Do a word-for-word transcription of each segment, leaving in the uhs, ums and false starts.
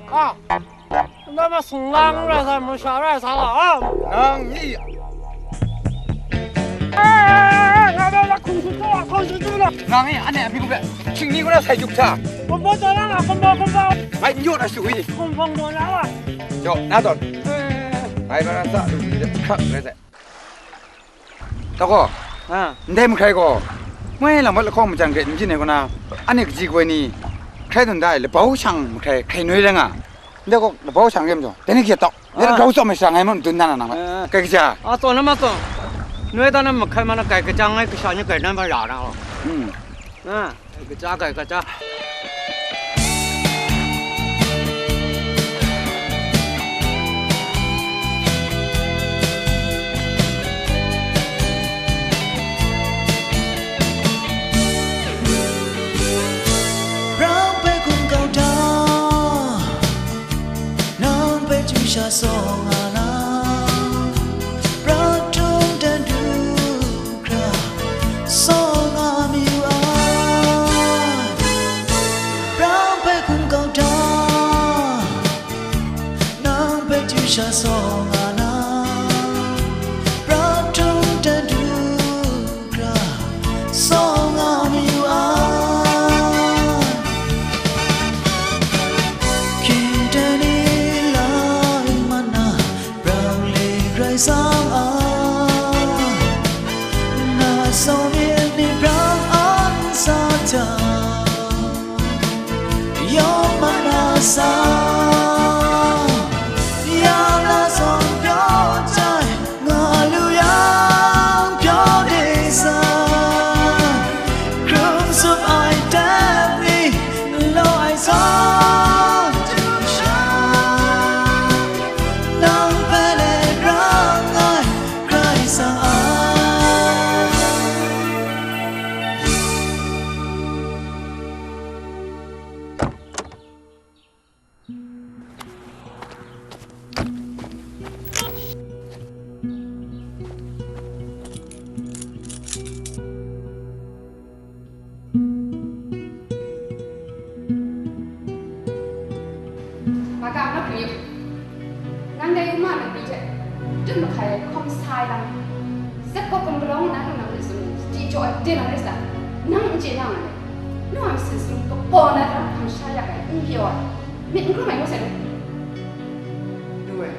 啊，那么松浪热山，没啥热山了啊。 Nang ni, eh, nga na la kung su to, kung su to la. Nang ni, ane mi ku be, ching ni ku na sai juk ta. Kung bo to la, kung bo, kung bo. Mai nyo na shu wi. Kung bo to la. Jo, na don. Eh. Mai ba na sa, lu ni de, kak re de. Tako, ah, ndai mahkrai gaw, moi lam mat lahkawng majan gret n jin ai kaw na, ane kaji kawai ni, hkrai dun da ai, labau shang mahkrai hkrai noi rai nga. Ndai gaw, labau shang re majaw, dai ni hkye tau. Dai ni grau tsawm ai sha ngai mat madun na na nang bai. Ah. Kai kaja. Ah, tsawm na ma tsawm. Noi dan na mahkrai ma na kai kaja ngai kasha ni kai nan ma ra na. Hmm. Ah. Kai kaja, kai kaja. Brang hpe hkum kau da, nang hpe chyu sha saw nga na, brang htung dan du hkra, saw nga mayu ai. Brang hpe hkum kau da, nang hpe chyu sha saw nga na, brang htung dan du hkra, saw nga mayu ai. Hkying dan ni lai mat na, Brang le Karai Kasang a, na atsawm myit ni brang an sa jang, yawng mat na sa, ya na zawn pyaw jai, nga lu yang pyaw de sa, hkrum zup ai tep ni, nlaw ai zawn du sha, nang hpe le rang ai Karai Kasang a. Magam na pyi, nang dai yuma na pyi hte, dum mahkai ai hkawm sa ai lam, zakop hkum palawng na lu na mali sum, di jaw ai de na rai sa, nang n chye na nga ai. Nu a masin sum kapaw na hta hkam sha yak ai, n pyaw ai, myit n hkrum ai ngu sai lu. Nu e,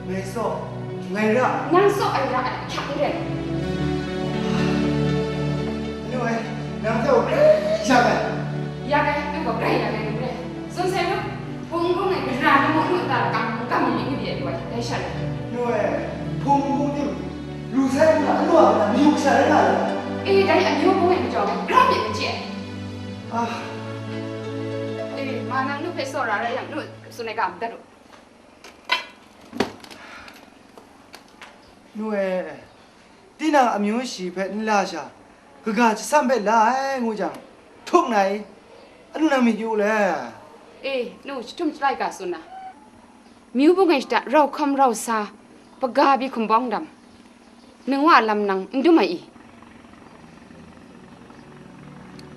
ngai saw, ngai ra. Nang saw ai ra ai ahkyak n rai. Nu e, nang hte gaw grai yak ai. Yak ai, nang gaw grai yak ai, n rai. Tsun sai lu, hpung hpung e gara na mu nu nta lakam n kam mi myit n pyi ai lu ai, dai sha rai. Nu e, hpung hpung tim, lu sai nna, anu a hpe na mayu kasha rai nga ai. E, dai amyu hpung e majaw ngai grau myit n chye ai. Ah. E, ma nang nu hpe tsawra rai yang, nu tsun ai ga madat u. Nu e, tinang amyu shi hpe n la sha, kaga jasam hpe la ai ngu jang, htuk nna i, anu nang myit yu le? E, nu, jahtum jalai ga tsun na, myu bung ai shada rau hkam rau sa, paga bi hkumbawng dam, nang wa lam nang n dum ai i?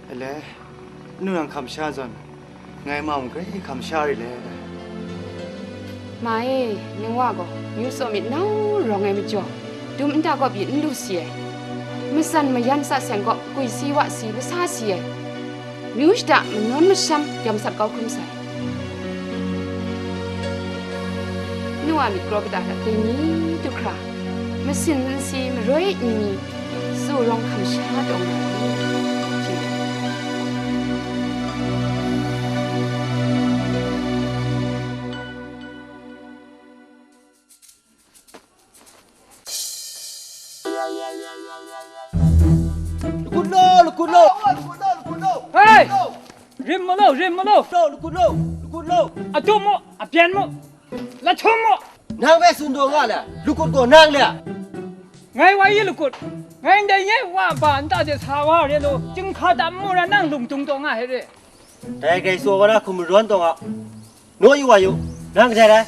Ale, anu nang hkam sha zawn, ngai ma mung grai hkam sha ri le. Ma e, nang wa gaw myu tsaw myit nau rawng ai majaw, dum nta kaw pyi n lu si ai. Matsan mayan sa seng kaw gwi si wa si masa si ai. Myu shada manawn masham yam sat kau hkrum sai. Nu a myit kraw kata hta dai ni du hkra, masin nsi maroi n mi, tsu rawng hkam sha taw nga ai. Lakut law, lakut law, lakut law, lakut law. Hei! Rim mu law, rim mu law. Law, lakut law, lakut law. Atum mu, abyan mu, lahtum mu. Nang hpe tsun taw nga le, lakut gaw nang le. Ngai wa yi lakut. Ngai ndai nye wa ba nta de sa wa re lo, chyinghka tam mu ra nang lung dung taw nga he re. Dai grai tsaw wa na hkum marawn taw nga, naw yu wa yu, nang kadai rai?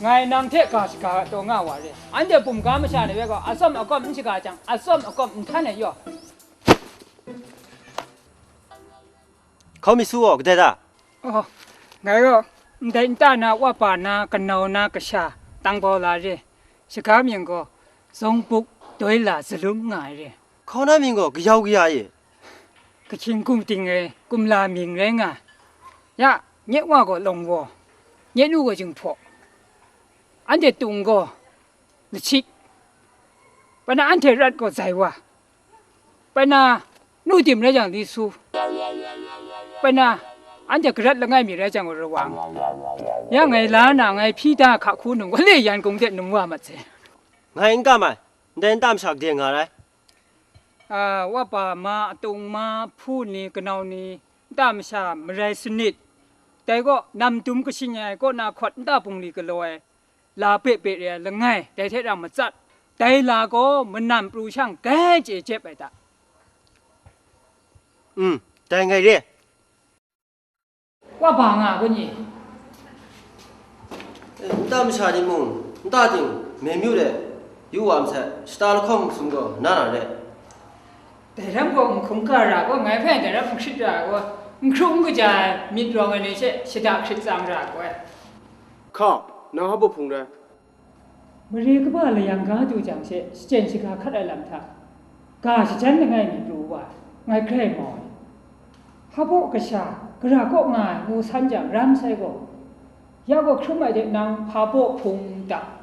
Ngai nang hte ga shaga taw nga wa re. Anhte bumga masha ni we gaw, atsawm akawm n shaga jang, atsawm akawm n htan ai yaw. Hkau mi su gaw, kadai da? Oh, ngai gaw, ndai nta na, wa pa na, kanau na, kasha, tang bau la re. Shaga mying gaw, Zawng Buk doi la Zalum nga ai re. Hkau na mying gaw, kayau kaya e. Kahkying kum ting e, kumla mying rai nga. Ya, nye wa gaw Lawng Waw, nye nu gaw Jinghpaw. Anhte tung gaw, Lachik. Pana anhte rat gaw Zai Wa. Pana nu tim rai jang, Li Su. Pana anhte garat langai mi rai jang, Rawang. Ya ngai la na, ngai hpyi da hka hku num, wa le yan kung de num wa mat se. Ngai n kam ai, ndai nta masha gade nga rai. A, wa pa ma, atung ma, hpu ni, kanau ni, nta masha marai sanit. Dai gaw, nam dum kashing ai kaw na hkawt nta bungli galaw ai, la pe pe re ai langai, dai hte rang matsat. Dai la gaw manan pru shang gai chye jep ai ta. Mm, dai ngai re. Wa ba nga kun i? Eh, nta masha ni mung, nta ting, me myu de, yu wa masai, shata lahkawng masum gaw na na re. Dai ram gaw n hkungga ra gaw, ngai hpe dai ram n hkrit ra gaw, n hkru n kaja ai myit rawng ai ni she shada hkrit tsang ra gaw ai. Hka, nang hpa baw hpung rai? Mare kaba layang ga du jang she, shachyen shaga hkat ai lam hta, ga shajan langai mi pru wa, ngai grai mau ai. Hpa baw kasha, gara kaw nga ai ngu san jang, ram sai gaw, ya gaw hkrum ai de nang hpa baw hpung ta?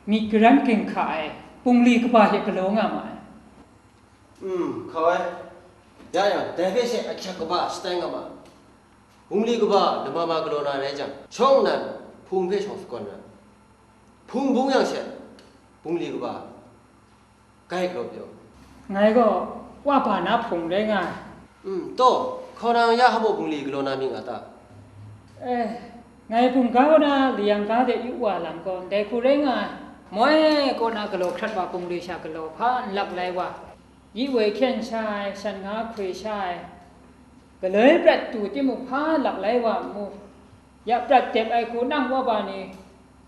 Myit garan ging hka ai, bungli kaba hte galaw nga ma ai. Mm, hkau ai. Ya yang, dai hpe she ahkyak kaba shatai nga ma. Bungli kaba lama ma galaw na rai jang, shawng nnan hpung hpe shawng sakawn na, hpung bung yang she, bungli kaba gai galaw pyaw. Ngai gaw wa ba na hpung rai nga ai. Mm, taw, hkau nang ya hpa baw bungli galaw na myit nga ta? Eh, ngai bungga kaw na layang ga de yu wa lam gaw, ndai hku rai nga ai. Moi kaw na galaw hkrat wa bungli sha galaw hpa n lak lai wa, yi woi hkyen sha ai, shan nga hkoi sha ai, galoi prat tu timung hpa lak lai wa n mu. Ya prat dep ai hku nang wa ba ni,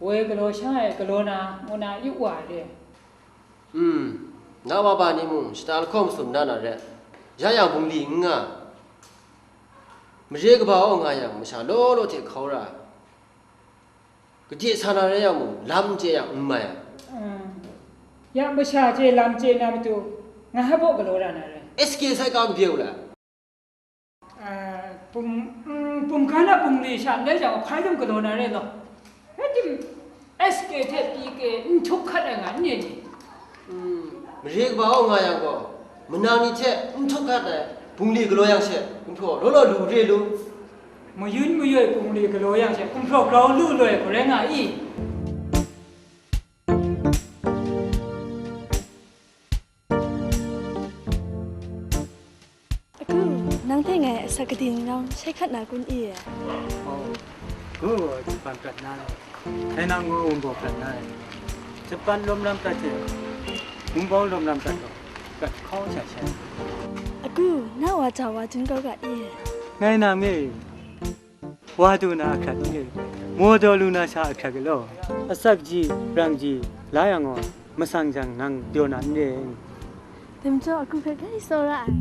woi galaw sha ai galaw na, ngu na yu wa ai re. Hmm, na wa ba ni mung shata lahkawng masum na na re, ya yang bungli n nga. Mare kaba aw nga yang masha law law hte hkau ra, gade sa na rai yang mung, lam n chye yang n mai ai. Mm. Ya masha chye lam chye na matu, ngai hpa baw galaw ra na rai. S K sai ka n bye u la? Ah, pum, mm, pum ga na bungli sha ndai jang, hpai dum galaw na rai law. Rai tim, S K hte P K n htuk hkat ai nga n ni? Mm, mare kaba aw nga yang gaw, manang ni hte n htuk hkat ai bungli galaw yang she, gumhpraw law law lu re lu. Mayun mayoi bungli galaw yang she, gumhpraw grau lu loi gaw rai nga i? Aku, nang hte ngai asak kadi ni nawng shai hkat na kun i? Oh, ku, Japan prat na, dai nang gaw wunpawng prat na, Japan lawm lam prat hte, wunpawng lawm lam prat gaw, prat hkau sha sha. Aku, na wa ja wa dun kau ga i? Ngai nang e, wa du na ahkrat n re, maw daw lu na sha ahkrat galaw. Asak ji, brang ji, la yang gaw, masang jang nang daw na n re. Dai majaw, aku hpe bai tsawra ai.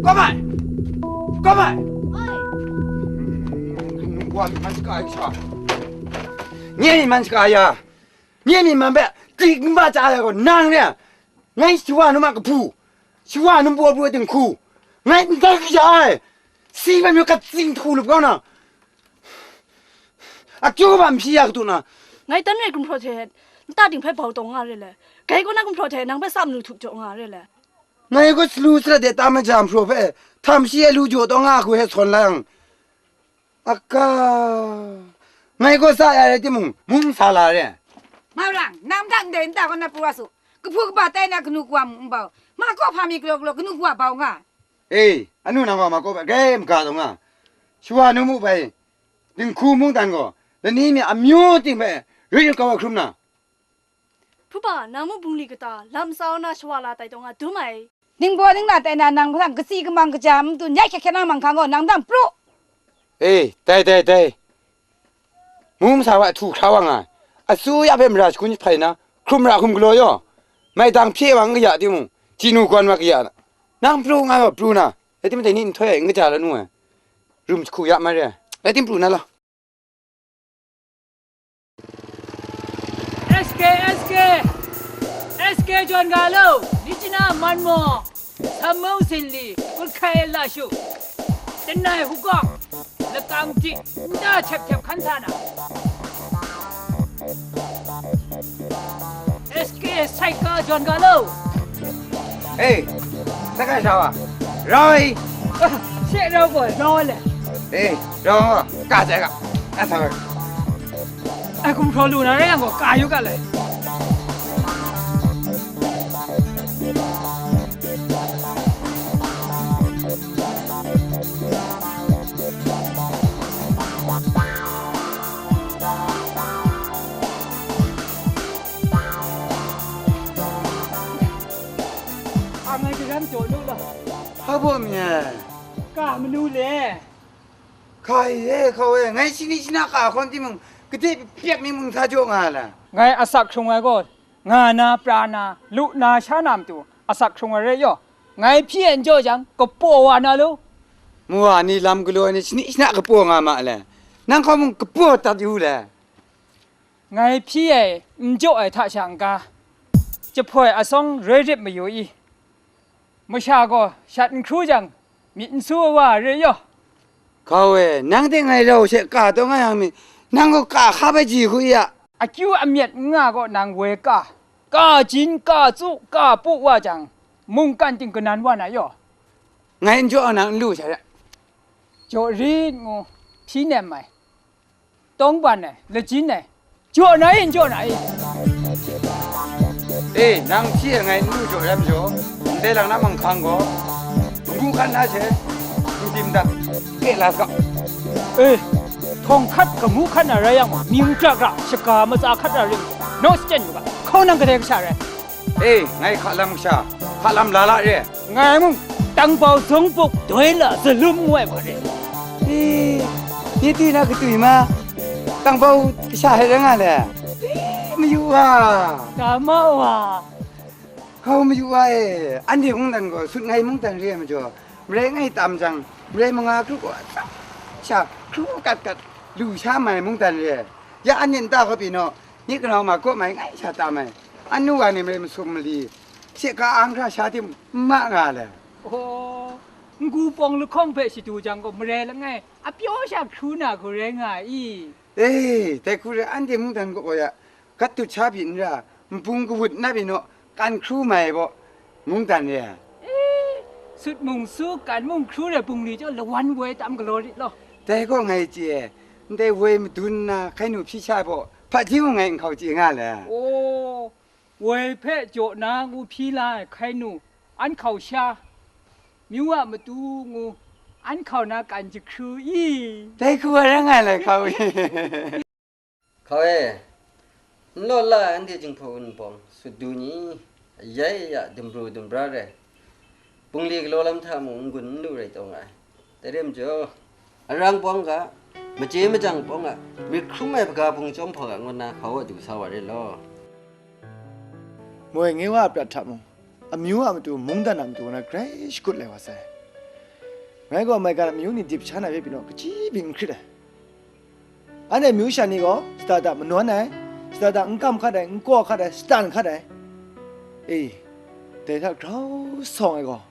Kawm ai! Kawm ai! Wa mi man shaka ai sha. Nye mi man shaka ya. Nye mi man hpe, tik n ba chya ai gaw, nang re. Ngai shawa num a kahpu, shawa num paw pru ai dinghku, ngai n tai kaya ai, si bai mayu katsing htu lup kau na, akyu ba n hpyi ya katu na. Ngai tan rai gumhpraw hte nta ting hpe bau taw nga re le, gai kaw na gumhpraw hte nang hpe sa malu htup jaw nga re le. Ngai gaw salu sarat de tam ai ja hpraw hpe, htam shi ai lu jaw taw nga hku he sawn lang. Aka, ngai gaw sa ya rai timung, mung sa la re. Maurang, nang hta ndai nta kaw na pru wa su. Kahpu kaba tai na kanu kawa mung n bau. Ma kaw hpa mi galaw galaw kanu kawa bau nga. E, anu nang gaw ma kaw bai grai maga taw nga. Shawa nu mu bai, dinghku mungdan gaw, lani mi amyu ting hpe rai kau ai hkrum na. Hpuba, nang mung bungli kata, lam sa na shawa la tai taw nga dum ai. Ningbaw ningla tai na nang hpang katsi kamang kaja matu nyai hkyak hkyak na mang hkang gaw, nang dang pru. E, tai, tai, tai. Mu masa wa htu hkra wa nga ai. Asuya hpe mara shagun jahpai na, hkrum ra hkum galaw yaw. Maidang hpye wa n kaya timung, chinu gawn wa kaya na. Nang pru nga gaw pru na, rai timung dai ni nhtoi ai n kaja la nu ai. Rum jahku ya mai re ai. Rai tim pru na law. S K, S K, S K jawn ga lo, ni china man maw? Sammung sinli, kut hkai la shu, tanai hukawng, lakang dik, nta htyep htyep hkan sa na. S K sai ka jawn ga lo. Hei, saka sha wa, rau ai. She rau gaw, rau le. Hei, rau ai, ka jai ga, a sa ga. Ai, gumhpraw lu na rai yang gaw, ka yu ga lai. Ang ai garam jaw lu law. Hpa baw mi ai? Ka manu le? Hkai e, hkau e, ngai shani shana ka hkawn timung, gade pyek mi mung sa jaw nga ai la? Ngai asak hkrung ai gaw, nga na, pra na, lu na, sha na matu, asak hkrung ai rai yaw, ngai hpyi e n jaw jang, kapaw wa na lu. Mu wa ni lam galaw ai ni shani shana kapaw nga ma le? Nang hkau mung kapaw dat yu le? Ngai hpyi e n jaw ai hta sha n-ga, jahpoi asawng roi rip mayu i? Masha gaw shat n hkru jang, myit n su ai wa re yaw. Hkau e, nang hte ngai rau she ka taw nga yang mi, nang gaw ka hkap ai ji hku ya. Akyu amyat n nga gaw nang woi ka, ka jin, ka tsu, ka pu wa jang, mungkan ting kanan wa na yaw. Ngai n jaw nang n lu sha re. Jaw rit ngu, hpyi nem ai. Tawng ban ai, lajin ai, jaw na i, n jaw na i? E, nang hpyi e ngai n lu jaw rai majaw, ndai lang na manghkang gaw, kamu hkan na she, n tim dat, ke la sa. E, htawng hkat kamu hkat na rai yang, mying kra kra, shaga matsa hkat na ring, naw shachyen yu ga, hkau nang kadai kasha rai? E, ngai hka lam kasha, hka lam la la re. Ngai mung, tangbau zawng buk doi la zalum ngu ai wa re. E, ni ti na katui ma, tangbau kasha hte rai nga le. E, mayu wa. Ga ma wa. Hkau mayu wa e, anhte mungdan gaw sut ngai mungdan re ai majaw, marai ngai tam jang, marai manga kru gaw atsam sha hkru kat kat lu sha mai mungdan re. Ya anhte nta hkawp pyi naw, nye kanau ma kaw mai ngai sha tam ai, anu wa ni marai masum mali, she ka ang hkra sha tim n ma nga le. Aw, n-gu pawng lahkawng hpe shadu jang gaw marai langai, a pyaw sha hkru na hku rai nga ai i? E, dai hku re, anhte mungdan kaw ya, gat dut sha pyi n ra, npung kawut nap pyi naw, kan hkru mai baw, mungdan re ai. E, sut mung su, kan mung hkru re bungli jaw lawan woi tam galaw rit law. Dai gaw ngai chye ai, ndai woi madun nna hkai nu hpyi sha baw, hpaji mung ngai nhkau chye nga le. Aw, woi hpe jaw na ngu hpyi la ai hkai nu, an hkau sha, myu a matu ngu, an hkau na kan jahkru i? Dai hku wa rai nga ai lai hkau i? Hkau e, n law la ai anhte jinghpaw wunpawng sut du ni, ayai aya dumru dumbra rai, bungli galaw lam hta mung n-gun n lu rai taw nga ai. Dai re majaw, arang pawng ga, machye majang pawng ga, myit hkrum ai hpaga hpung chyawm hpaw ga ngu nna hkau a du sa wa re law. Moi nge wa a prat hta mung, amyu a matu, mungdan a matu na grai shakut lai wa sai. Ngai gaw maigan amyu ni dip sha na hpe pyi naw, kaji byin n hkrit ai. Anhte amyu sha ni gaw shada da manawn ai, shada da n kam hkat ai, n kaw hkat ai, shatan hkat ai. E, dai hta grau sawng ai gaw,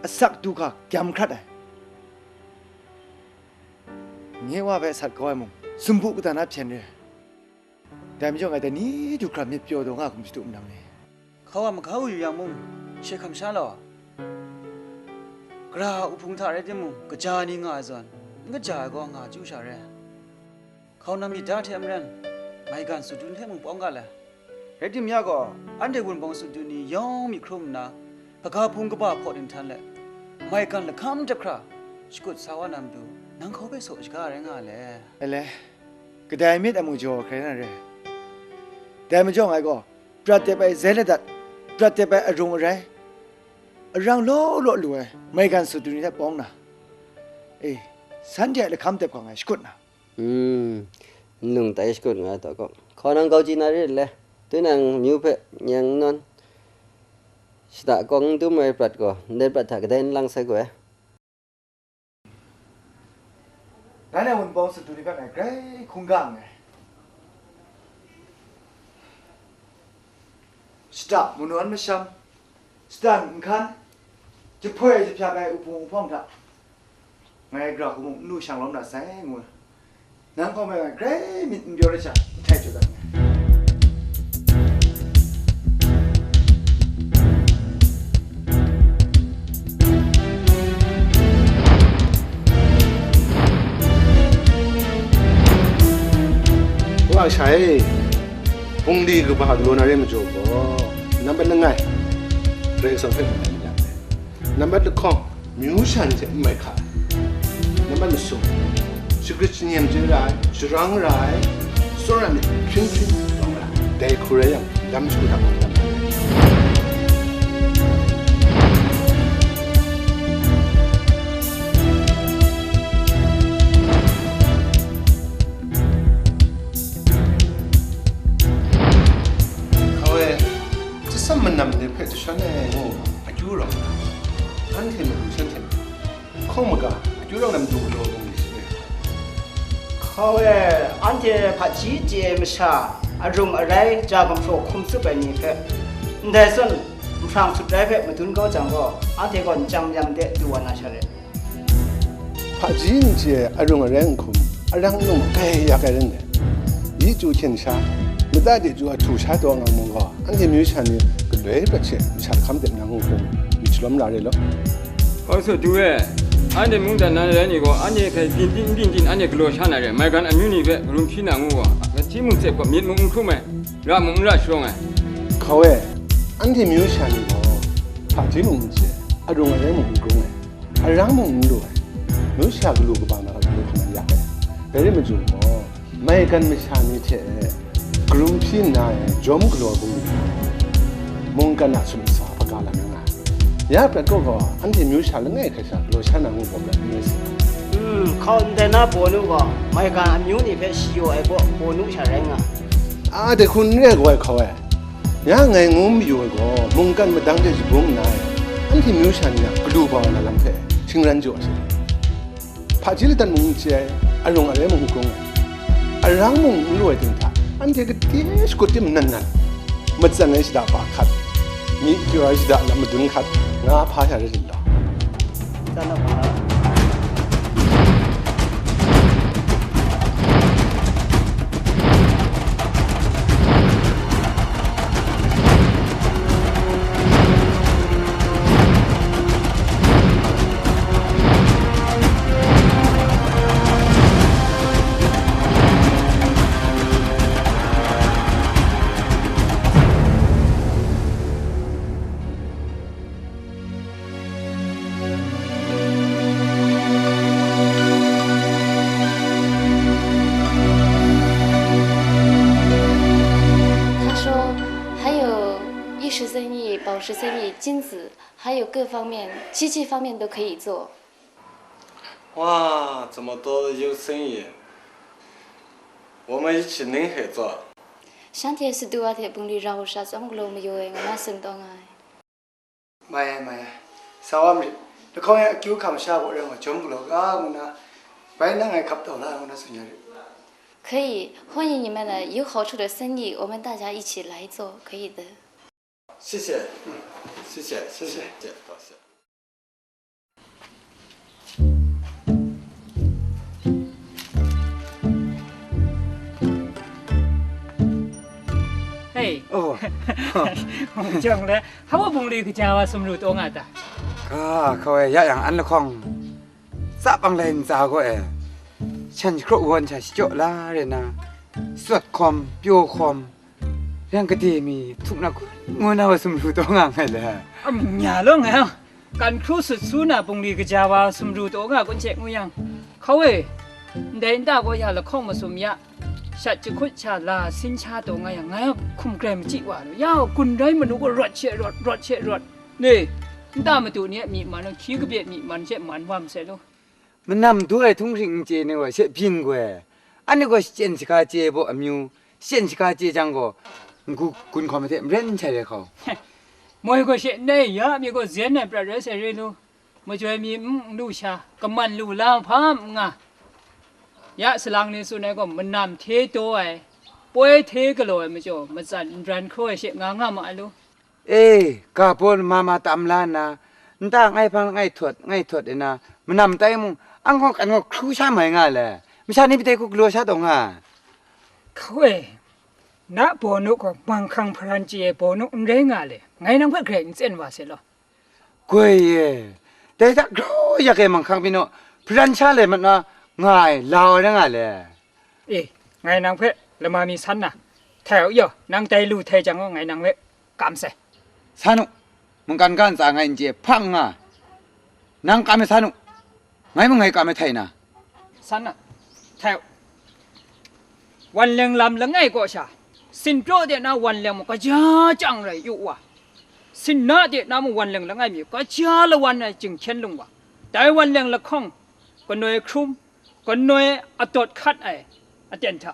asak du hka gyam hkrat ai. Nye wa hpe sat kau ai mung, sumpu kata na hpyen re ai. Dai majaw ngai dai ni du hkra myit pyaw taw nga hkum shadu nang ni? Hkau a mahkau yu yang mung, she hkam sha law, gara a uhpung hta rai timung, kaja ni nga ai zawn, n kaja ai gaw nga chyu sha re. Hkau nang myit da hte maren, maigan sut dun hte mung pawng ga le. Rai tim ya gaw, anhte wunpawng sut dun ni yawng myit hkrum nna, hpaga hpung kaba hpaw dinghtan let, maigan lahkam hte hkra shakut sa wa na matu, nang hkau hpe saw shaga rai nga le. Ele, Kadai myit a mu jaw hkrai na re. Dai majaw ngai gaw, prat dep ai zain ladat, prat dep ai arung arai, arang law law lu ai maigan sut du ni hte pawng na, e, shanhte a lahkam dep hkawng ai shakut na. Hmm, nlung tai shakut nga ai hta gaw, hkaw nang kau chyi na re le, tinang myu hpe nyeng n nawn, shada kawng n dum ai prat gaw, ndai prat hta kadai n lang sai gaw e. Ngai na wunpawng sut du ni hpe ngai grai hkungga nngai. Shada manu an masham, shada nhkan, jahpoi jahpyak ai uhpung uhpawng hta ngai gara hku mung n lu shang lawm na sai, ngu. Nang hkawm ai grai myit n pyaw ai sha, nhtai jaw dat nngai. Wa shai, bungli kaba galaw na re majaw gaw, nambat langai, Karai Kasang hpe malai madat ai. Nambat lahkawng, myu sha ni hte n mai hka ai. Nambat masum, shagrit shanyem chye ra ai, sharang ra ai, tsawra myit hpring hpring rawng ra ai. Dai hku rai yang, lam shagu hta hkam lam. Hkau e, Chyasam manam ni hpe jashawn ai ngu, akyu rawng na, anhte matu shanhte hkawng maga, akyu rawng na matu galaw bungli shi re. Hkau e, anhte hpaji chye ai masha, arung arai, ja gumhpraw hkum tsup ai ni hpe, ndai zawn, nhprang sut rai hpe madun kau jang gaw, anhte gaw nchyang mayam de du wa na sha re. Hpaji n chye ai arung arai n hkum, arang num kai ya kai ren dai. Yi chyu hkyen sha, lata de chyu a htu sha taw nga mung gaw, anhte myu sha ni galoi prat she masha lahkam dep na ngu hkum, myit shalawm la re law. Hkau sut du e, anhte mungdan na rai ni gaw, anhte hpe byin tin n byin tin anhte galaw sha na re, maigan amyu ni hpe karum hpyi na ngu gaw, hpaji mung tsep gaw myit mung n hkrum ai, ra mung n ra sharawng ai. Hkau e, anhte myu sha ni gaw, hpaji mung n chye, arung arai mung n grung ai. Arang mung n lu ai, myu sha galu kaba na hkra galu hkam yak ai. Dai rai majaw gaw, maigan masha ni hte karum hpyi nna e jawm galaw bungli, mungkan a sumsa hpaga lam rai nga ai. Ya prat kaw gaw, anhte myu sha langai hkrai sha galaw sha na ngu gaw prat n rai sai. Hmm, hkau ndai na Pawlu gaw, maigan amyu ni hpe shayaw ai gaw Pawlu sha rai nga ai. A, dai hku n re ai gaw ai hkau e. Ya ngai ngu mayu ai gaw, mungkan madang de jabung nna e, anhte myu sha ni a galu ba ai lam hpe shingran jaw ai she. Hpaji ladan mung n chye ai, arung arai mung n grung ai, arang mung n lu ai ting hta, anhte gade shakut tim nan nan, matsan ai shada pa hkat, myi kyaw ai shada lam madun hkat, nga hpa sha rai lit law. Tsan na hpa. 他说，还有玉石生意、宝石生意、金子，还有各方面，机器方面都可以做。哇，这么多的有生意，我们一起能合作。Shanhte sut du wa hte bungli rau sha tsawm galaw mayu ai nga na tsun taw nga ai. Mai ai, mai ai. Sa wa marit. Lahkawng e akyu hkam sha gaw rai nga, jawm galaw ga ngu na, bai nang ngai hkap taw la ngu na tsun ya rit. 可以，欢迎你们来，有好处的生意，我们大家一起来做，可以的。谢谢，嗯，谢谢，谢谢，多谢。 Hei. Oh. Mung jang le, hpa bungli kaja wa sumru taw nga ta? Ga, hkawai ya yang an lahkawng, tsapang lai ntsa gaw e, shan shakraw wan sha shachyaw la re na, sawt hkawm, pyaw hkawm, yang gade mi htuk na kun ngu na wa sumru taw nga nngai le. Amya law ngai a, kan hkru sut su na bungli kaja wa sumru taw nga kun hte ngu yang, hkawai, ndai nta gaw ya lahkawng masum ya, shat jahkut sha la sin sha taw nga yang, ngai a hkum grai machyi wa lu, ya gun rai manu gaw rawt she rawt, rawt she rawt, ni, nta madu ni a myi man, hkyi kabye myi man she man wa masai lu. Manam du ai htunghkring n chye ni gaw she byin goi. Anhte gaw shachyen shaga chye baw amyu, shachyen shaga chye jang gaw, n-gu gun hkawm ai hte maren n shai rai hkau. Moi gaw she n ai, ya mi gaw zen ai prat rai sai re lu, majoi mi n lu sha, kaman lu la hpa n nga. Ya salang ni tsun ai gaw, manam hte daw ai, poi hte galaw ai majaw, matsan n ran hkraw ai she nga nga ma ai lu. E, ga baw mama tam la nna, nta ngai hpang langai htawt, ngai htawt nna, manam tai mung, ang gaw kan gaw hkru sha mai nga le, masha ni pyi dai hku galaw sha taw nga. Hkawe, na bawnu gaw manghkang hparan chye ai bawnu n rai nga le, ngai nang hpe grai n tsen wa se law. Goi e, dai hta grau yak e manghkang pyi naw, hparan sha lai mat na nga ai, lau ai rai nga le. E, ngai nang hpe lama mi san na, htai u yaw, nang dai lu htai jang gaw, ngai nang hpe kam sai. San u, mungkan ga ntsa ngai n chye hpang nga, nang kam e san u, ngai mung ngai kam e htai na. San na, htai u. Wan leng lam langai kaw sha, sinpraw de na wan leng mung kaja chyang rai yu wa, sinna de na mung wan leng langai mi kaja lawan ai jinghkyen lung wa, dai wan leng lahkawng kanoi hkrum, kanoi adawt hkat ai aten hta,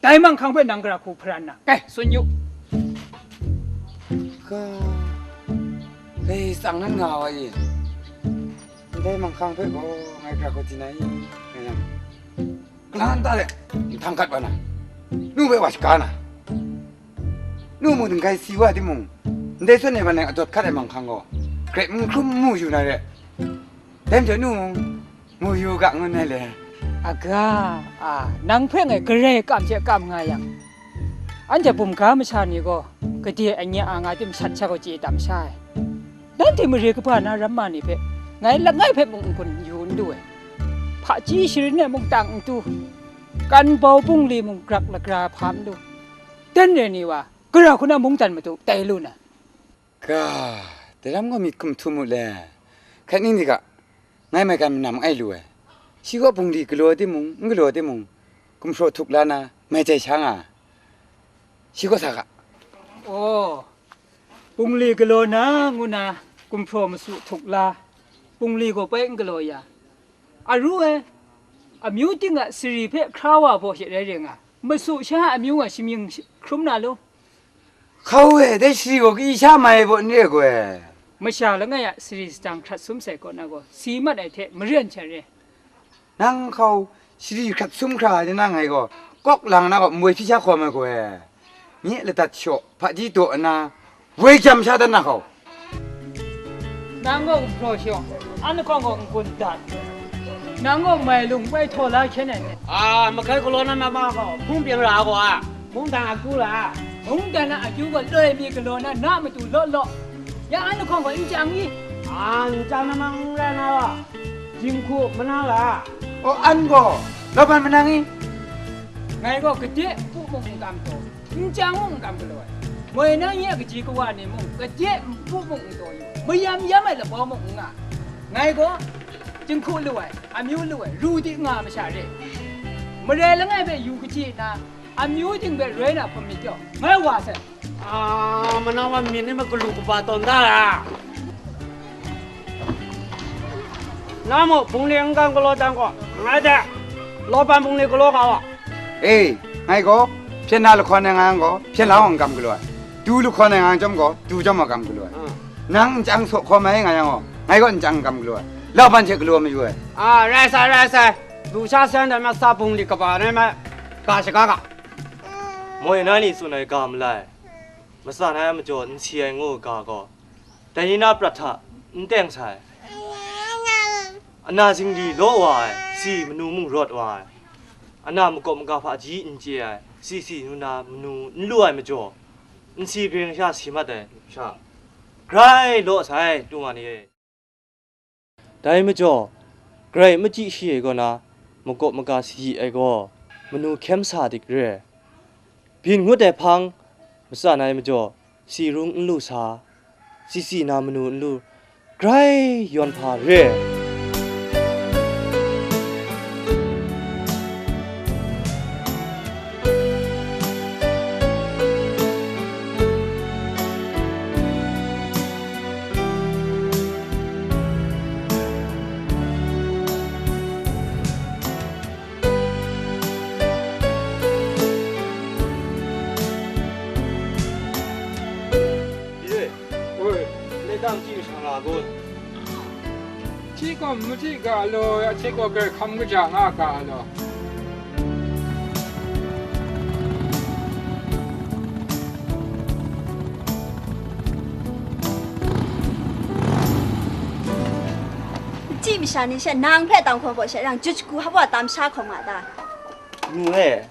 dai manghkang hpe nang gara hku hparan na, kai, tsun yu. Ga, hei, tsang nan nga wa i? Ndai manghkang hpe gaw ngai gara hku di na i? Nga yang, kalang nta de, nhtang gat wa na, nu hpe wa shaga na, nu mung dinggai si wa timung, ndai zawn e man ai adawt hkat ai manghkang gaw, grep n hkrum n mu yu na re, dai majaw nu mung, mu yu ga, ngun ai le. Aga, a, nang hpe ngai garai kam hte kam nga yang, anhte bumga masha ni gaw gade anya a nga tim shat sha gaw chye tam sha ai. Nanhte mare kaba na ramma ni hpe ngai langai hpe mung n-gun yu n lu ai. Hpaji sharin e mung tang n tu, kan bau bungli mung grak lagra hpa n lu, dan re ni wa, gara hku na mungdan madu tai lu na. Ga, dai lam gaw myit hkum htum u le. Hkrai ning de ga, ngai maigan manam ai lu ai. Shi gaw bungli galaw timung, n galaw timung, gumhpraw htuk la na, mai jai sha nga. Shi gaw sa ga. Aw, bungli galaw na ngu na, gumhpraw masu htuk la, bungli gaw pai n galaw ya. Aru e, amyu ting a sari hpe hkra wa baw she rai re nga, masu sha amyu nga shamying hkrum na lu. Hkau e, dai sari gaw ka'yi sha mai ai baw n re ai gaw e. Masha langai a sari shadang hkrat sum sai kaw na gaw, si mat ai hte maren sha re. Nang hkau sari hkrat sum hkra ai na ngai gaw, kawk lang na gaw nboi hpyi sha hkawm ai gaw e. Nye ladat shaw, hpaji daw nna, woi jam sha dat na hkau. Nang gaw gumhpraw shaw, an lahkawng gaw n-gun dat, nang gaw mai lung bai htaw la hkyen ai ni? A, mahkai galaw na mama gaw, hpung pyeng ra gaw a, mungdan akyu la, mungdan a akyu gaw loi mi galaw na, na matu law law, ya an lahkawng gaw n chyang i? A, n chyang na mang n rai na wa, jinghku mana la. O, an gaw, laban manang i? Ngai gaw gade npu mung n kam taw, n chyang mung n kam galaw ai. Moi na nye a kaji kawa ni mung gade npu mung n taw yu, mayam yam ai labau mung n nga. Ngai gaw jinghku lu ai, amyu lu ai, ru di nga masha re. Mare langai hpe yu kachyi nna, amyu ting hpe roi na hpun myit gaw, ngai wa sai. A, manang wa myit ni ma galu kaba tawn da la. Na mu, bungli n kam galaw dan gaw, ngai hte, law ban bungli galaw ga wa. E, ngai gaw, hpyen na lahkawn ai nga yang gaw, hpyen la wa n kam galaw ai. Du lahkawn ai nga yang chyawm gaw, du chyawm wa kam galaw ai. Ah. Nang nchyang saw hkawm ai nga yang gaw, ngai gaw nchyang n kam galaw ai. Law ban hte galaw mayu ai. A, rai sai, rai sai. Lusha sayan dai ma sa bungli kaba rai ma, ga shaga ga. Moi na ni tsun ai ga malai, matsan ai majaw n si ai ngu ga gaw, dai ni na prat hta n teng sai. Ana zingri law wa ai, si manu mung rawt wa ai, ana makawp maga hpaji n chye ai, si si nu na manu n lu ai majaw, n si gring sha si mat ai sha, grai law sai, tu ma ni e. Dai majaw, grai machyi shi ai kaw na, makawp maga sayi ai gaw, manu hkyem sa dik re. Byin ngut ai hpang, matsan ai majaw, si rung n lu sa, si si na manu n lu, grai yawn hpa re. Machyi ga law, a hte gaw grai hkam kaja nga ga law. Machyi masha ni she nang hpe tang hkawm gaw she rang jut shagu hpa wa tam sha hkawm nga ta? Nu e,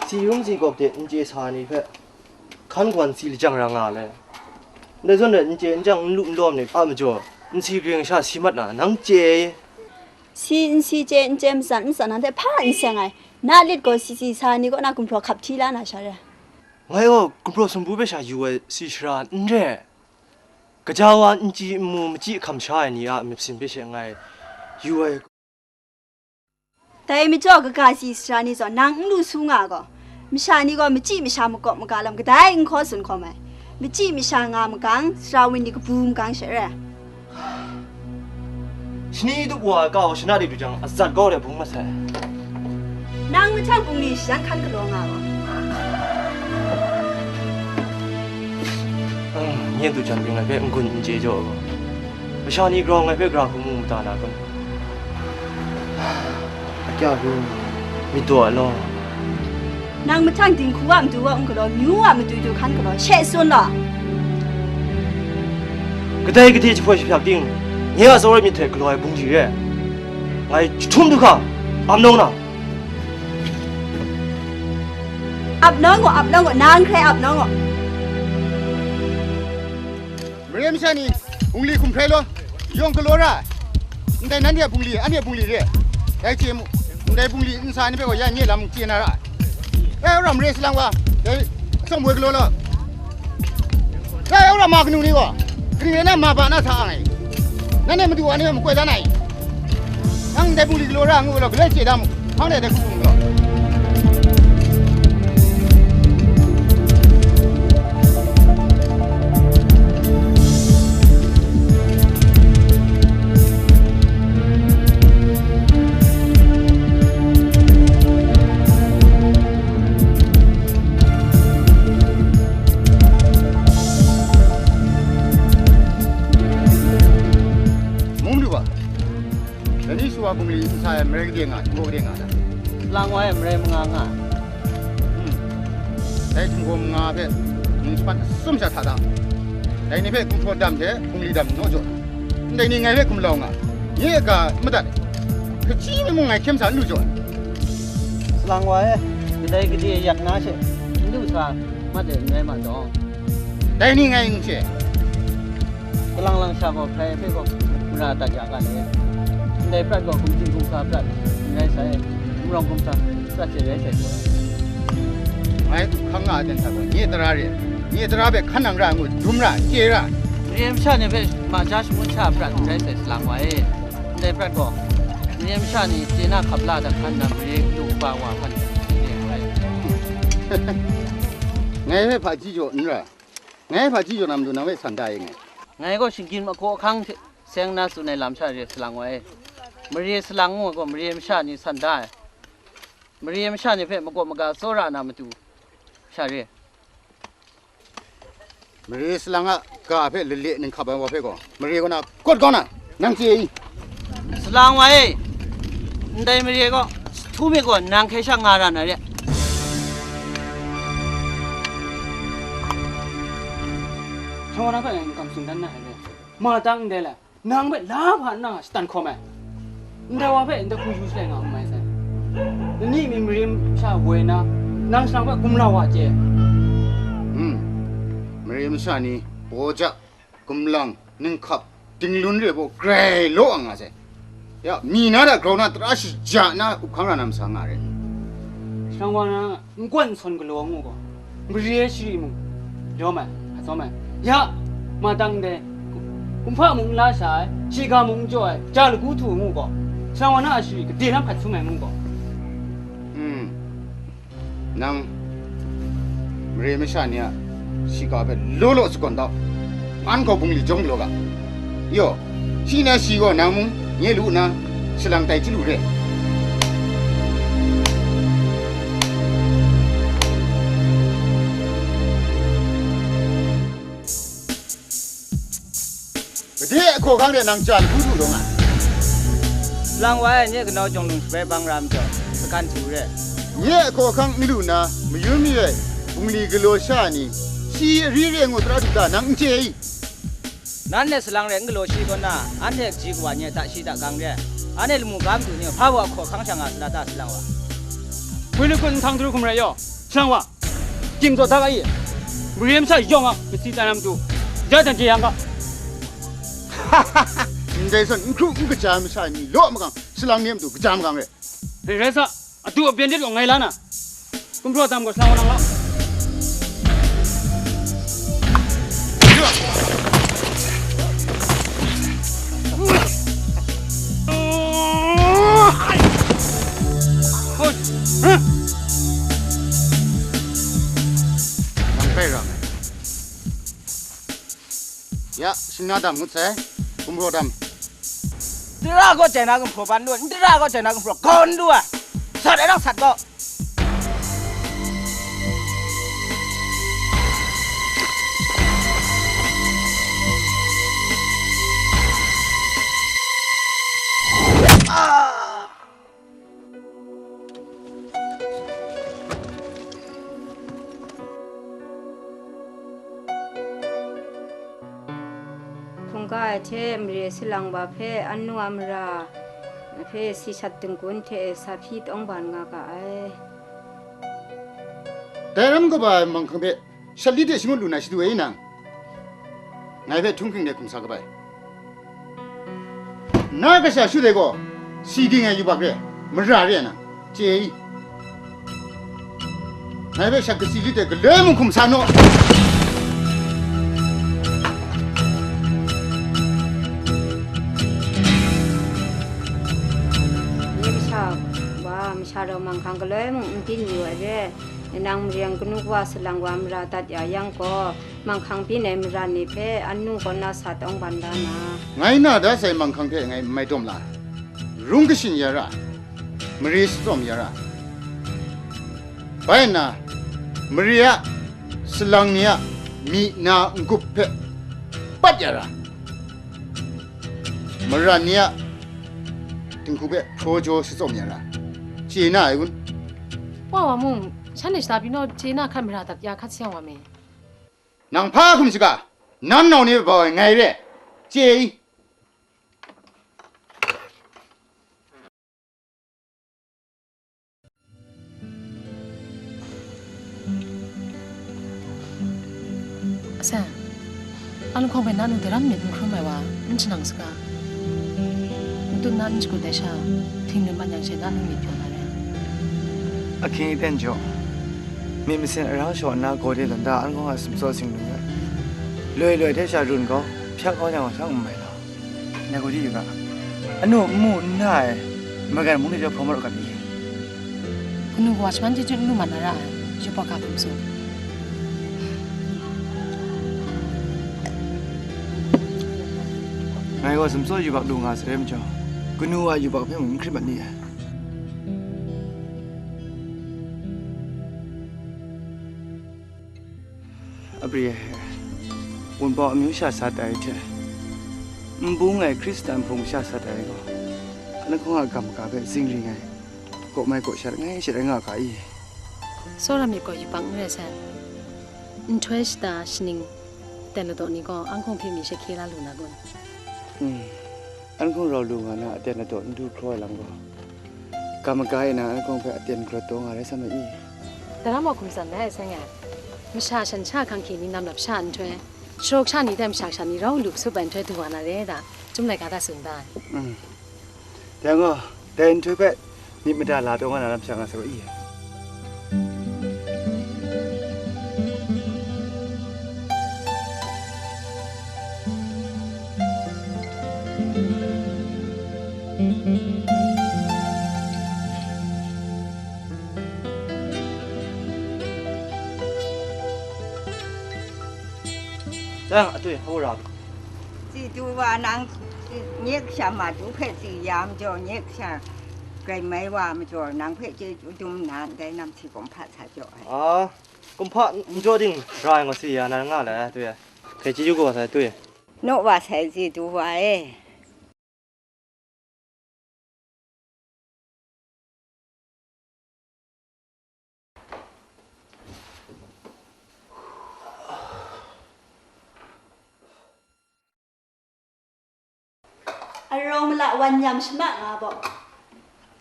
si yung si gawk de n chye sa ni hpe hkan gawn si lajang ra nga le. Ndai zawn rai n chye n chyang n lu n lawm ni a majaw, n si gring sha si mat na, nang chye. Si n si chye n chye, matsan n matsan, nanhte hpa n seng ai. Na lit gaw si si sa ni kaw na gumhpraw hkap hti la na sha re. Ngai gaw gumhpraw sumpu hpe sha yu ai si sara n re. Gaja wa n chyi n mu machyi hkam sha ai ni a myit sin hpe she ngai yu ai. Dai majaw kaga si sara ni zawn nang n lu su nga gaw, masha ni gaw machyi masha makawp maga lam kadai n hkaw tsun hkawm ai. Machyi masha nga magang, sara wun ni kabu magang she re. Shani tup wa ai kau shana de du jang, azat kau de bung masai. Nang mahtang bungli shajan hkan galaw nga gaw. Nye du jan bring ai hpe n-gun n chye jaw gaw, masha ni grau ngai hpe gara hku mu mada na kun? Akya ru, myit daw ai law. Nang mahtang dinghku a matu wa n galaw, myu a matu du hkan galaw, she tsun law. Kadai gade jahpoi jahpyak ting, nye a tsawra myit hte galaw ai bungli re. Ngai jahtum du hka, ap nawng na. Ap nawng gaw, ap nawng gaw, nang hkrai ap nawng gaw. Mare masha ni, bungli hkum hkrai law, yawng galaw ra ai. Ndai nanhte a bungli, anhte a bungli re ai. Dai chye mu, ndai bungli ntsa ni hpe gaw ya nye lam chye na ra ai. Dai ram re salang wa, dai atsawm woi galaw law. Dai ram ma kanu ni gaw, kaning rai na ma ba na sa ang ai. Nanhte madu wa ni gaw makoi dan ai. Nang ndai bungli galaw ra ngu law, galoi chye da mu. Hpang de dai hku mu law. Mung lu wa, dai ni shawa bungli n sa ai marai gade nga, htinggaw gade nga ta? Lang wa e, marai manga nga. Hmm. Dai htinggaw manga hpe ning shapat asum sha hta ta. Dai ni hpe gumhpraw dam hte bungli dam naw jaw. Ndai ni ngai hpe gumlau nga, nye a ga n madat ai. Hkaji mi mung ngai hkyen sa n lu jaw ai. Salang wa e, kadai gade yak na she n lu sa mat ai n rai ma dawng, dai ni ngai n chye. Kalang lang sha gaw hkrai hpe gaw mara dat ya ga le. Ndai prat gaw gumhting gumhka prat n rai sai, gumrawng gumhta prat hte rai sai gaw. Ngai hkang nga ai ten hta gaw, nye tara re, nye tara hpe hkan nang ra ngu, dum ra, chye ra. Mare masha ni hpe ma ja shangun sha prat n rai sai, salang wa e. Ndai prat gaw, mare masha ni chye na hkap la da hkan na mare kadu kaba wa hkan chye ai. Ngai hpe hpaji jaw n ra. Ngai hpaji jaw na matu nang hpe san da e ngai. Ngai gaw shinggyim ahkaw ahkang hte seng na tsun ai lam sha re, salang wa e. Mare salang ngu ai gaw, mare masha ni san da ai. Mare masha ni hpe makawp maga tsawra na matu sha re. Mare salang a ga hpe lale ninghkap ai wa hpe gaw, mare kaw na kawt kau na, nang chye i? Salang wa e, ndai mare gaw, jahtum e gaw nang hkrai sha nga ra na re. Shawng wa nang hpe ngai n kam tsun dan na ai re. Ma dang ndai le, nang hpe la hpa nna shatan hkawm ai. Ndai wa hpe ndai hku yu shalai nga n mai sai. Lani mi mare masha woi na, nang shanang hpe gumlau wa chye. Hmm. Mare masha ni, baw ja, gumlang, ninghkap, dinglun re baw grai law nga sai. Ya, mi na hta grau na tara shaja na up hkang ra na masa nga re. Shanang wa na, n gawn n sawn galaw ngu gaw, mare shari mung lawm ai, hpa tsawm ai. Ya, ma dang ndai, kumhpa mung n la sha ai, shiga mung n jaw ai, ja lagu htu ngu gaw, shanang wa na a shari gade lam hkat sum ai ngu gaw. Hmm. Nang mare masha ni a shiga hpe law law shakawn dau. An gaw bungli jawng galaw ga. Yaw, shi na shi gaw nang mung nye lu nna, shalang tai chyalu re. Gade ahkaw hkang de nang ja lagu du dawng a? Lang wa ai nye kanau jawng lung shabai bang ra majaw, sagan htu re. Nye a hkawhkang n lu na, mayun mayoi, bungli galaw sha ni, shi ari re ngu tara du ta, nang n chye i? Nanhte salang re n galaw shi kaw na, anhte kaji kawa nye ta shi ta gang re. Anhte lamu ga madu ni hpa wa hkawhkang sha nga sa la ta, salang wa? Hpui lakut nhtang daru hkum rai yaw, salang wa? Ging zaw da ga i? Mare masha yawng a, masi tai na matu, ya jan je yang ga. Ndai zawn n hkru n kaja masha ni law magang, salang ni a matu kaja magang re. Rai rai sa, adu abyen de gaw ngai la na. Gumhpraw dam gaw sa wa nang lau. Nang rai ra ai. Ya, shingna dam ngut sai, gumhpraw dam. Tara gaw jai na gumhpraw ban lu ai, n tara gaw jai na gumhpraw gaw n lu ai. Sat ai rang sat gaw. Hkungga ai hte mare salang wa hpe anu a mara hpe si shat dinggun hte e sa hpyi tawng ban nga ga ai. Dai ram kaba ai manghkang hpe shat lit de shangut lu na shadu e nang, ngai hpe htunghking de hkum sa kaba ai. Na kasha shu dai gaw, si ging ai yubak re, mara re ai na, chye i? Ngai hpe shat katsi lit de galoi mung hkum sa naw. Nye masha wa, masha rau manghkang galoi mung n byin yu ai re. Nang mare yang kanu kawa salang wa mara dat ya yang gaw, manghkang byin ai mara ni hpe anu kaw na sa tawng ban da na. Ngai na da sai manghkang hte ngai n mai dawm la, rung kashin ya ra, mare shatsawm ya ra. Bai nna, mare a salang ni a myi na n-gup hpe pat ya ra, mara ni a dinghku hpe hpraw jaw shatsawm ya ra, chye na ai kun? Wa wa mung, shanhte shata pyi naw chye na hkat mara dat ya hkat sayang wa me. Nang hpa hkum shaga, nan nau ni bau ai ngai re, chye i? Asen, a lahkawng hpe na nu daram myit n hkrum ai wa, n shanang saga. N tut na n shakut ai sha, htingnu man yang she na nu myit pyaw na re. Ahkying aten jaw, myit masin arang shaw nna gaw de landa an hkawng a sumtsaw singnu ai. Loi loi hte sha run gaw, hpyak kau yang hta n mai law. Ngai gaw di yu ga, anu n mu n na ai, magan mung ni jaw hpraw maru ga pyi. Kanu kawa shaman chyeju n lu mat na ra ai, yubak ga hkum tsun. Ngai gaw sumtsaw yubak lu nga sai majaw, kanu a yubak hpe mung n hkrit mat ni ai. Apri e, Wunpawng amyu sha sat ai hte, nbung ai Hkristan hpung sha sat ai gaw, anhkawng a gam maga hpe zingring ai, kaw mai kaw shat ngai shat rai nga ga i? Tsawra myit gaw yubak n rai sai. Nhtoi shata shaning, ten ladaw ni gaw anhkawng hpe mi she hkye la lu na kun? Hmm. Anhkawng rau lu nga na aten ladaw n du hkraw ai lam gaw, gam maga e na anhkawng hpe aten grawt taw nga rai sa ma i? Dara mau hkum tsan dai, Seng e. Masha shan sha hkang hkye ni nam lap sha nhtoi, sharawk sha ni hte masha kasha ni rau lu kasup ai nhtoi du wa na re da, chyum laika hta tsun da ai. Mm. Dai gaw, dai nhtoi hpe myit mada la taw nga na lam sha nga sa gaw i? Dang, atui, hau ra. Tsi du wa nang, nye kasha madu hpe tsi ya majaw, nye kasha grai mai wa majaw, nang hpe chyeju dum nna, ndai nam si kumhpa sa jaw ai. A, kumhpa n jaw ding ra ai ngaw si ya na nga lai, atui. Hpe chyeju kaw sai, atui. Naw wa sai, tsi du wa e. Arawng mala wan nyam shama nga baw.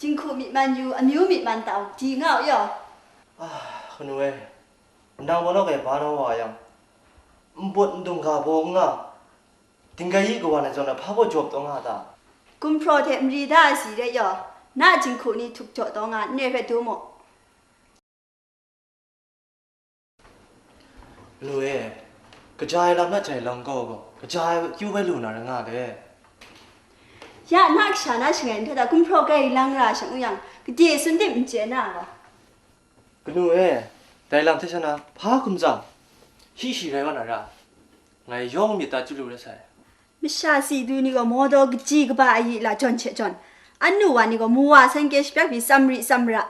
Jinghku myi man yu, amyu myi man tau, di nga u yaw. Ah, kanu e, nang gaw nawk e ba naw wa yang, nput ndung ga baw n nga, dinggai yi kawa na zawn na hpa baw jawp taw nga a ta? Gumhpraw hte mari da ai si re yaw, na jinghku ni htuk jaw taw nga, n re hpe du mu. Lu e, kaja ai lam na jai lang kau gaw, kaja ai kyu bai lu na rai nga le. Ya na kasha na shangai nhtoi hta gumhpraw kai lang ra shang u yang, gade sun tim n chye na gaw. Kanu e, dai lam hte sha na, hpa hkum tsang, hti shi rai wa na ra, ngai yawng myit dat chyu lu rai sai. Masha si du ni gaw mawdaw kaji kaba ayi la jawn she jawn, anu wa ni gaw mu wa san kye shapyak pyi tsam ri tsam ra.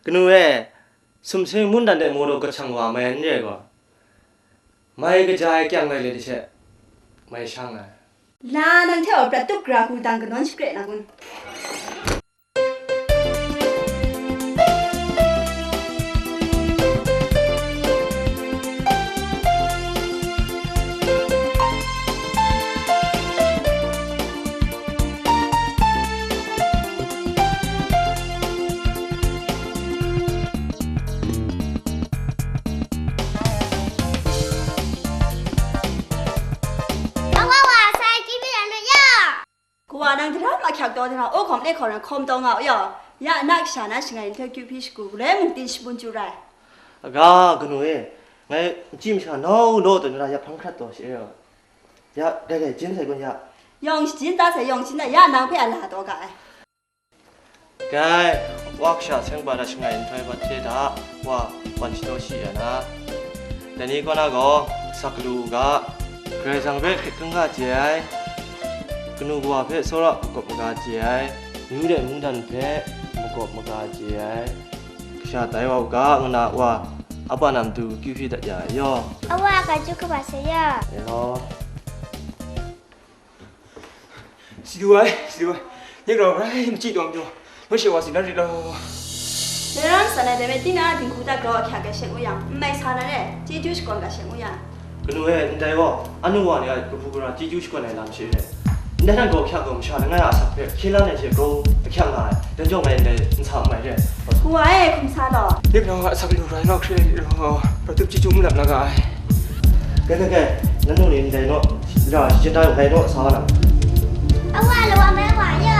Kanu e, sumsing mungdan de mawdaw kachang wa mai n re gaw, mai kaja ai kyang lai le hte she, mai shang ai. La nang hte wa prat tup gra hku dang kanawn shakre na kun? Awa wa sai kimi anu ya? Kawa nang daram ahkyak taw dara, o hkawm le hkawm rai hkawm taw nga u yaw. Ya na kasha na shangai nhtoi kyu hpyi shagu, galoi mung tin shabun chyu rai. Aga, kanu e, ngai nchyi masha nau law taw na ra ya hpang hkrat taw shi e. Ya, dai dai, jin sai kun ya. Yawng shajin ta sai, yawng shajin ta, ya nang hpe a la taw ga ai. Gai, wa kasha seng ba na shangai nhtoi bat hte hta, wa, wan shadaw shi ya na. Dai ni kaw na gaw, sak lu u ga, Karai Kasang hpe hkrit hkungga chye ai, kanu kawa hpe tsawra makawp maga chye ai, myu de mungdan hpe makawp maga chye ai, kasha tai wa u ga, ngu na wa, apa nam du kyu hpyi dat ya ai yaw. Awa a ga ju kaba sai ya. E law. Si du ai, si du ai, nik rau rai machyi taw majaw, naw she wa si na rit law. Dai ram san ai dai me, tinang a dinghku hta grau ahkyak ai shen u yang, n mai sa na re, chyeju shakawn ga shen u yang. Kanu e, ndai gaw, anu wa ni a kahpu gara chyeju shakawn ai lam she re. Ndai hta grau ahkyak gaw masha langai a asak hpe hkye lan ai hte grau ahkyak nga ai, dan jaw ngai ndai n sa n mai re. Hku wa e, hkum sa law. Nik rau a asak lu rai nau hkre rit law, rau tup chyeju n lap la ga ai. Kai, kai, kai, nang nu ni ndai naw, ra, shajin da, ndai naw sa wa na. Awa, lawa mai wa ya.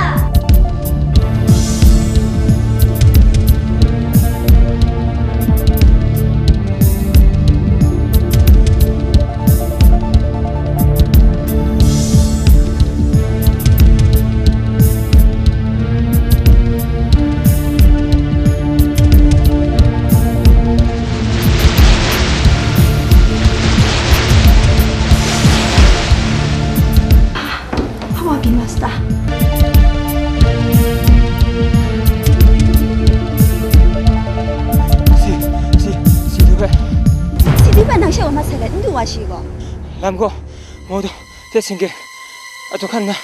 Hawa byin wa sata? Si, si, si du bai. Si du bai nang she wa mat sai let, n du wa shi gaw. Lam gaw, mau du. Hte singke, a du hkan na.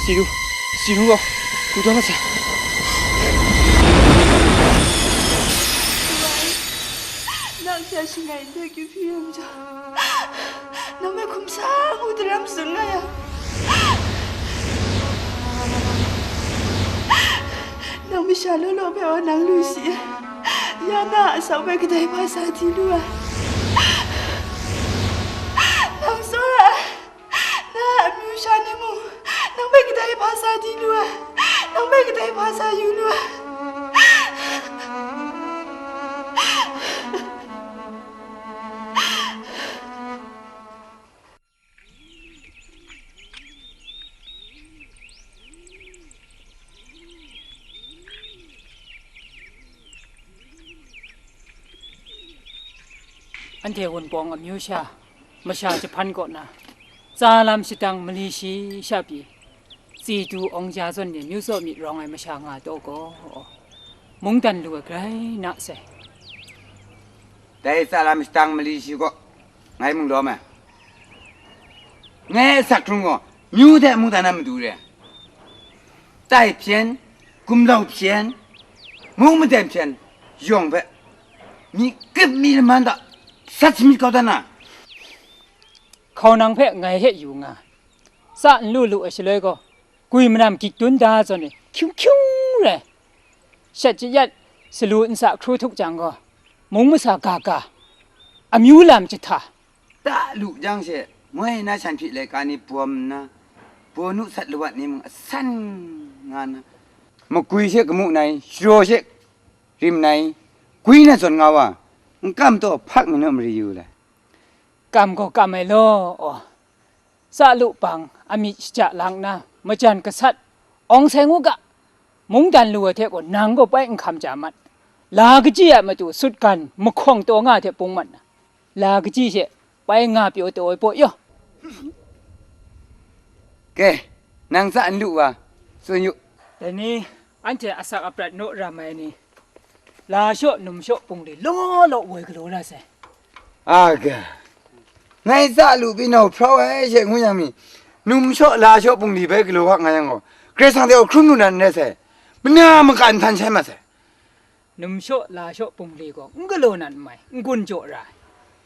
Si du, si du gaw, du da mat sai. Nang hte shangai nhtoi kyu hpyi yu majaw, nang hpe hkum sa ngu daram tsun nga yang, nang masha law law hpe wa nang lu si ai, ya na a asak hpe kadai hpa sa di lu ai, nang tsawra ai. Na a amyu sha ni mung, nang hpe kadai hpa sa di lu ai, nang hpe kadai hpa sa yu lu ai. Anhte Wunpawng amyu sha, masha jahpan kaw na, tsa lam shadang mali shi sha pyi, Tsi Du Awng Ja zawn ni myu tsaw myit rawng ai masha nga taw gaw, mungdan lu ai grai na sai. Dai tsa lam shadang mali shi gaw ngai mung lawm ai. Ngai a asak hkrung gaw myu hte mungdan na matu re. Tai hpyen, gumlau hpyen, mung maden hpyen, yawng hpe, myi grip mi laman hta sat shamyit kau dat na. Hkau nang hpe ngai hte yu nga, Tsa n lu lu ai shaloi gaw, gwi manam gyik dun da zawn e, hkyung hkyung rai, shat jayat, salu nsa hkru htuk jang gaw, mung masa ga ga, amyu lam jahta, ta lu jang she, moi na shan hpyi laika ni bawm nna, bawnu sat lawat ni mung asan nga nna, magwi she kamu nai, sharaw she rim nai, gwi na zawn nga wa, n kam taw hpak mi naw mari yu lai. Kam gaw kam ai law, aw, tsa lu bang, amyit shaja lang nna, majan gasat, awng sai ngu ga, mungdan lu ai hte gaw nang gaw pai n hkam ja mat, la kaji a matu sutgan mahkawng taw nga hte pung mat na, la kaji she pai nga pyaw taw ai paw yaw. Ke, nang tsa n lu wa, tsun yu. Dai ni, anhte asak aprat naw ram ai ni, la shaw, num shaw, pungli law law woi galaw ra sai. Aga, ngai tsa lu pyi nau hprau ai she ngu yang mi, num shaw, la shaw, pungli bai galaw wa nga yang gaw, Karai Kasang hte hkrum lu na n rai sai, mana maka n htan shai mat sai. Num shaw, la shaw, pungli gaw n galaw na n mai, n-gun jaw ra ai.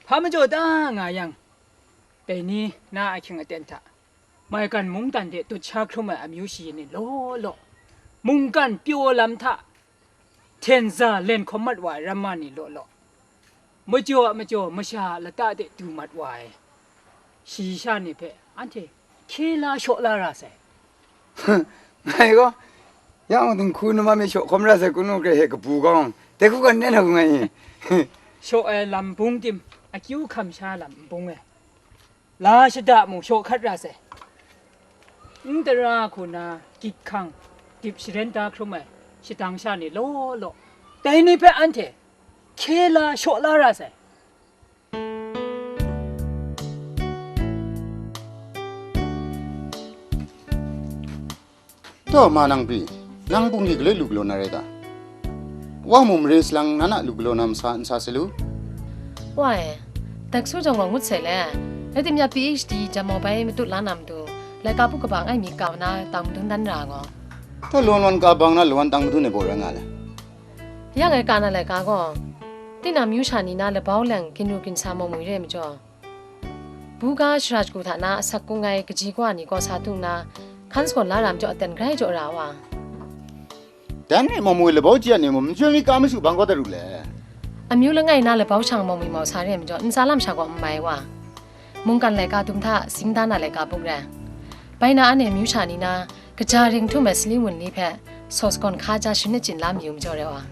Hpa majaw ta nga yang, dai ni na ahkying aten hta, maigan mungdan de dut sha hkrum ai amyu shayin ni law law, mungkan pyaw lam hta hten za len hkawm mat wa ai ramma ni law law, majaw a majaw masha a lata de du mat wa ai shayi sha ni hpe anhte hkye la shaw la ra sai. Ngai gaw, ya mung dinghku namam e shaw hkawm ra sai, kanu kre he kabu kawng, dai hku kan nen a ngu ngai i. Shaw ai lam bung tim, akyu hkam sha lam n bung ai. La shada mung shaw hkat ra sai. N tara hku na gyit hkang, dip sharen da hkrum ai shadang sha ni law law, dai ni hpe anhte hkye la shaw la ra sai. Taw, ma nang pyi, nang bungli galoi lu galaw na rai ta? Wa mung mare salang na na lu galaw na masa n sa sai lu? Wa e, daksu jawng gaw ngut sai le, rai timung ya P H D jam mau bai matut la na matu, laika bu kaba ngai mi kau na tang madun dan ra gaw. Ta lawan lawan ka bang na lawan tang madun ai baw rai nga le. Ya ngai ka na laika gaw, tinang myu sha ni na labau leng ginru ginsa mau mwi re ai majaw, buga shara shagu hta na asak kung ai kaji kawa ni gaw sa tung na, hkan sagawn la ra majaw aten grai jaw ra wa. Dan e mau mwi labau ji ai ni mung, majoi mi ka mashu bang kau dat ru le. Amyu langai na labau shang mau mwi mau sa re ai majaw, ntsa lam sha gaw n mai wa. Mungkan laika dum hta, singda na laika buk rai. Bai na anhte myu sha ni na, kaja ring htum ai sali wunli hpe, saw sagawn hka ja shangun achyin la mayu majaw re wa.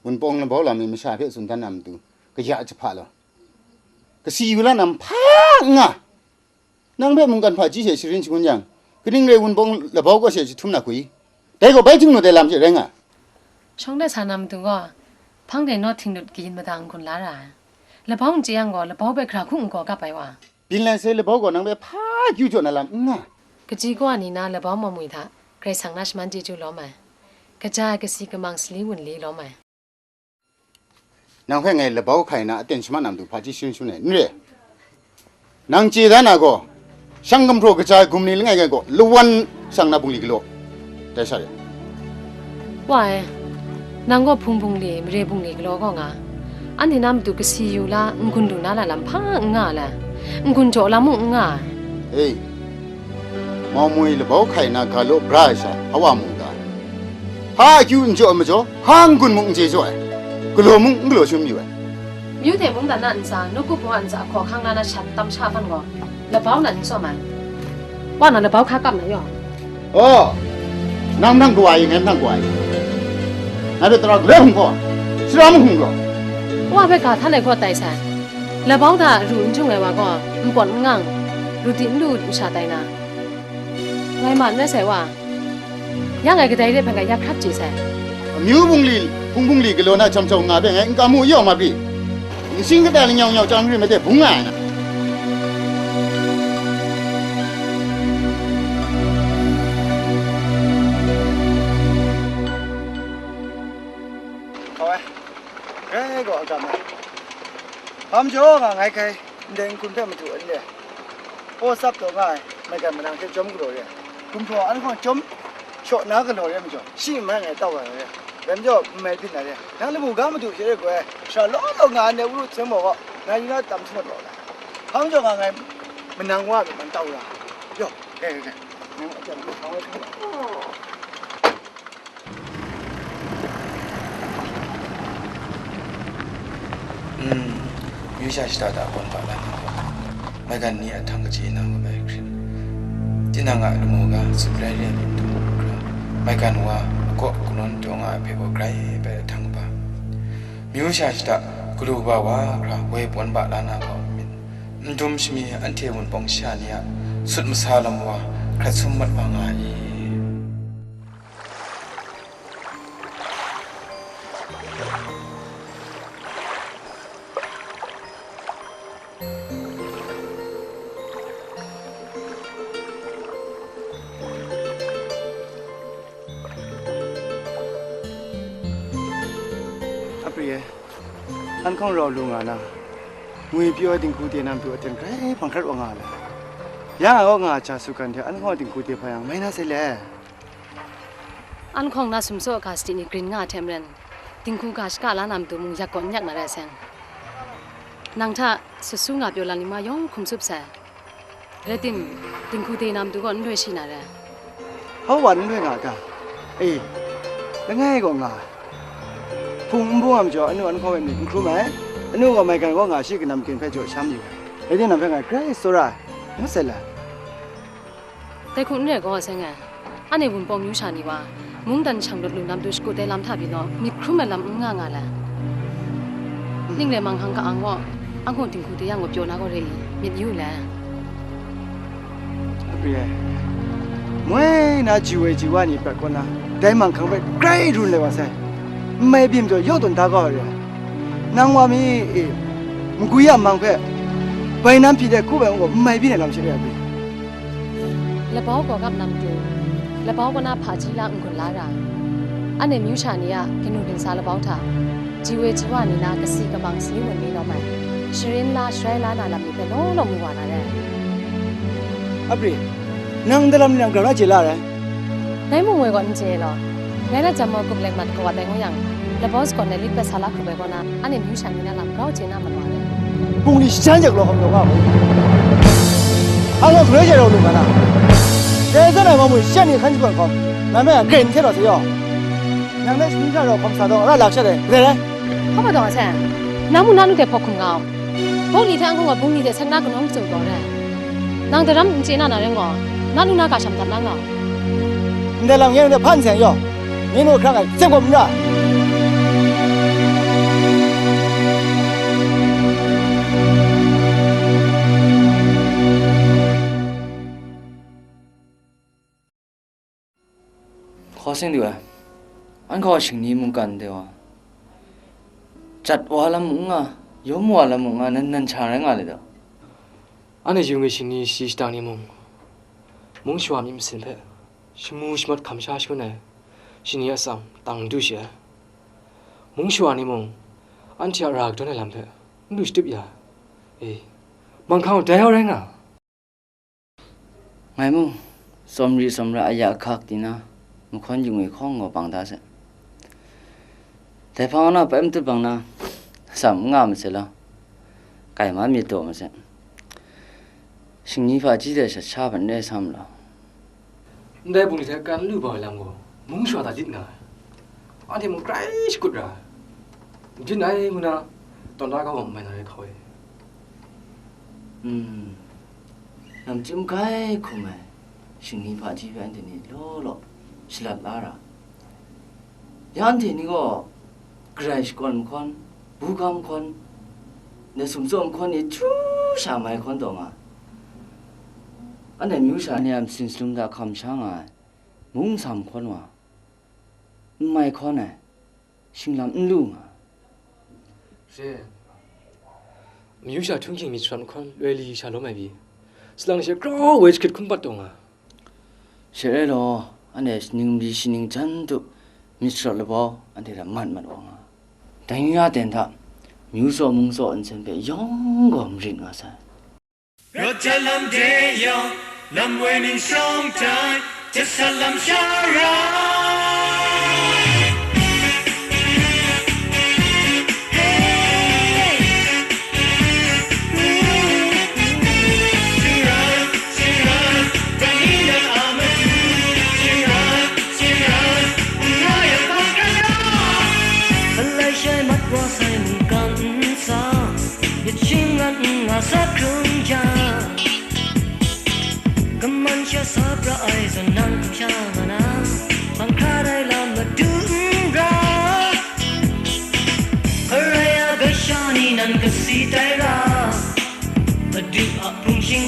Wunpawng labau lam mi masha hpe tsun dan na matu, kaya jahpa law, kasi yu la na mhpa n nga. Nang hpe mungkan hpaji she sharin shangun yang, kaning rai wunpawng labau kaw she jahtum na hku i? Dai gaw bai htingnu dai lam she rai nga. Shawng de sa na matu gaw, hpang de naw htinglut kayin mada n gun la ra ai. Labau n chye yang gaw, labau hpe gara hku n gaw kap ai wa. Byin lai sai labau gaw nang hpe hpa kyu jaw na lam n nga. Kaji kawa ni na labau mau mwi hta, Karai Kasang na shaman chyeju lawm ai. Kaja ai kasi kamang sali wunli lawm ai. Nang hpe ngai labau hkai na aten shaman na matu hpaji sharin shangun ai, n re? Nang chye da na gaw, shang gumhpraw kaja ai gumli langai ngai gaw, lawan shang na bungli galaw, dai sha re. Wa e, nang gaw hpung bungli, mare bungli galaw gaw nga, anhte na matu kasi yu la, n-gun lu na lam hpa n nga le, n-gun jaw lam mung n nga ai. Hei, mau mwi labau hkai na ga law bra ai sha, a wa mu ga? Hpa akyu n jaw ai majaw, hpa n-gun mung n chye jaw ai, galaw mung n galaw shangun mayu ai. Myu hte mungdan a ntsa, nawku hpung a ntsa hkaw hkang la na shat tam sha hpan gaw, labau nan n tsawm ai. Wa na labau hka kap na yaw. Oh, nang mahtang kawa i, ngai mahtang kawa i. Ngai hpe tara galoi hkungga, sara mahkung gaw. Wa hpe ga htan ai gaw tai sai. Labau hta ru n jung ai wa gaw, npawt n ngang, ru di n lu masha tai na, ngai ma n rai sai wa. Ya ngai kadai re hpe ngai ya hkrat chye sai. Amyu bungli, hpung bungli galaw na jam jau nga hpe ngai n kam mu yaw ma pyi. Nsin kata lanyawng nyawng chyang rim ai hte bung nga ai na. Hkau ai, grai gaw a kam ai. Hpa majaw nga ngai hkai, ndai n-gun hpe madu anle, paw tsap taw nga ai maigan manang hte chyawm galaw re ai, gumhpraw an hkawng chyawm shaw na galaw re ai majaw, shi n mai ngai tau ai re ai. Dai majaw, n mai byin ai re ai. Nang lamu ga madu she re goi, shara law law nga ai ne, wuru hte maw gaw, ngai yu na tam htum mat wa ai. Hpa majaw nga ngai manang wa myit man tau ra. Yo, eh, eh, eh. Mm, myu sha shada da gawn ba la na, maigan ni a htang kaji na wa bai hkrit. Tinang a lamu ga, sut rai re ai myit matu hkra, maigan wa a kaw kanawn taw nga ai hpe gaw grai bai a htang kaba. Myu sha shada galu kaba wa hkra woi pawn ba la na hkawm myit. Ndum shami anhte wunpawng sha ni a sut masa lam wa hkrat sum mat wa nga i? Apri e, an hkawng rau lu nga na, ngwi pyaw ai dinghku te nam du aten grai hpang hkrat wa nga ai. Ya nga kaw nga a ja su kan hte an hkawng a dinghku te hpa yang mai na sai le. An hkawng na sumsaw ga sadi ni grin nga ai hte maren, dinghku ga shaka la na matu mung yak gaw n yak na rai seng. Nang hta sut su nga pyaw lam ni ma yawng hkum tsup sai. Rai tim, dinghku te na matu gaw n loi shi na rai. Hpa wa n loi nga a ta? E, langai gaw nga ai. Hpung n bung ai majaw, anu an hkawng e myit n hkrum ai. Anu gaw maigan kaw nga shi kanam ken hpe jaw sham yu ai. Rai timung, nang hpe ngai grai tsawra ai, ngut sai la. Dai hku n rai gaw, seng e, anhte wunpawng myu sha ni wa, mungdan shang lut lu na matu shakut ai lam hta pyi naw, myit hkrum ai lam n nga nga le. Ning le manghkang ka-ang gaw, anhkung dinghku te yang gaw pyaw na gaw re i, myit yu le. Apri e, moi na ji woi ji wa ni prat kaw na, dai manghkang hpe grai run lai wa sai. N mai byin majaw, yaw tawn da kau ai re ai. Nang wa mi e, magwi a mang hpe bai nam hpyi de hku bai ngu gaw, n mai byin ai lam she re ai. Labau gaw gap na matu, labau kaw na hpaji la n-gun la ra, anhte myu sha ni a kanu ginsa labau hta, ji woi ji wa ni na kasi kamang sani wun ni lawm ai, sharin la sharai la na lam ni hpe law law mu wa na rai. Apri, nang ndai lam ni nang grau na chye la rai? Ngai mung woi gaw n chye law. Ngai na jam maw gup leng mat kaw ai ngu yang, labau sakawn ai lit hpe sa la hkrup ai kaw na, anhte myu sha ni na lam grau chye na mat wa ai. Bungli shajan jak law hkawm law nga hku. Ang gaw hkrai jai rau lu nga na. Dai zawn ai wa mung shajan ni hkan shakawn hkawm, nang me a grai n hte law sa yaw. Nang me shaning hta rau hkawm sa taw, ra lak shat ai, re rai? Hpa maw taw, Aseng? Nang mung na nu hte hpaw hkum nga u. Bawng ni hte anhkung gaw bung ni hte seng na kanawng kacung taw re ai. Nang daram n chye na na rai ngaw, na nu na ga sham dat na nga u. Ndai lam ngai nang hte hpa n seng yaw, myi nu hkra ngai tsep gawp n ra. Hkaw seng du ai, an hkaw shingni mungkan de wa, jat wa lam mung n nga, yawm wa lam mung n nga, nan, nan sha rai nga le daw. Anhte yu ngwi shingni shayi shadang ni mung, mung shawa myit masin hpe shamu shamat hkam sha shangun ai shingni atsam tang n du shi ai. Mung shawa ni mung, anhte a ra kadawn ai lam hpe n lu shatup ya ai. E, manghkang dai hau rai nga. Ngai mung, tsawmri tsawmra aya ahkak di na, mahkawn yu ngwi hkawng gaw bang da se. Dai hpang na pai matut bang na, atsam n nga masai law, kai man myit taw masai. Shingni hpaji dai shat sha hpan n rai sam law. Ndai bungli hte kan lu bau ai lam gaw, mung shawa ta lit nga ai. Anhte mung grai shakut ra ai. N lit ai ngu na, tawn da kau wa n mai na rai hkau e. Hmm. Namchyum grai hkum ai shingni hpaji hpe anhte ni law law shalat la ra. Ya anhte ni gaw garai shakawn mahkawn, buga mahkawn, ndai sumtsaw mahkawn ni hkru sha mai hkawn taw nga. Anhte myu sha ni a masin shalum hta hkam sha nga ai mung nsa mahkawn wa, n mai hkawn ai, shinglam n lu nga. Re, mayu sha htunghking myit sharawt mahkawn loi li sha lawm ai pyi, salang she grau woi jahkrit hkun pat taw nga. She rai law, anhte shaning mali shaning jan tup myit sharawt labau anhte hta mat mat wa nga. Dai yu ya ten hta, myu tsaw mung tsaw nsen hpe yawng gaw marit nga sai. Rawt jahlam de yawng, lam woi ning shawng tai, jahsat lam sha ra. Sharai, sharai,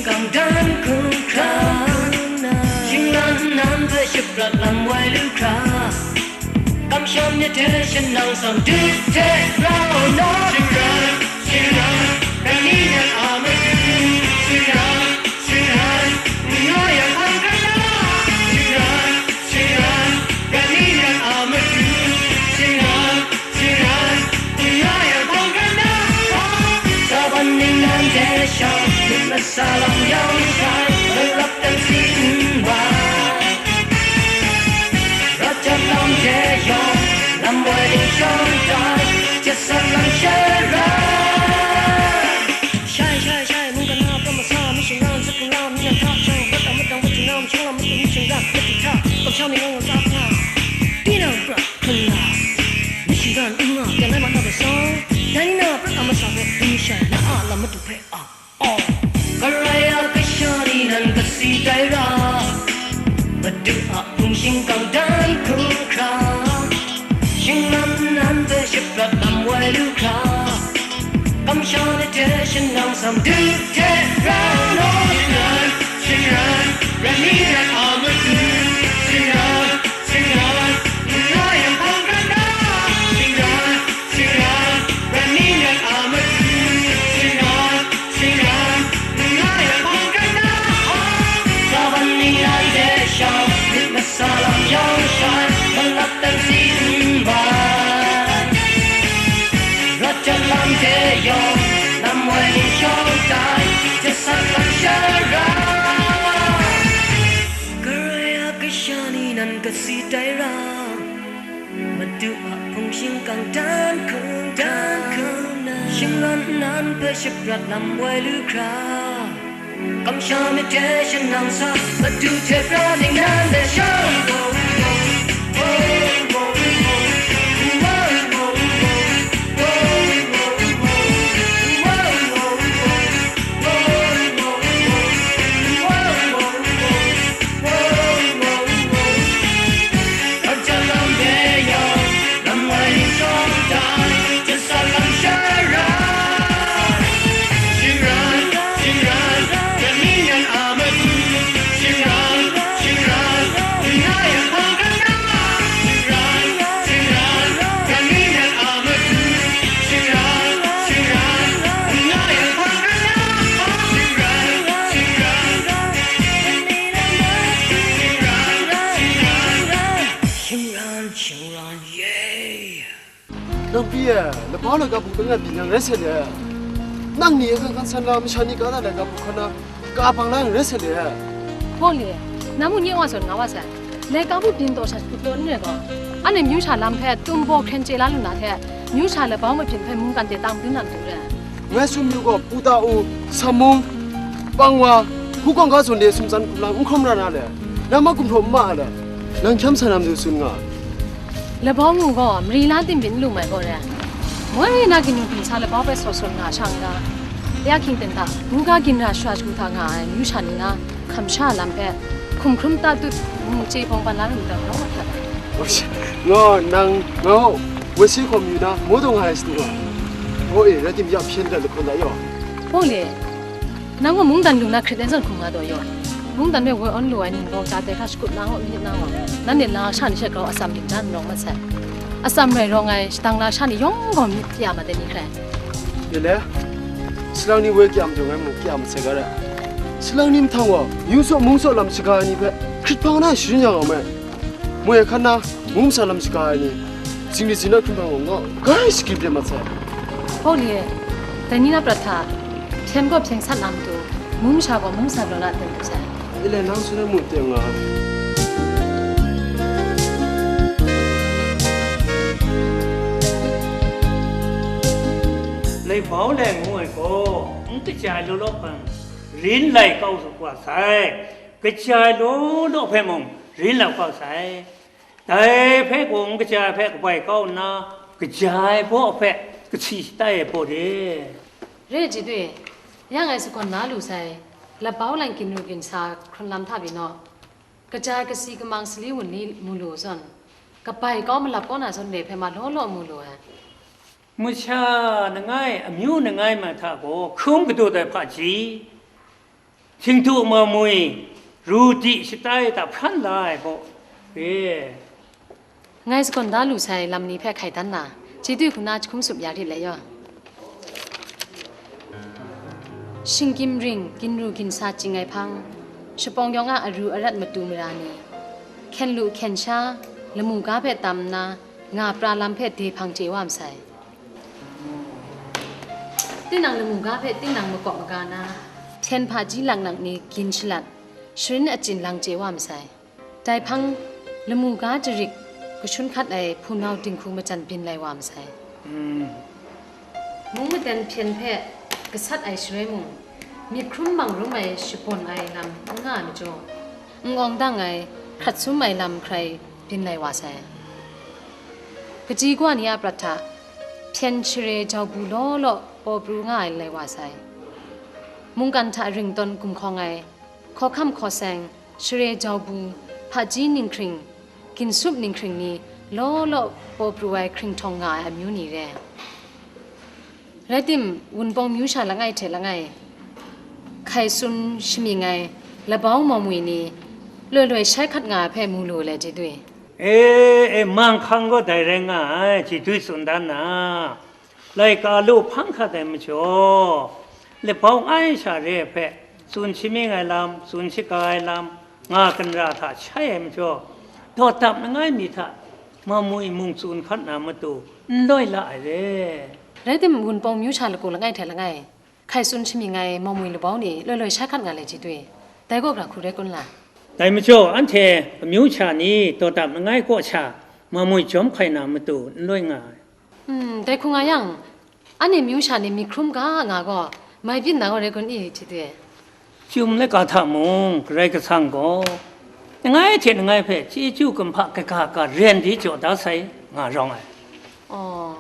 Kangdan hkung hkra, shingran nnan hpe shaprat lam wai lu hkra, kamsham myit hte shanang tsawm dut hte rau naw. Shingran, shingran, rai ni nnan a matu. Shingran, shingran, n nga yang hpang kra na. Shingran, shingran, rai ni nnan a matu. Shingran, shingran, n nga yang hpang kra na. Sa ban ningnan de shang, myit masa lam yang shai, malap dan si n wa. Rawt jat lam de yawng, lam wai ling shawng tai, jet san lam shara. Shai, shai, shai, mungkan na pram masa, mi shingran, zat kung lam, mi na hta shang, rat a madang, mat jung na, mashang lam, matu, mi shingran, matu hta, kamsham ni ngang sa hta. Tinang prat hkun la, mi shingran n nga, yang ai ma na hpe sa, dai ni na prat a masa hpe, dum shai, la a lam matu hpe, a, aw. Karai a kasha ni nan kasi tai ra, madu a hpung shingkang dan hkung hkra, shingran nan hpe shaprat lam wai lu hkra, kamsham myit hte shanang tsawm dut hte rau naw. Shingran, shingran, rai ni nnan a matu. Shingran, shingran, n nga yang hpang kra na. Shingran, shingran, rai ni nnan a matu. Shingran, shingran, n nga yang hpang kra na. Sa ban ningnan de shang, myit masa lam yang shai, malap dan si n wa. Rawt jat lam de yawng, lam wai ning shawng tai, jet san lam shara. Karai a kasha ni nan kasi tai ra, madu a hpung shingkang dan hkung dan hkung na, shingran nan hpe shaprat lam wai lu hkra, kamsham myit hte shanang sa, madu hte pra ningnan de shang. Shingran, shingran, ye! Nang pyi e, labau laika hpung hpe ngai byin yang rai sat le. Nang ni e hkan hkan san la, masha ni ka da laika hpung hkan na, ka bang la yang rai sat le. Hpawng li, nang mung nye wa zawn nga wa sai. Laika hpung byin taw sha shakut law n rai gaw, anhte myu sha lam hpe tum baw hkren chye la lu na hte, myu sha labau mahpyin hpe mungkan de tang dun na matu re. Ngai sum yu gaw, Puta U, Samung, Pangwa, Hkungga zawn de sumtsan hkum lang n hkrum ra na le, nang ma gumhpraw n ma a le, nang hkyam san na matu tsun nga. Labau ngu gaw, mari la tim byin n lu mai gaw re. Moi na kinu ginsa labau hpe saw sawn nga sha n ga, ya hkying ten hta, buga ginra shara shagu hta nga ai myu sha ni na, hkam sha lam hpe hkum hkrum tatut, mu chye bawng ban la lu ndau rawng hta. Ngaw, nang, ngaw, woi si hkawm yu na, maw taw nga ai shadu nga. Ngaw e, rai tim ya hpyen dat lahkawn da yaw. Hpawng le, nang gaw mungdan lung na hkrit ai zawn hkum nga taw yaw. Mungdan hpe woi awn lu ai ning gaw, ta tai hkra shakut na ngaw myit na ngaw, nanhte lasha ni she grau atsam ling dan rawng mat sai. Atsam rai rawng ai, shadang lasha ni yawng gaw myit pya mat ai ni hkrai. Ni le, salang ni woi kya majaw ngai mung kya masai ga ra. Salang ni mahtang gaw, yu saw mung saw lam shaga ai ni hpe hkrit hpang na sharin ya nga mai. Moi hkan na, mung masa lam shaga ai ni, zingri zingrat hkrit hpang gaw, nga gai shagri bret mat sai. Hpawng li e, dai ni na prat hta, hpyen gaw hpyen sat na matu, mung masha gaw mung masha law la ten lu sai. Ile nang tsun ai mung teng nga. Laibau lai ngu ai gaw, n kaja ai law law hpang, rin lai kau wa sai. Kaja ai law law hpe mung, rin lai kau sai. Dai hpe gaw n kaja ai hpe kabai kau nna, kaja ai baw hpe kasi shatai ai baw de. Re ai jidwi, yang ngai sagawn la lu sai, labau lan ginru ginsa hkrun lam hta pyi naw, kaja ai kasi kamang sali wun ni mu lu zawn, kabai kau malap kau na zawn re hpe ma law law mu lu ai. Masha langai, amyu langai ma hta gaw hkrum kadu ai hpaji, Htingtu mamwi, ru di shatai hta hpran la ai baw re. Ngai sagawn da lu sai lam ni hpe hkai dan na, chye dwi hku na jahkum sup ya rit let yaw. Shinggyim ring, ginru ginsa ching ai hpang, shapawng yawng a aru arat matu mara ni, hkyen lu hkyen sha, lamu ga hpe tam nna, nga pra lam hpe de hpang chye wa masai. Tinang lamu ga hpe tinang makawp maga na, hpyen hpaji laknak ni gin shalat, sharin achyin lang chye wa masai. Dai hpang, lamu ga jarik kashun hkat ai hpunau dinghku majan byin lai wa masai. Mung madan hpyen hpe gasat ai shaloi mung, myit hkrum mang rum ai shabawn ai lam n nga ai majaw, n awng dang ai, hkrat sum ai lam hkrai byin lai wa sai. Kaji kawa ni a prat hta, hpyen share jau bu law law paw pru nga ai lai wa sai. Mungkan hta ringtawn gumhkawng ai, hkawhkam hkawseng, share jau bu, hpaji ninghkring, ginsup ninghkring ni law law paw pru ai hkringhtawng nga ai amyu ni re. Rai tim, Wunpawng myu sha langai hte langai, hkai tsun shamying ai labau mamwi ni loi loi shai hkat nga ai hpe mu lu le, chye dwi. E, e, manghkang gaw dai rai nga ai, chye dwi tsun dan na, laika lu hpang hkat ai majaw, labau ai sha re ai hpe tsun shamying ai lam, tsun shaga ai lam, nga kanra hta shai ai majaw, dawt dap langai mi hta mamwi mung tsun hkat na matu n loi la ai re. Rai tim, Wunpawng myu sha laku langai hte langai, hkai tsun shamying ai mamwi labau ni loi loi shai hkat nga le, chye dwi. Dai gaw gara hku rai kun la? Dai majaw, anhte amyu sha ni dawt dap langai kaw sha mamwi jawm hkai na matu n loi nga ai. Hmm, dai hku nga yang, anhte myu sha ni myit hkrum ga nga gaw, mai byin na gaw rai kun i, chye dwi? Chyum laika hta mung, Karai Kasang gaw langai hte langai hpe chyeju kumhpa kaga ga ren di jaw da sai, nga rawng ai. Aw,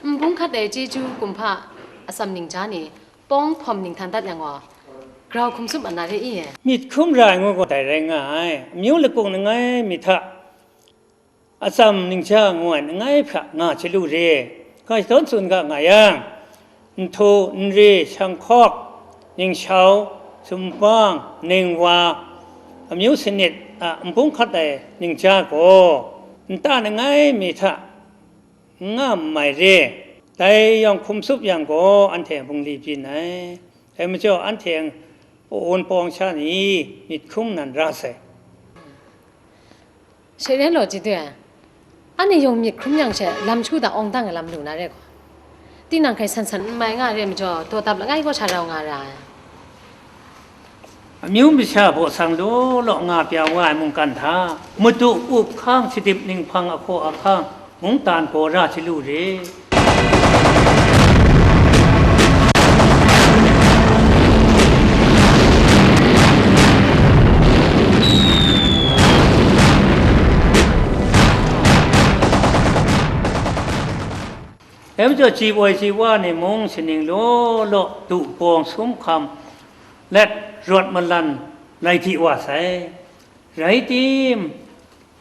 nbung hkat ai chyeju kumhpa atsam ningja ni pawng hpawm ninghtan dat yang gaw, grau hkum tsup mat na re i? Myit hkrum ra ai ngu gaw dai rai nga ai. Amyu lakung langai mi hta atsam ningja ngu ai langai hpe nga chyalu re. Ga shadawn tsun ga nga yang, nhtu, nri, shang hkawk, ningshau, sumhpang, ningwa, amyu sanit a nbung hkat ai ningja gaw, nta langai mi hta n nga mai re. Dai yawng hkum tsup yang gaw, anhte bungli byin ai. Dai majaw, anhte Wunpawng sha ni myit hkrum nan ra sai. She ren law, chye dwi ai. Anhte yawng myit hkrum yang she, lam shu da awng dang ai lam lu na re gaw, tinang hkai san san n mai nga re majaw, dawt dap langai kaw sha rau nga ra ai. Amyu masha baw sang law law nga pya wa ai mungkan hta, madu up hkang, shadip ninghpang ahkaw ahkang, mungdan gaw ra chyalu re. Dai majaw, chyi boi chyi wa ni mung, shaning law law du bawng sum hkam let, rawt malan lai di wa sai. Rai tim,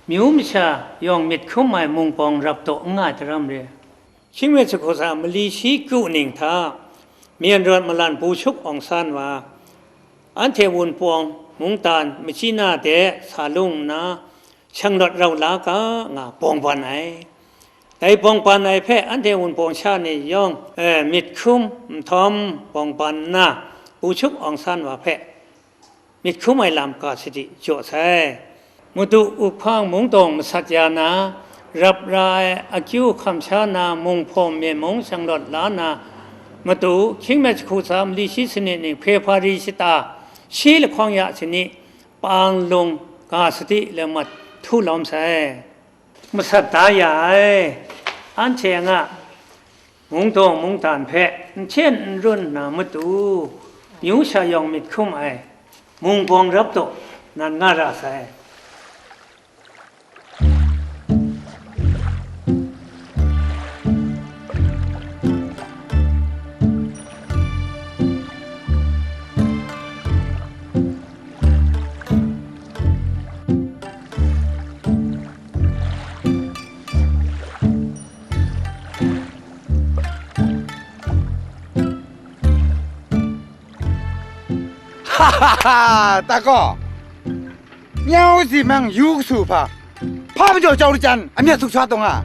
myu masha yawng myit hkrum ai mung bawng rap taw n nga ai daram re. Hkying mi jahku tsa mali shi kru ning hta, myen rawt malan bu shup awng san wa, anhte Wunpawng mungdan machyi na de sa lung nna, shanglawt rau la ga nga bawng ban ai. Dai bawng ban ai hpe anhte Wunpawng sha ni yawng, eh, myit hkrum nhtawm bawng ban nna, bu shup awng san wa hpe myit hkrum ai lam ga sadi jaw sai. Madu up hkang mungdawng masat ya na, rap ra ai akyu hkam sha na, mung hpawm myen mung shanglawt la na, madu hkying mi jahku tsa mali shi sanit ni hpe hpa ri shata, shi lahkawng ya sanit, pang lung ga sadi le mat htu lawm sai. Masat da ya ai, anhte a nga, mungdawng mungdan hpe n hten n run na matu, myu sha yawng myit hkrum ai, mung bawng rap taw nan nga ra sai. Ha ha, ta gaw, nyau si mang yu kasu hpa, hpa majaw jau lachyan, amyat suk sha taw nga.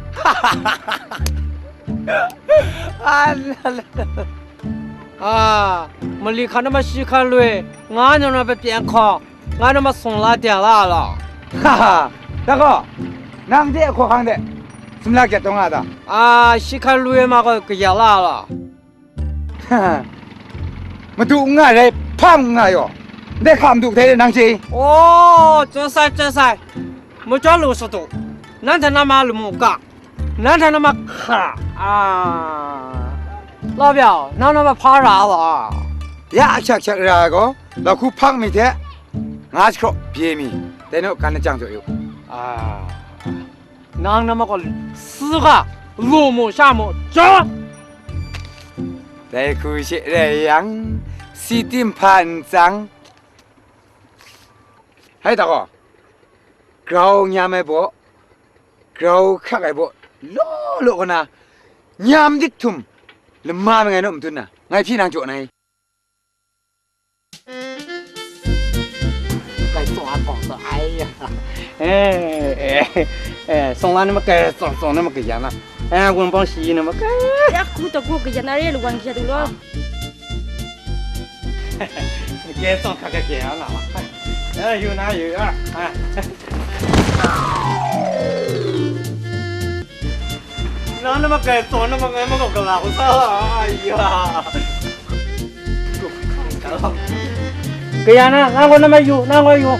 A, mali hkan na ma shi hkan lui, nga nang na pyi hkaw, nga na ma sung la de la law. Ha ha, ta gaw, nang de hkaw hkang de, sumla gyat taw nga ta? A, shi hkan lui ma gaw kaya la law. Madu n nga rai, hpa n nga yaw, ndai hka madu hte nang chye. O, chyen sai, chyen sai, majaw lu sa du, nanhte na ma lamu ga, nanhte na ma hka, a, Labyau, nang na ma hpa ra wa? Ya hkyak hkyak ra ai gaw, lahku hpang mi hte nga jahkraw bye mi, dai naw gan lachyang jaw yu. A. Nang na ma gaw, si ga, lu mu sha mu, jaw! Dai hku she rai yang, si tim hpa n tsang. Hai ta gaw, grau nyam ai baw, grau hkrak ai baw, law law kaw na, nyam dik htum, lama mangai naw madun na, ngai hpyi nang jaw na i. Kai tsawng a kawng taw, ai ya. Eh, eh, eh, song la ni ma kai, tsawng tsawng ni ma kai ya na. Eh, wunpawng shi ni ma kai. Ya, hku taw, hku kai ya na re, lu wan kai ya du law. Kai tsawng hkra kai ya na ma. Eh, yu na, yu ya. Ah. Na, na ma kai tsawng, na ma kai ma gaw gala u sa, ai ya. Kaya na, nang gaw na ma yu, nang gaw yu.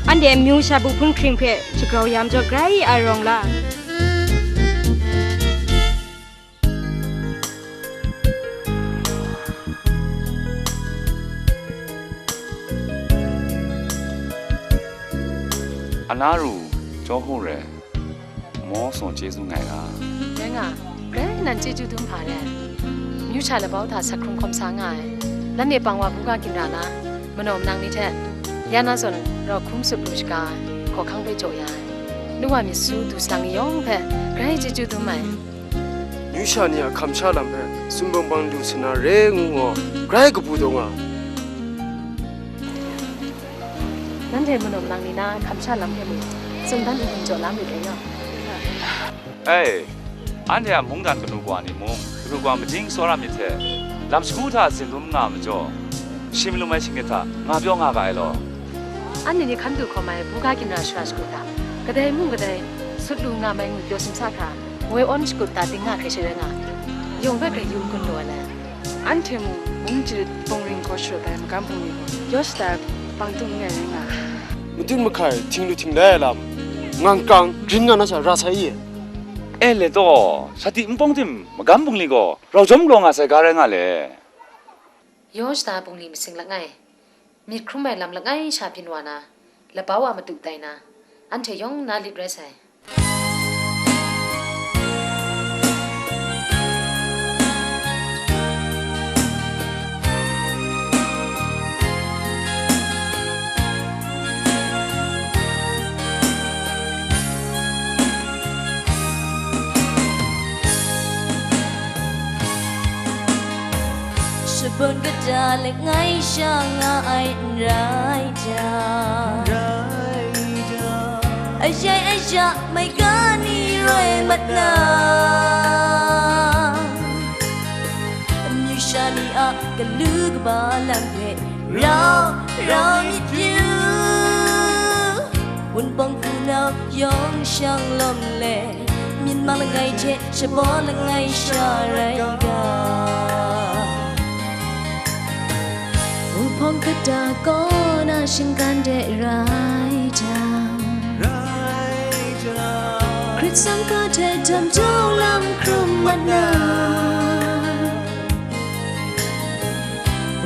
Anhte amyu sha bu hpun hkring hpe shagrau ya majaw, grai ai rawng la. Ana ru, Jawhu re, maw saw chyeju ngai ga. Rai nga, grai nan chyeju dum hpa re. Myu sha labau hta sak hkrung hkawm sa nga ai. Nanhte pang wa buga ginra na, manaw manang ni hte, ya na zawn rau hkrum sup lu shaga ai, hkawhkang hpe jaw ya ai. Nu wa myit su du salang ni yawng hpe grai chyeju dum ai. Myu sha ni a hkam sha lam hpe sumsing bang du sa na re ngu gaw, grai kabu taw nga. Nanhte manaw manang ni na hkam sha lam hpe mung, tsun dan n-gun jaw la myit dai nga. Ai, anhte a mungdan kanu kawa ni mung, kanu kawa majing tsawra myit hte, lam shagu hta tsin dum nga ai majaw, shi malum ai shinglet hta nga pyaw nga ga ai law. Anhte ni hkan du hkawm ai buga ginra shara shagu hta, kadai mung kadai sut lu nga mai ngu pyaw sumsa hkra, woi awn shakut ta ting nga hkrai sharai nga, yawng hpe hkrai yu n-gun lu ai le. Anhte mung, mung jarit bungring gaw sharawt ai magam bungli gaw, yaw shada ai bang htung n rai rai nga ai. Matut mahkai, htinglu htinglai ai lam, ngang kang, grin nga na sha ra sai i? E le taw, sati npawng tim magam bungli gaw, rau jawm galaw nga sai ga rai nga le. Yaw shada ai bungli masing langai, myit hkrum ai lam langai sha byin wa na, labau a matu tai na, anhte yawng na lit rai sai. Shabun kata langai sha nga ai n rai jang, ajai aja maigan ni roi mat na, amyu sha ni a galu kaba lam hpe rau rau myit yu. Wunpawng hpunau yawng shang lawm let, myit mang langai hte shabaw langai sha rai ga. Wuhpawng kata kaw na shinggan de rai jang, hkrit tsang hka hte dam jawng lam hkrum mat na,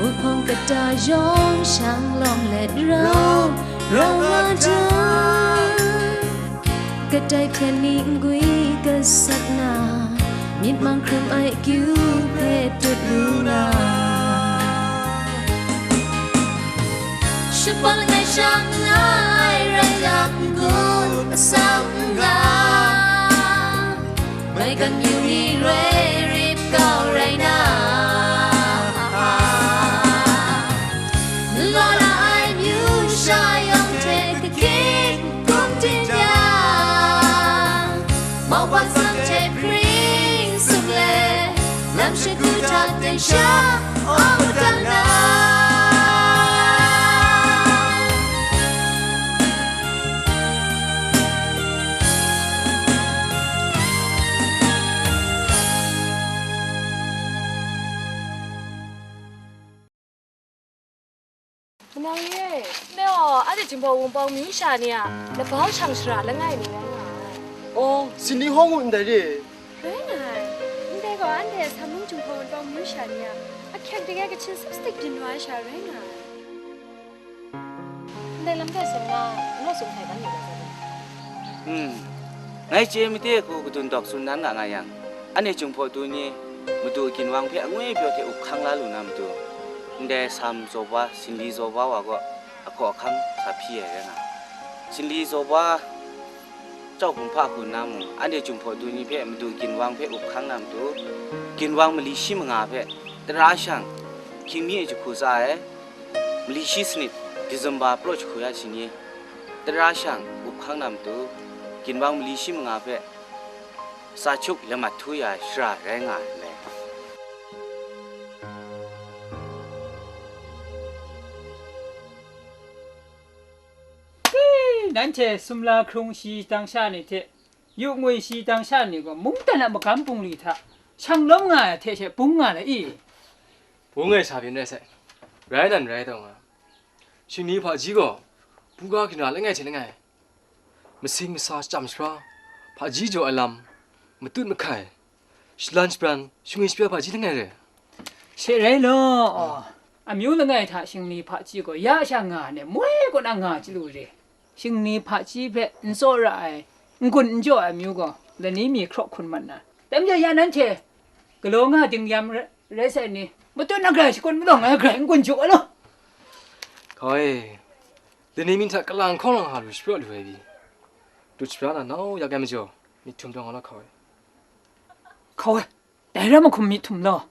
wuhpawng kata yawng shang lawm let rau rau nga jang, kadai hpyen ni n gwi gasat na, myit mang hkrum ai akyu hpe tut lu na, shapal ngai shang nga ai rai yang, n-gun atsam n-ga, maigan myu ni roi rip kau rai na, Aten sha, o dan na. Manang e, ndai gaw, anhte Jinghpaw Wunpawng myu sha ni a labau shang shara langai mi rai nga ai. Oh, Cindy Hong u ndai re. Rai nga ai. Ndai gaw, anhte Samung Jinghpaw Wunpawng myu sha ni a ahkyep ding ai kachyin sip stik din wa ai sha rai nga ai. Ndai lam hte seng na, n law sung htai ban mi rai sa. Hmm. Ngai chye made hku kadun dawk tsun dan ra nga yang, anhte Jinghpaw du ni Madu ginwang hpe angwi pyaw hte up hkang la lu na matu, ndai Sam zaw wa, Sinli zaw wa wa gaw ahkaw ahkang sa hpyi ai rai nga ai. Sinli zaw wa chyau hpung hpa hku nna mung, anhte Jinghpaw du ni hpe Madu ginwang hpe up hkang na matu, ginwang mali shi manga hpe tara shang hkying mi e jahku tsa ai, mali shi sanit, December praw jahku ya shi ni, tara shang up hkang na matu, ginwang mali shi manga hpe sa chup lamat htu ya ai shara rai nga ai. Nanhte sumla hkrung shi dang sha ni hte, yu ngwi shi dang sha ni gaw, mungdan a magam bungli hta shang lawm nga ai hte she bung nga le i? Bung ai sa byin rai sai, rai nan rai taw nga. Shingni hpaji gaw, buga ginra langai hte langai, masing masa shachyam shara, hpaji jaw ai lam, matut mahkai, shalan shabran, shingwi shapya hpaji langai re. She rai law, amyu langai hta shingni hpaji gaw ya sha nga ai ni moi kaw na nga chyalu re. Shingni hpaji hpe n tsaw ra ai, n gun n jaw ai amyu gaw, lani mi hkraw hkun mat na, dai majaw ya nanhte galaw nga ding yam ra-, rai sai ni, matut na grai shakun malawng ai grai n gun jaw ai law. Hkaw e, lani mi hta kalang hkawng lang nga lu shapraw lu ai pyi, dut shapra na nau yak ai majaw, myit htum taw nga law hkaw e. Hkaw e, dai ram mahkum myit htum law,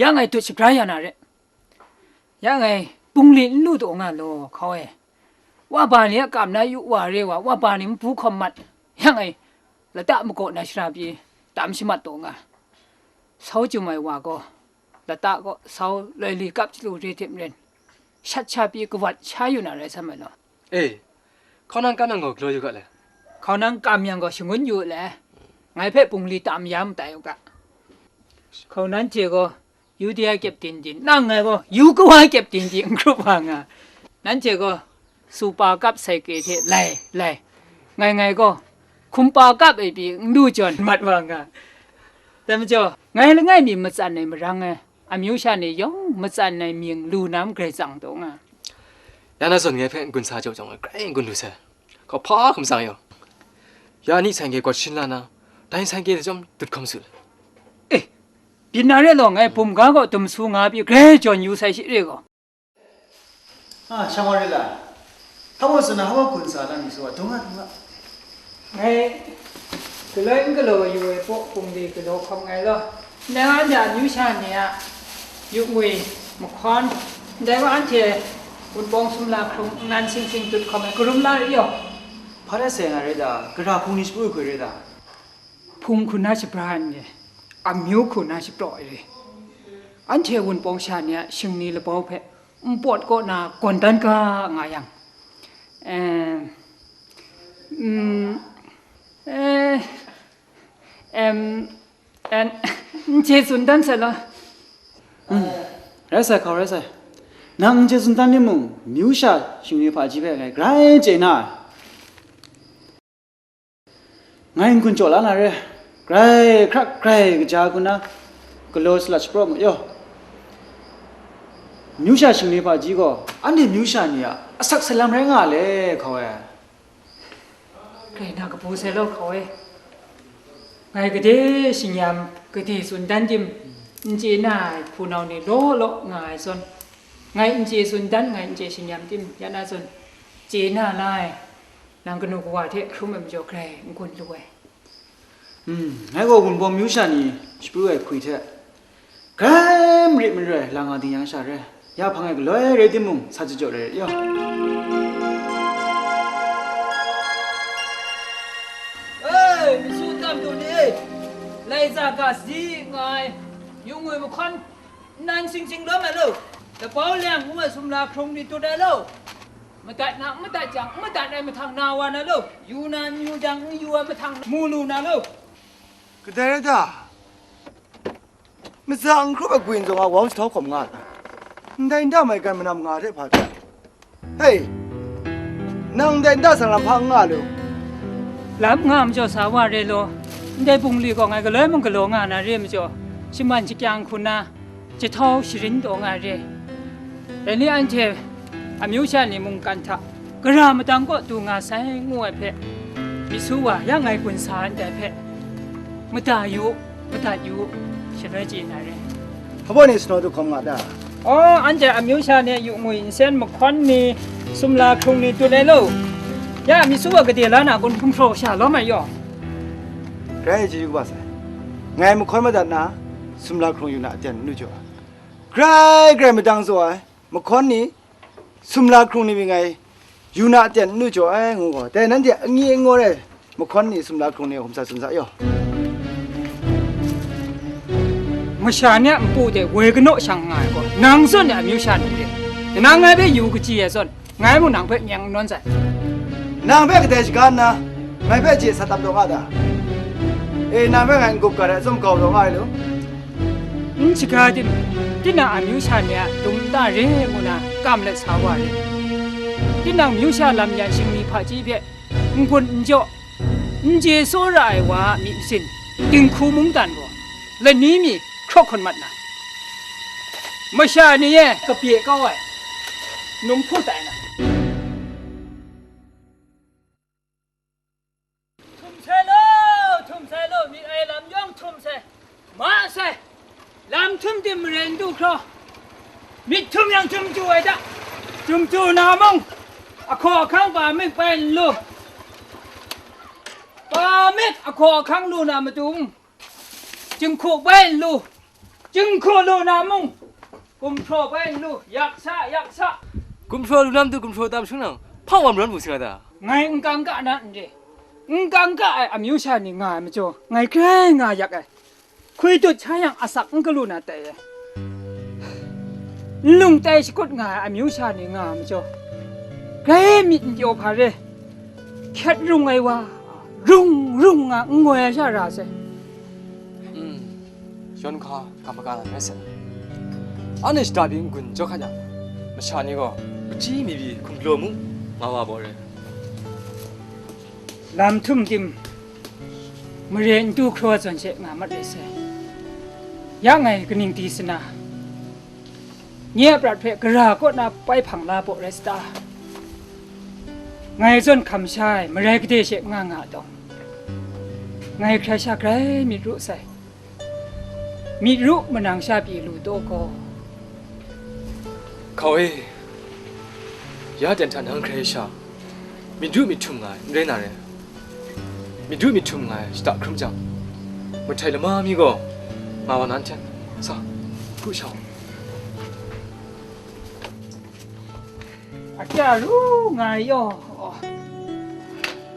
ya ngai dut shapra ya na re. Ya ngai bungli n lu taw nga law, hkaw e. Wa ba ni a kam na yu wa re wa, wa ba ni npu hkawm mat, ya ngai lata makaw na shara pyi tam shamat taw nga. Sau chyum ai wa gaw, lata gaw sau loi li kap chyalu re hte maren, shat sha pyi kawat sha yu na rai sa mai law. E, hkaunang kam yang gaw galaw yu ga le? Hkaunang kam yang gaw shangun yu le, ngai hpe bungli tam ya matai u ga. Hkau nanhte gaw Yudia kyep din din, nang ngai gaw yu kawa kyep din din n hkrup wa nga. Nanhte gaw supa kap saike hte lai lai, ngai ngai gaw hkumpa kap e pyi n lu jawn mat wa nga. Dai majaw, ngai langai mi matsan ai marang e, amyu sha ni yawng matsan ai mying lu na magrai tsang taw nga. Ya na zawn ngai hpe n-gun sa jau jang, grai n-gun lu sai. Hkau hpa hkum tsang yaw. Ya ni sai ngai gawt shin la na, dai sai ngai hte chyawm dut hkawm su. E, byin na re law, ngai bum ga gaw dum su nga pyi grai jawn yu sai shi re gaw. A, shang wa re la, hpa wa tsun na, hpa wa hkun sa na mi su wa, dung nga, dung nga. Ngai galoi n galaw yu ai paw, bungli galaw hkawm ngai law. Nang anhte amyu sha ni a yu ngwi, mahkawn, ndai wa anhte Wunpawng sumla hkrung nnan sing sing dut hkawm ai, karum la yu. Hpa rai sai nga rai ta? Gara hpung ni shapu hkoi rai ta? Hpung hku na shabra ai re, amyu hku na shapraw ai re. Anhte Wunpawng sha ni a shingni labau hpe npawt kaw na gawn dan ga nga yang, em, mm, eh, em, en, n chye tsun dan sai law. Mm, rai sai, hkau rai sai. Nang n chye tsun dan ni mung, myu sha shingni hpaji hpe ngai grai chye na ai. Ngai n-gun chyaw la na re, grai hkrak grai kaja hku na galaw salat shapraw mu yaw. Myu sha shingni hpaji gaw, anhte myu sha ni a asak salam rai nga le, hkau e. Grai na kabu sai law, hkau e. Ngai gade shinyam, gade tsun dan tim, n chye na ai hpunau ni law law nga ai zawn, ngai n chye tsun dan, ngai n chye shinyam tim, ya na zawn, chye na la ai. Nang kanu kawa hte hkrum ai majaw grai n-gun lu ai. Hmm, ngai gaw Wunpawng myu sha ni shapru ai hpwi hte, grai marit marai la nga ding yang sha re, ya hpang e galoi rai timung, sa jajaw rai rai yaw. Ei, masu tam du ni, lai za ga si nga ai. Yu ngwi mahkawn, nnan sing sing lawm ai lo. Lapau leng ngu ai sumla hkrung ni tut ai lo. Madat na, n madat jang, n madat ai mahtang na wa na lo. Yu na, n yu jang, n yu ai mahtang mu lu na lo. Kadai rai ta? Matsa n hkrup ai gwi nzawng a wau jahtau hkawm nga ai. Ndai nda mai gan manam nga hte hpa pyi ai. Hei, nang ndai nda sang lam hpa n nga lu. Lam nga majaw sa wa re law, ndai bungli gaw ngai galoi mung galaw nga na re majaw, shaman shakyang hku na, jahtau sharin taw nga re. Dai ni anhte amyu sha ni mungkan hta gara madang kaw du nga sai ngu ai hpe, myit su wa ya ngai gun sa ndai hpe, mada yu, madat yu, shaloi chye na re. Hpa baw ni sanaw du hkawm nga ta? Aw, anhte amyu sha ni yu ngwi nsen mahkawn ni, sumla hkrung ni tut ai lo. Ya, myit su wa gade la na kun, gumhpraw sha lawm ai yaw. Grai chyeju kaba sai. Ngai mahkawn madat na, sumla hkrung yu na aten n lu jaw ai. Grai grai madang zaw ai, mahkawn ni, sumla hkrung ni mi ngai, yu na aten n lu jaw ai, ngu gaw, dai nanhte angyi angaw rai, mahkawn ni, sumla hkrung ni, hkum sa tsun sa yaw. Masha ni a npu de woi kanaw shang nga ai gaw, nang zawn ai amyu sha ni re, tinang ngai hpe yu kaji ai zawn, ngai mung nang hpe myen n nawn sai. Nang hpe kadai shaga nna, ngai hpe je sa tap taw nga ta? E, nang hpe ngai n-gup gat ai, atsawm gau taw nga ai lu? N shaga tim, tinang amyu sha ni a dum nta re ngu na kam let sa wa re. Tinang myu sha lam yan shingni hpaji hpe n-gun n-jaw, n je tsawra ai wa a myit masin, dinghku mungdan gaw lani mi hkraw hkun mat na, masha ni e kapye kau ai num hku tai na. Htum sai law, htum sai law, myit ai lam yawng htum sai, ma sai, lam htum tim maren du hkraw, myit htum yang htum chyu ai hta, htum chyu na mung, ahkaw ahkang pa myit bai n lu, pa myit ahkaw ahkang lu na matu mung, jinghku bai n lu, jinghku lu na mung, gumhpraw bai n lu, yak sa, yak sa. Gumhpraw lu na matu gumhpraw tam shang nang, hpa wa marawn mu si nga ta? Ngai n kangka na n re, n kangka ai amyu sha ni nga ai majaw, ngai grai nga yak ai. Hkui tut sha yang asak n galu na tai ai. Nlung tai shakut nga ai amyu sha ni nga ai majaw, grai myit n pyaw hpa re. Hkyet rung ai wa, rung rung nga n ngoi ai sha ra sai. Mm, yawn hka ga maga na rai sai. Anhte shada pyi n-gun jaw hkat yang, masha ni gaw hpaji mi pyi hkum galaw mu, nga wa baw re. Lam htum tim, mare n du hkraw zawn she nga mat rai sai. Ya ngai kaning di sana? Nye a prat hpe gara kaw na pai hpang la baw rai sa ta? Ngai zawn hkam sha ai marai gade she nga nga taw, ngai hkrai sha grai myit ru sai. Myit ru manang sha pyi lu taw gaw. Hkau e, ya ten hta nang hkrai sha, myit ru myit htum nga ai n rai na re. Myit ru myit htum nga ai shada hkrum jang, mahtai lama mi gaw nga wa nan hten, sa, hku sha u. Akya ru nga ai yaw.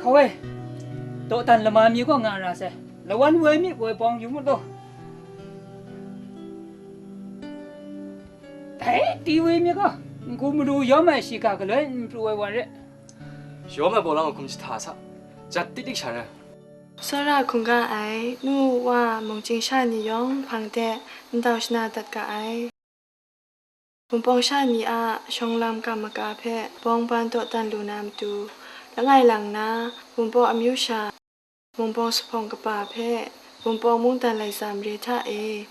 Hkau e, dawdan lama mi gaw nga ra sai. Lawan woi mi woi bawng yu mu law. Dai ti woi mi gaw, n-gu madu yawm ai shiga galoi n pru ai wa re. Yawm ai bawlang hkum jahta sa, jat tik tik sha rai. Tsawra hkungga ai, nu wa mungchying sha ni yawng hpang de ndau shana dat ga ai. Wunpawng sha ni a shawng lam kam maka hpe bawng ban dawdan lu na matu, langai lang na, Wunpawng amyu sha, Wunpawng zuphpawng kaba hpe, Wunpawng mungdan lai za mare hta e,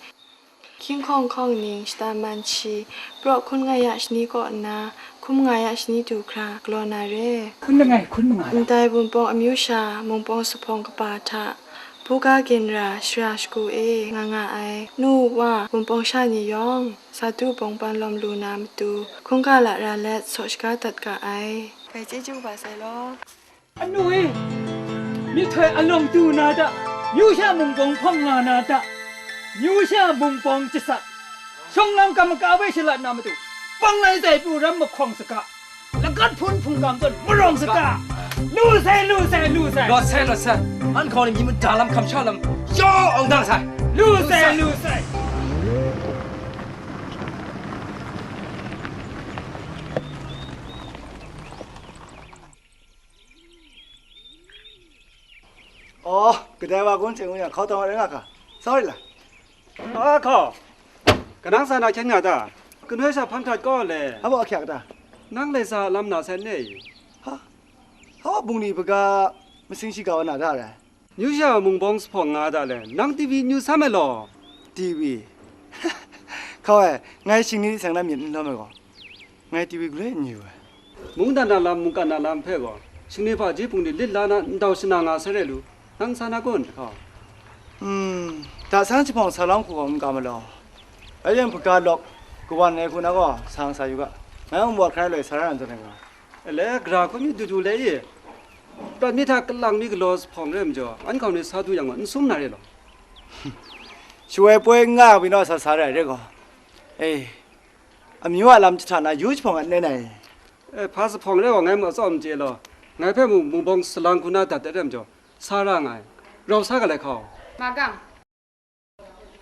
hkying hkawng hkawng ning shata man shi, praw hkun nga ya shani kaw nna, hkum nga ya shani du hkra galaw na re. Hkun langai, hkun manga. Ndai Wunpawng amyu sha, Wunpawng zuphpawng kaba hta, buga ginra shara shagu e nga nga ai, nu wa Wunpawng sha ni yawng, sa du bawng ban lawm lu na matu, hkungga lara let saw shaga dat ga ai. Bai chyeju kaba sai law. Anu e, myihtoi alawng du na ta, myu sha mung bawng hpang nga na ta, myu sha mung bawng jasat, shawng lam kam maka bai shalat na matu, bang lai zai pru ram mahkawng saga, lagat hpun hpungkam zawn marawng saga, lu sai, lu sai, lu sai. Lawt sai, lawt sai. An hkau ni myi mada lam, hkam sha lam, yaw awng dang sai. Lu sai, lu sai. Aw, kadai wa kun chye ngu yang, hkau taw rai nga ga. Sorry la. A hkau, kanang sa na hkyen nga ta? Kanoi sha hpan hkrat kaw le. Hpa baw ahkyak ta? Nang lai sa lam na sai ne? Ha? Hpa bungli hpaga masing shiga wa na da rai? Myu sha mung bawng sa hpawng nga da le, nang T V n yu sam ai law. T V? Hkau e, ngai shingni seng na myit n lawm ai gaw, ngai T V galoi n yu ai. Mungdan na lam, mungkan na lam hpe gaw, shingni hpaji bungli lit la na ndau shana nga sai re lu, nang sa na kun, hkau? Hmm, da sang jahpawng sa lawm hku gaw n ka ma law. Rai yang hpaga lawk, kawan ai hku na gaw, sa nga sa yu ga. Ngai mung wa hkrai loi sa ra n zawn ai gaw. Ele, gara hkun mi dudu le i, prat mi hta kalang mi galaw sa hpawng re ai majaw, an hkau ni sa du yang gaw, n sum na re law. Shawoi poi n nga ai pyi naw sa sa rai re gaw. E, amyu a lam jahta na yu jahpawng a n rai nai. E, hpa sa hpawng re gaw, ngai mu atsawm n chye law, ngai hpe mung mung bawng salang hku na dat dat re ai majaw, sa ra nga ai. Rau sa ga lai hkau. Ma gang.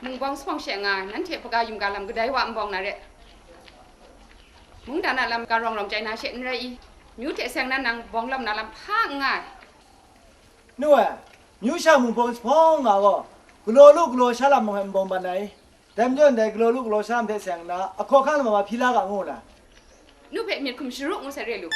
Mung bawng sa hpawng she nga, nanhte hpaga yum ga lam kadai wa n bawng na re. Mungdan a lam ga rawng rawng chyai na she n rai i, myu hte seng na nang bawng lawm na lam hpa n nga ai. Nu e, myu sha mung bawng sa hpawng nga gaw, galaw lu galaw sha lam mung e n bawng ban ai. Dai majaw ndai galaw lu galaw sha lam hte seng nna, ahkaw ahkang lama ma hpyi la ga ngu na. Nu hpe myit hkum sharu ngu sai re lu.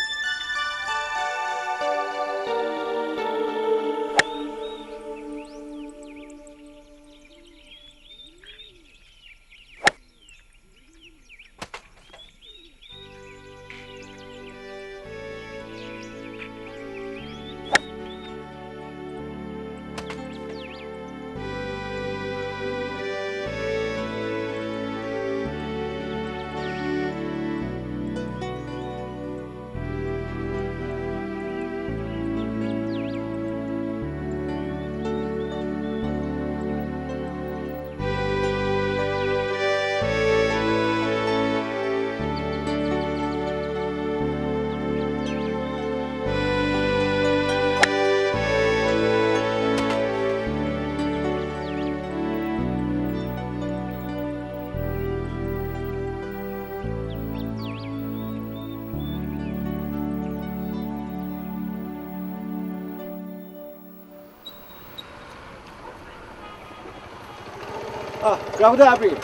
Ah, grau da, Apri.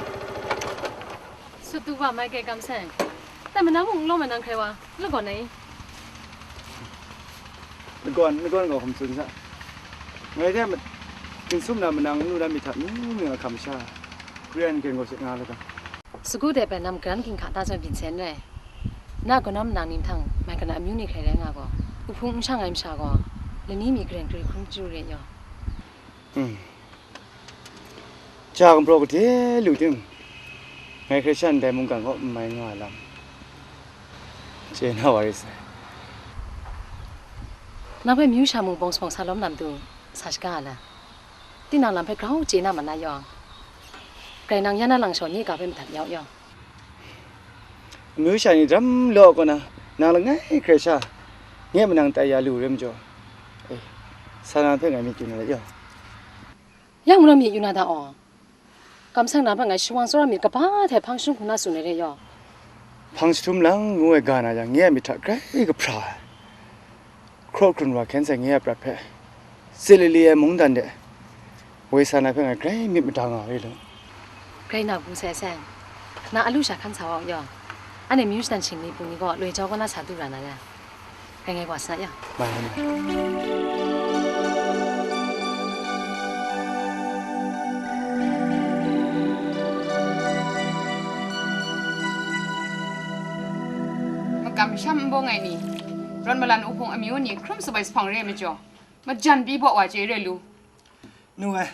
Sut tu wa mai kai kam sai. Tai manang mung n lawm ai nang hkrai wa, lagawn ai. Lagawn, lagawn gaw hkum tsun sa. Ngai hte ma-, ginsum na manang nu na myit hta nu mying a hkam sha, Korean gaw sha nga laga. Sagu de bai nam garan ginhka ta zawn byin sai n rai. Na kanawn manang ni mahtang mai kana amyu ni hkrai rai nga gaw, uhpung n shang ai masha gaw, lani mi garen gari hkrum chyu re yaw. Hmm. Cha gumhpraw gade lu tim, ngai hkrai sha ndai mungkan kaw n mai nga ai lam, chye na wa ri sai. Nang hpe myu sha mung bawng sa hpawng sa lawm na matu, sa shaga a la? Tinang lam hpe grau chye na ma na yaw? Karai nang ya na lang shaw ni ga hpe madat yau yaw. Amyu sha ni dram law kaw na, nang langai hkrai sha, nye manang tai ya lu re majaw, e, sa na hpe ngai myit yu na let yaw. Yang mung myit yu na da aw. Kamsham na hpe ngai shawang tsawra myit kaba hte hpang jahtum hku na tsun ai re yaw. Hpang jahtum lang ngu ai ga na yang, nye a myit hta grai kahpra ai. Hkraw hkrun wa hkyen sai nye a prat hpe, tsit lali ai mungdan de, woi sa na hpe ngai grai myit mada nga re lu. Grai na bu sai sai, na a lu sha hkan sa wa u yaw. Anhte myu shadan shingli hpung ni gaw loi jau kaw na sa du ra na ya. Grai ngai wa sa ya. Mai, mai. Makam masham n bawng ai ni, rawn malan uhpung amyu ni hkrum sawbai sa hpawng re ai majaw, majan pyi baw wa chye re lu. Nu ai,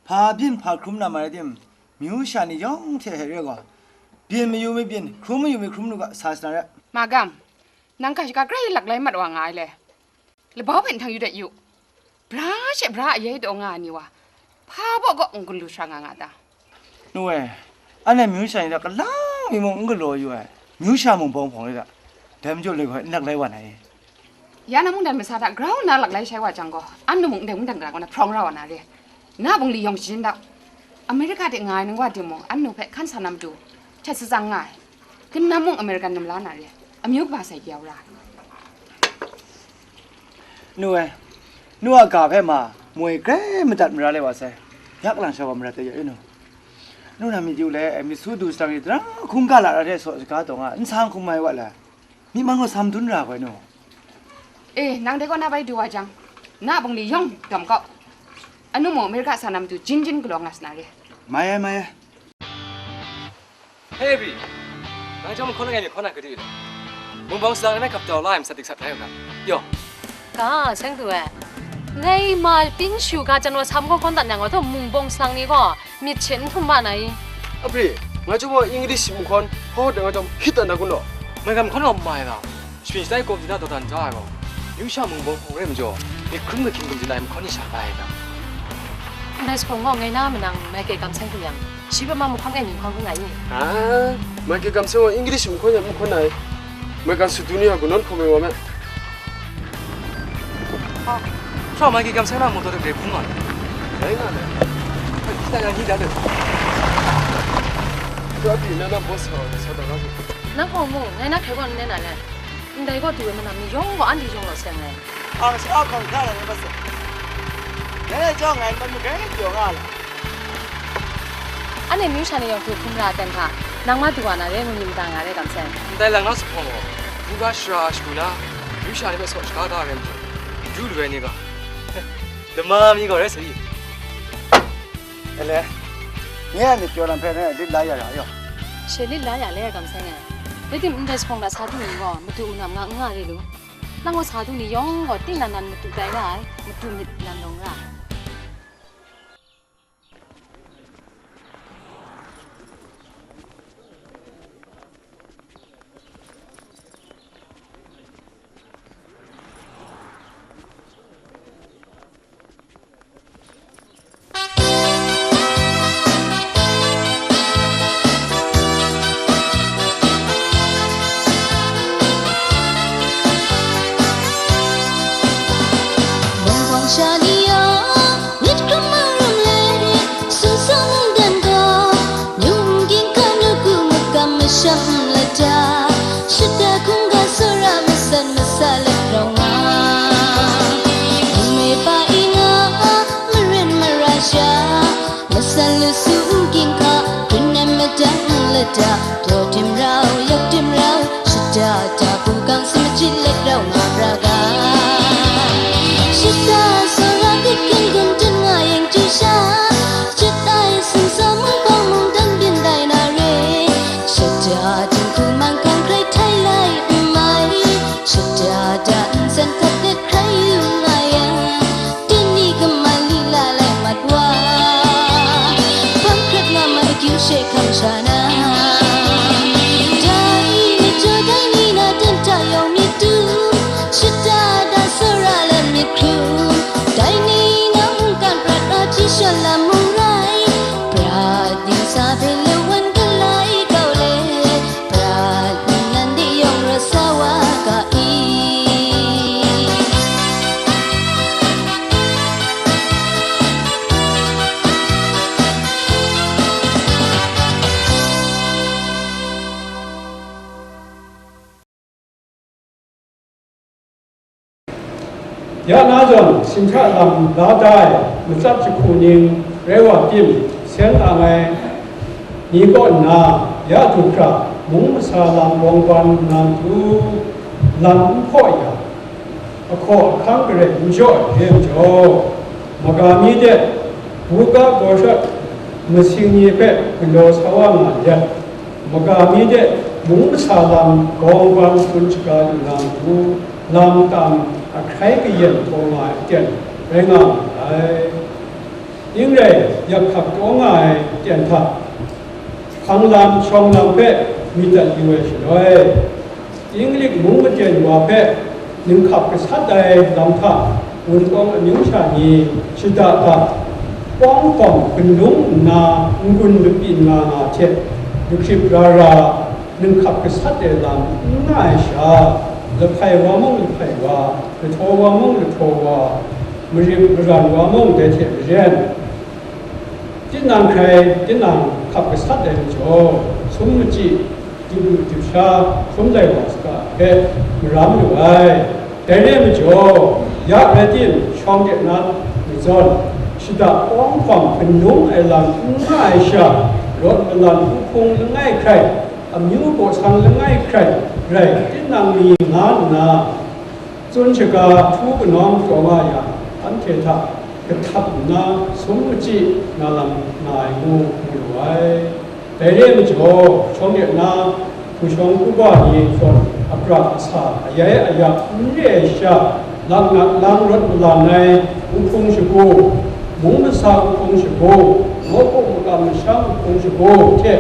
hpa byin hpa hkrum na ma rai tim, myu sha ni yawng hte hte re gaw, byin mayu mi byin, hkrum mayu mi hkrum lu ga, sa sa na re. Magam, nang ga shaga grai laklai mat wa nga ai le? Labau hpe nhtang yu dat yu. Bra she bra ayai taw nga ai ni wa, hpa baw kaw n galu sha nga nga ta? Nu e, anhte myu sha ni hta kalang mi mung n galaw yu ai, myu sha mung bawng hpawng re ta, dai majaw loi gaw n laklai wa na e. Ya na mungdan masa hta grau nna laklai shai wa jang gaw, an nu mung ndai mungdan gara kaw na hprawng ra wa na re. Na bungli yawng shayin dau. Amerika de nga ai ningwa timung, an nu hpe hkan sa na matu, htet satsang nga ai. Kanam mung American nam la na re, amyu kaba sai kau ra. Nu e, nu a ga hpe ma, moi grai madat mara le wa sai. Yak lang sha wa marat de ya yu nu. Nu na mi diu le, mi su du shtang ni dra hkungga la ra de so shaka dong a, n sang hkung mai wa la. Mi mang gaw sam dun ra koi nu. E, nang dai kaw na bai du wa jang, na bungli yawng dawm kau. Anu mung Amerika sa nam du jin jin galaw nga sa na re. Mai ai, mai ai. Hei, Abri, nang chyawm hkawn langai mi hkawn na gade le? Mung bawng salang langai hkap tau la ai masat dik sat rai u ga. Yaw. Ga, seng du e. Ngai ma pyin shu ga jan wa sam gaw hkawn dat nang gaw, mung bawng salang ni gaw myit hte n htum ma na i? Abri, ngai chyawm gaw English mung hkawn hawt nang chyawm hkit dat na kun law. Mai gam hkawn gaw mai ga. Shapring shatai kawm di na dawdan ja ai gaw, yu sha mung bawng hpung re majaw, myit hkrum kahkying gumdin ai mahkawn ni sha tai ai ga. Ndai sa hpawng gaw ngai na manang mai kai gam seng hku yang, shi hpe ma mahkawn ai ni hkawng hku nga i? Ah, mai kai gam seng gaw English mahkawn yan mahkawn ai. Mai kan sut du ni a gu nawn hkawm ai wa me. Hpa, mai kai gam seng na mung taw de grai hpung nga ai. Rai nga ai. Hpa, shi ta yang ni da de. Hpa, pyi na na boss sa wa sa da nga su. Nang hpawng mung, ngai na hkrai gaw n len na le. Ndai gaw du ai manam ni yawng gaw anhte yawng law seng ai. Ang sha hkawng hkra na ni ma seng. Dai chyawm ngai n mat magrai pyaw nga la. Anhte amyu sha ni yawng hte hkrum ra ai ten hta, nang ma du wa na re ngu myit mada nga re gam seng. Ndai lang na sa hpawng gaw, buga shara shagu na, amyu sha ni hpe saw shaga da ai rai majaw, du lu ai ni ga, lama mi gaw rai sa i. Ele, nye a myit pyaw lam hpe ngai lit la ya ra yaw. She lit la ya le gam seng e. Rai tim, ndai sa hpawng hta sa du ni gaw, madu unam nga n nga re lu. Nang gaw sa du ni yawng gaw, ting nan nan madu tai ra ai, madu myit nan lawng ra ai. Bawng bawng sha ni yawng, myit hkrum marum le, sumsum dan gaw, myung ginhka myu ku makam masham lata, shata hkungga tsawra masat masa let rau nga. Nme pa i nga, maren mara sha, masat lu su n ginhka, hkun ai madang lata, daw tim rau, yak tim rau, shata da bu gang sa machyi let rau nga pra ga. Shata tsawra dik hkyen gun dun nga yang chyu sha, shata e sumsum mung hpawng mung dan byin dai na re, shata jinghku mang hkang hkrai htai lai n mai, shata da nsen hkap let hkrai yu nga yang, Dini kaman lila lai mat wa, hpang hkrap nga ma akyu she hkam sha na. Dai majaw dai ni na dan hta yawng myit tu, shata da tsawra lam myit hkrum. Dai ni na mungkan prat na hpyi shan lam mung rai, prat dingsa hpe le wan galai kau le. Prat nnan de yawng rawt sa wa ga i. Ya na zawn, singhkra lam la da ai matsat jahku ning rai wa tim, seng ang ai ni kaw nna, ya du hkra mung masa lam rawng ban nna matu lam n hpaw ya, ahkaw ahkang garai n jaw ai hte majaw, maga mi de, buga gawshawt masing ni hpe galaw sa wa nga let, maga mi de mung masa lam gawng ban hkun shaga lu na matu, lam tam ahkrai kayan taw nga ai aten rai nga ma ai. Ning rai, yak hkak taw nga ai aten hta, hpang lam shawng lam hpe myit dat yu ai shaloi, Inglik mung maten wa hpe ninghkap gasat ai lam hta, Wunpawng amyu sha ni shada da, pawng hkawm gunlung nna n-gun lapyin nga nga hte, lahkrip ra ra, ninghkap gasat ai lam n nga ai sha, lahpai wa mung lahpai wa, lahtaw wa mung lahtaw wa, marit maran wa mung dai hte maren, tinang hkrai tinang hkap gasat ai majaw, sum machyi, dip lu dip sha, hkrum lai wa saga hpe maram lu ai. Dai re ai majaw, ya rai tim, shawng de na, zawn, shada kawng hpang kanung ai lam n nga ai sha, rawt malan hpunghkung langai hkrai, amyu baw sang langai hkrai rai, tinang ni nga nna, tsun shaga htu kanawng taw nga yang, anhte hta kahtap nna sum machyi na lam nga ai ngu mu lu ai. Dai re ai majaw, shawng de na hpu shawng hpu ba ni zawn aprat asa ayai ayak n re ai sha, laknak lang rawt malan ai wuhpung shagu, mung masa wuhpung shagu, nawku makam masham wuhpung shagu hte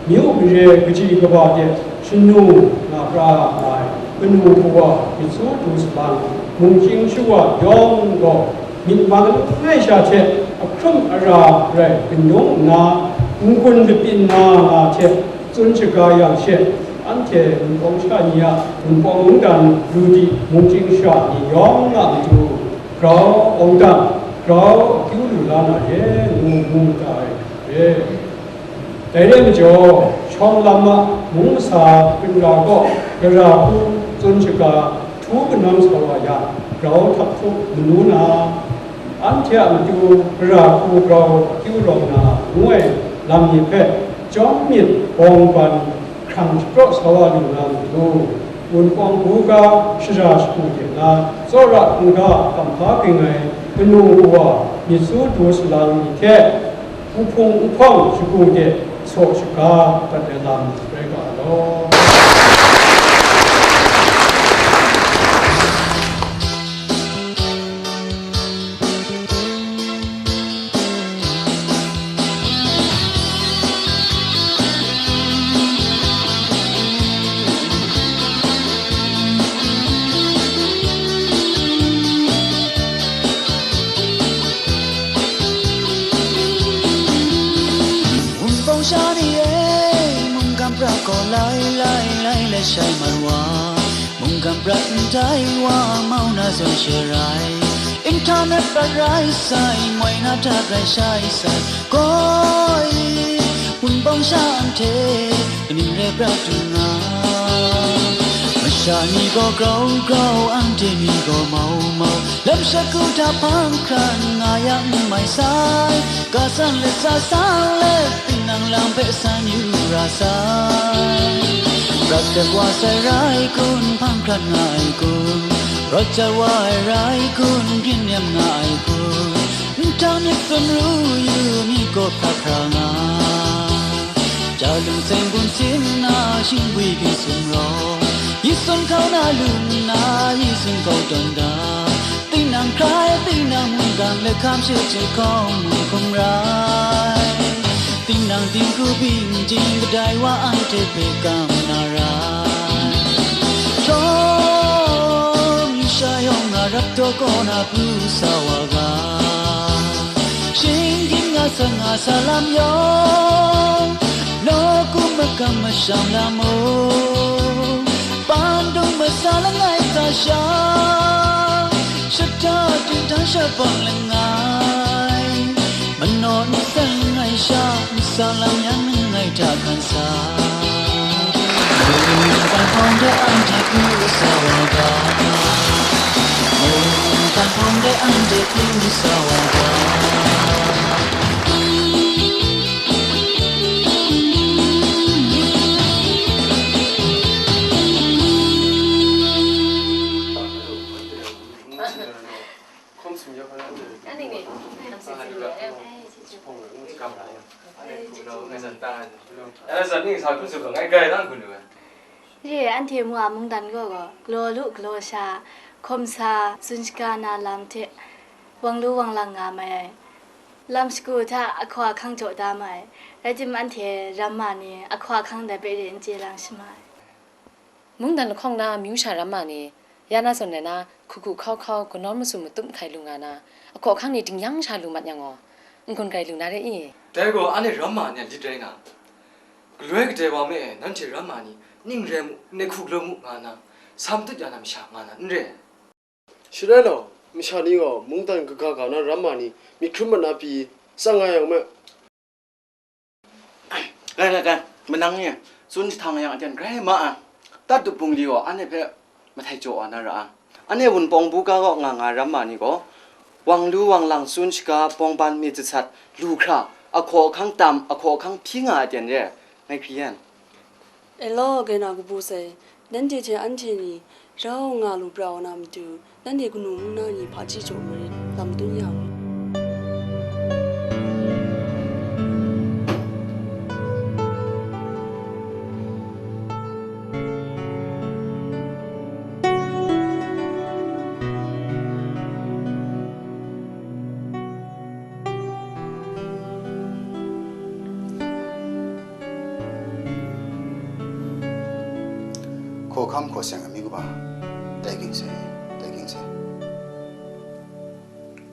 myu mare kaji kaba de shanu nga pra ai kanu kawa myit su du salang, mungchying shawa yawng gaw, myit mang langai sha hte ahkrum ara rai kanung nna, n-gun lapyin na nga hte tsun shaga yang she, anhte Wunpawng sha ni a Wunpawng mungdan ru di mungchying sha ni yawng a matu grau awng dan, grau akyu lu la na re ngu mu da ai re. Dai re majaw, shawng lam a mung masa hkun ra gaw, gara hku tsun shaga htu kanawng sa wa yang, grau htak hkrup manu na, anhte a matu gara hku grau akyu rawng na ngu ai lam ni hpe, chyawm myit bawng ban hkrang shapraw sa wa lu na matu, Wunpawng buga shara shagu de na, tsawra hkungga kamhpa ging ai kanu kawa myit su du salang ni hte, Wuhpung wuhpawng shagu de saw shaga dat ai lam rai ga ai law. Wunpawng sha ni e, mungkan prat gaw lai lai lai let shai mai wa. Mungkan prat ndai wa, mau na zawn she rai. Internet prat rai sai, moi na hta rai shai sai. Gaw i, Wunpawng sha anhte, kaning rai prat du nga. Masha ni gaw grau grau, anhte ni gaw mau mau. Lam shagu hta hpang hkran nga yang n mai sai, ga san let sa sang let, tinang lam hpe san yu ra sai. Prat dat wa sai rai kun, hpang hkran nga ai kun, rawt jat wa ai rai kun, byin nem nga ai kun, nhtang myit sumru yu mi gaw hkra hkra nga. Ja lung seng bun sin na, shingbwi ging sumrawng, yi sun hkau na lu nna, yi sun hkau tawn da. Tinang hkrai, tinang mungkan, let hkam shut jahkawng mung hkum rai. Tinang dinghku byin jing, kadai wa anhte hpe kam na rai. Shawng yu sha yawng nga rap taw kaw na pru sa wa ga. Shinggyim nga sa nga sa lam yawng, nawku makam masham lam mung, pandung masa langai sa sha, shata dingtang shabang langai, manaw nsen langai sha, nsa lam yang langai hta hkan sa. Mungkan hpawng de anhte pru sa wa ga. Mungkan hpawng de anhte pru sa wa ga. Ye, anhte mu a mungdan gaw gaw, galaw lu galaw sha, hkawm sa, tsun shaga na lam hte, wang lu wang lang nga mai ai. Lam shagu hta ahkaw ahkang jaw da ma ai. Rai timung, anhte ramma ni ahkaw ahkang dai hpe re n chye lang shi ma ai. Mungdan lahkawng na amyu sha ramma ni, ya na zawn rai na, hku hku hkau hkau, kanawn masum matup hkai lu nga na, ahkaw ahkang ni dingyang sha lu mat yang gaw, n-gun grai lu na re i? Dai gaw, anhte ramma ni a lit rai na, galoi kadai wa me e, nanhte ramma ni ning rai mu, ndai hku galaw mu nga na, sa matut ya na masha nga na n re. Shi rai law, masha ni gaw mungdan kaga ga na ramma ni myit hkrum mat na pyi tsang nga yang me. Rai, rai, rai, manang ni tsun jahtang yang aten rai ma ai. Tat dup bungli gaw anhte hpe mahtai jaw wa na ra ai. Anhte Wunpawng buga kaw nga nga ramma ni gaw, Wang lu wang lang tsun shaga bawng ban myit jasat lu hkra, ahkaw ahkang tam, ahkaw ahkang hpyi nga ai ten re ai, ngai hkri yan. E law, Kaina kabu sai, nanhte hte anhte ni rau nga lu pra wa na matu, nanhte kanu mung na ni hpaji jaw marit, lam dun yang. Hkawhkam hkaw seng ai mi kaba, tai ging sai, tai ging sai.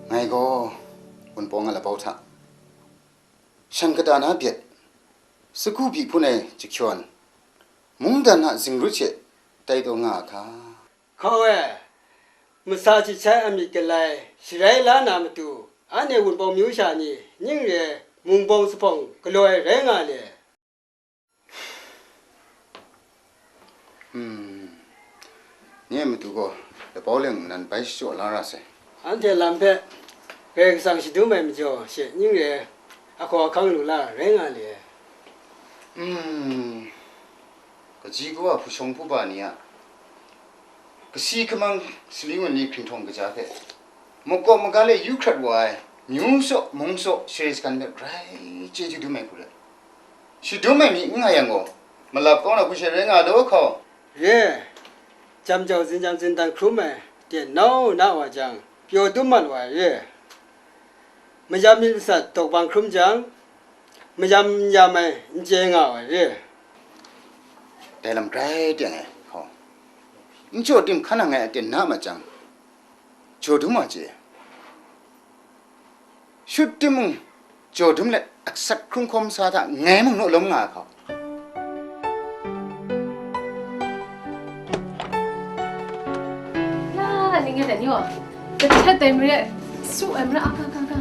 Ngai gaw Wunpawng a labau hta shan kata na byet, sagu byi hpun ai jahkyawn, mungdan a zingrut she tai taw nga a hka. Hkaw e, masa chyit sai a myit galai, sharai la na matu, anhte Wunpawng myu sha ni, ning re ai, mung bawng zuphpawng galaw ai rai nga le. Hmm. Nye matu gaw labau leng nnan bai shachyaw la ra sai. Anhte lam hpe Karai Kasang shadum ai majaw she ning re ai, ahkaw ahkang lu la rai nga le. Hmm. Kaji kawa hpu shawng hpu ba ni a kasi hkamang saling wan ni hkringhtawn kaja hpe, makawp maga le yu hkrat wa ai, myu saw, mung saw, share sagan hpe grai chyeju dum ai hku rai. Shadum ai mi n nga yang gaw, malap kau na hku she rai nga law hkaw. Re, jam jau zinjang zindan hkrum ai, ten nau na wa jang, pyaw dum mat wa ai re. Mayam myit masat dawk bang hkrum jang, mayam n yam ai n chye nga wa ai re. Dai lam grai teng ai hkaw, n jaw tim hkan nang ai aten na mat jang, jaw dum wa chye. Shut timung, jaw dum let aksat hkrung hkawm sa hta ngai mung naw lawm nga ai hkaw. Ya, ning e dai ni wa, kahtet dai mare, su ai mare, a, ka, ka, ka.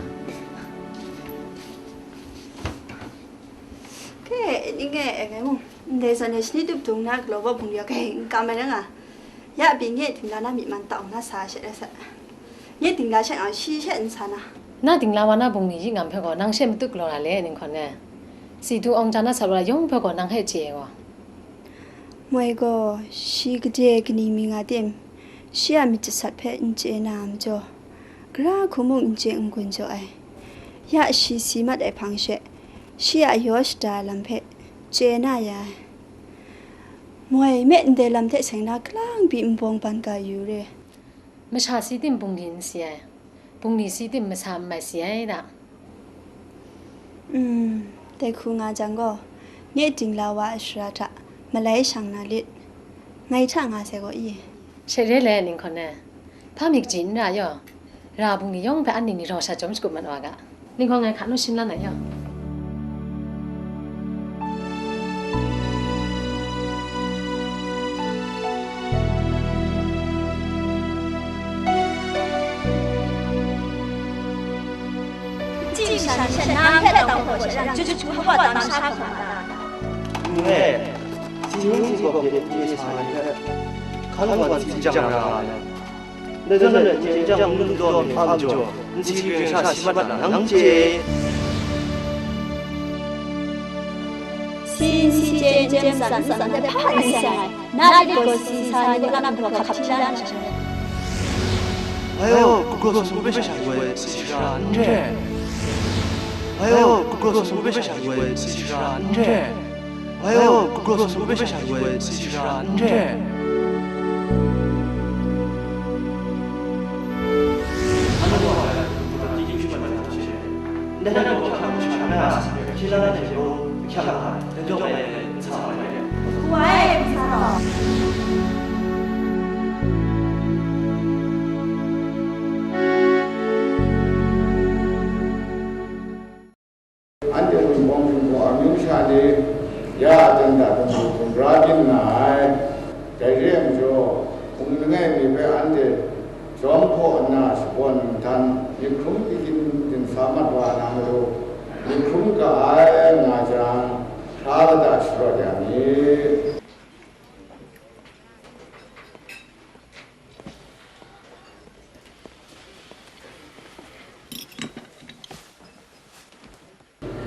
Ke, ning e, e, ngai mung, ndai zawn e shani tup dung na galaw wa bung ya, kai, n kam ai na nga. Ya pyi nye dingla na myi man tau na sa she rai sa. Nye dingla she nga shi she n sa na. Na dingla wa na bungli yi ngam hpe gaw nang she matut galaw na le, Ninghkawn e. Si du awng ja na sat wa yawng hpe gaw nang hpe chye ai gaw. Moi gaw, shi gade kaning mi nga tim, shi a myit jasat hpe n chye na a majaw, gara hku mung n chye n-gun jaw ai. Ya shi si mat ai hpang she, shi a yaw shada ai lam hpe chye na ya ai. Moi, me ndai lam hte seng na, kalang pyi nbawng ban ga yu re. Masha si tim bungli n si ai, bungli si tim masa n mai si ai da. Mm, dai hku nga jang gaw, nye dingla wa a shara hta malai shang na lit, ngai hta nga sai gaw i? She re le, Ninghkawn e, hpa mi kaji n ra yaw, ra bungli yawng hpe anhte ni rau sha chyawm shagup mat wa ga. Ninghkawn ngai hka nu shin lan ai yaw. 这是啥？你是拿来当火是让这就不好当杀口了。因为金融机构给这些商人看管自己讲啥了。 Dai zawn e, jen jang n lu daw ai hpa majaw, n si hpring sha si mat na nang chye. Si n si, jen jem san n san, dai hpa n seng ai, na lit gaw si sa ni kaw na hkap hti la na sha. Ai o, gumhpraw sumgu hpe sha yu ai si sara n re. Ai o, gumhpraw sumgu hpe sha yu ai si sara n re. Ai o, gumhpraw sumgu hpe sha yu ai si sara n re. Anhte Wunpawng Hpring gaw amyu sha ni ya a dan da hkum hkum ra byin nga ai. Dai re ai majaw, hkum langai mi hpe anhte jawm hpaw nna shakawn nhtan, myit hkrum pyi kyin din sa mat wa na matu, myit hkrum ga ai nga jang, hkra kata sharawt ya mi.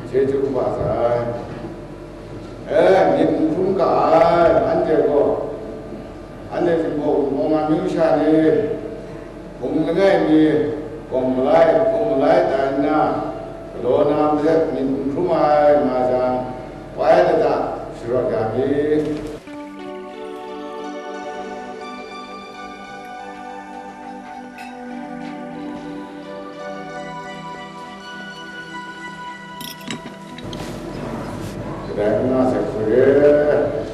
Chyeju kaba sai. E, myit n hkrum ga ai, anhte gaw, anhte Jinghpaw Wunpawng amyu sha ni, hpung langai mi, gawng malai, hpung malai tai nna, galaw na hpe myit n hkrum ai nga jang, bai lata sharawt ya mi. Kadai n nga sai hku re,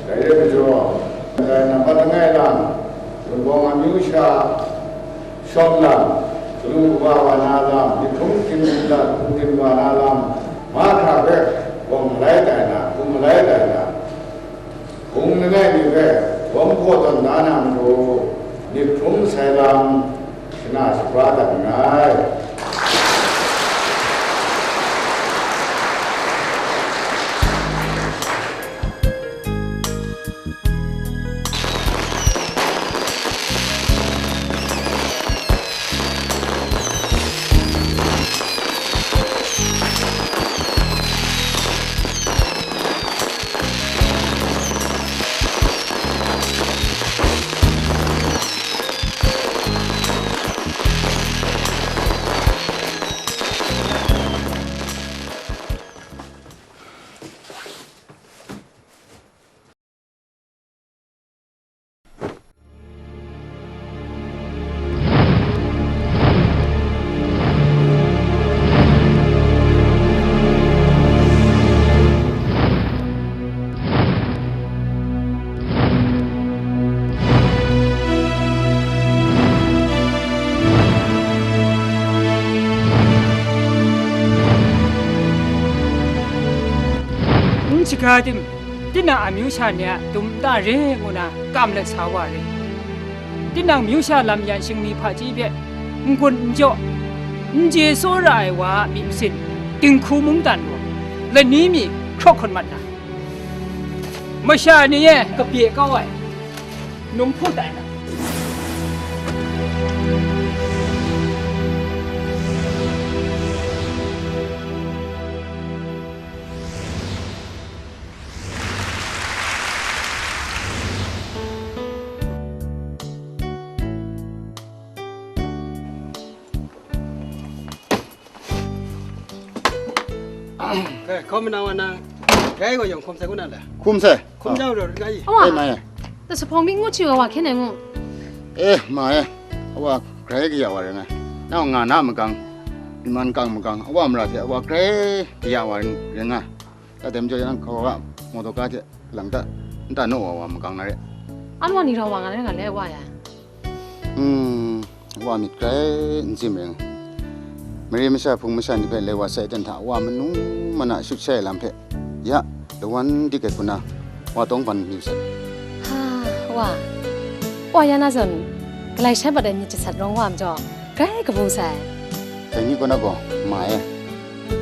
dai re majaw, kadai nampat langai lam, Wunpawng amyu sha shawng lam, galu kaba wa na lam, myit hkrum hkyin hkrum dat hkrum hkyin wa na lam, mahkra hpe gawng malai tai na, hkum malai tai na, hpung langai mi hpe gawm hkaw tawn da na matu, myit hkrum sai lam, shana shagra dat nngai. N shaga tim, tinang amyu sha ni a dum nta re ngu na kam let sa wa re. Tinang myu sha lam yan shingni hpaji hpe n-gun n jaw, n je tsawra ai wa a myi masin, dinghku mungdan gaw lani mi hkraw hkun mat na, masha ni e kabye kau ai, num hput ai na. Kai, kau mana wana, kai ko yong kom sai kuna la. Kum sai. Kum jau ro kai. Awa. Eh, ma ya. Ta sa phong mi ngu chi wa wa khen ngu. Eh, ma ya. Awa grai kaya wa ring ai. Nau nga na magang. Iman kang magang. Awa mara hte awa grai kaya wa ring ai. Tatem jaw yang hkawa motoka hte lang ta, nta naw wa wa makang na re. Anwa ni rau wa nga na nga le wa ya. Hmm, wa myit grai n tsim ring. Mare masha hpung masha ni hpe lai wa sai ten hta wa manu mana shut shai lam hpe, ya, lawan dik ai hku na, wa tawng ban yu sai. Ha, wa. Wa ya na zawn, galai shai bat ai myit jasat rawng wa majaw, grai kabu sai. Dai ni kaw na gaw, ma e.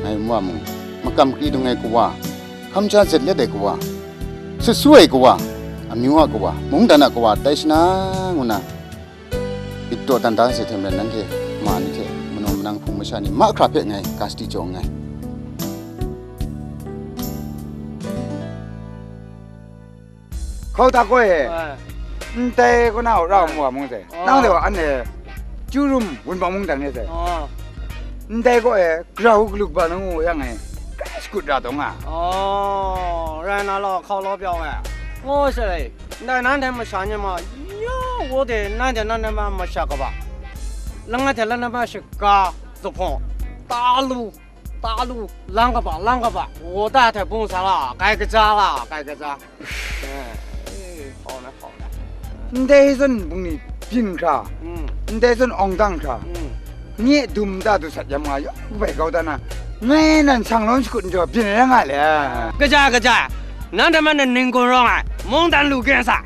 Ngai nwa mung, makam kri dung ai kawa, hkamja zet let ai kawa, sut su ai kawa, amyu a kawa, mungdan a kawa tai shana ngu na, myit dawdan da se hte maren nanhte ma ni hte manaw manang hpung masha ni mahkra hpe ngai ga sadi jaw nngai. Hkau ta gaw e, ndai kaw na u ra mu wa mung sai. Nang de wa an e, Chyu Rum Wunpawng mungdan ni sai. Ndai gaw e, grau galuk ba na ngu yang e, grai shakut ra dawng a. Rai na law, hkau law pyawng e. Ngu sai, ndai nanhte masha ni ma, ya, wo de nanhte nanhte ma masha kaba. Langai hte langai ma shaga, zuphpawng, ta lu, ta lu, lang kaba, lang kaba, wo da hte bung sa la, kai kaja la, kai kaja. Ndai zawn bungli byin hkra, ndai zawn awng dang hkra, nye dum da du sat yam nga yawng kabai kau da na, ngai nan sang lawn shakut n jaw byin ai nga le. Kaja, kaja, nan dai man nan ning gun rawng ai, mungdan lu gen sa.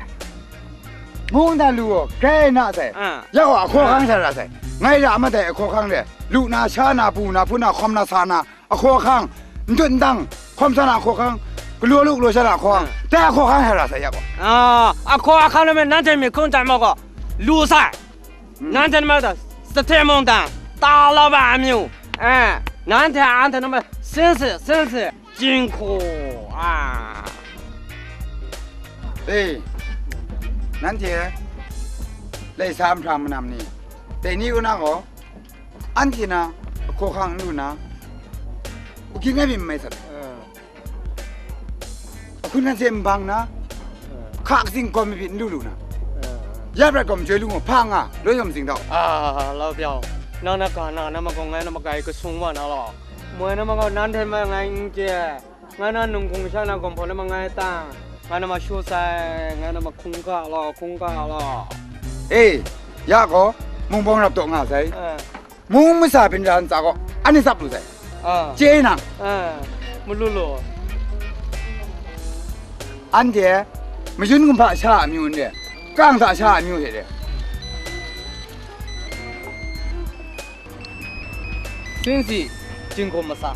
Mungdan lu gaw grai na sai, ya gaw ahkaw hkang sa ra sai, ngai ra madai ahkaw hkang re, lu na, sha na, pu na, hpun na, hkawm na, sa na, ahkaw ahkang, n dut n dang, hkawm sa na ahkaw ahkang, galaw lu galaw sha na ahkaw ahkang, dai ahkaw ahkang hkra ra sai ya gaw. Ah, ahkaw ahkang lama nanhte myit hkrum tai ma gaw, lu sai. Nanhte ma da, sahte mungdan, ta la ba amyu, eh, Nanhte a nhtoi na ma, sin si, sin si, jinghku a. E, nanhte laisa nhprang manam ni, dai ni kaw na gaw, anhte na ahkaw hkang n lu na, u ging ai myit n mai sat. Ahkun hkan hte n bang na, hka katsing gawm ai myit n lu lu na, ya prat gaw majoi lu ngu, hpa nga, loi yawm zing dau. A, Laupyau, nang na ga na na magawng ngai na makai kasung wa na law, moi na ma gaw nanhte ma ngai n chye, ngai na nung hkung sha na gawm hpaw na ma ngai tang, ngai na ma shu sai, ngai na ma hkungga law, hkungga law. E, ya gaw, mung bawng rap taw nga sai. E. Mung masa byin ra ntsa gaw, anhte tsap lu sai. A. Chye nang. A, malu lu. Anhte, mayun kumhpa sha a amyu n re, kang hta sha a amyu hte re. Sin si, jinghku masa.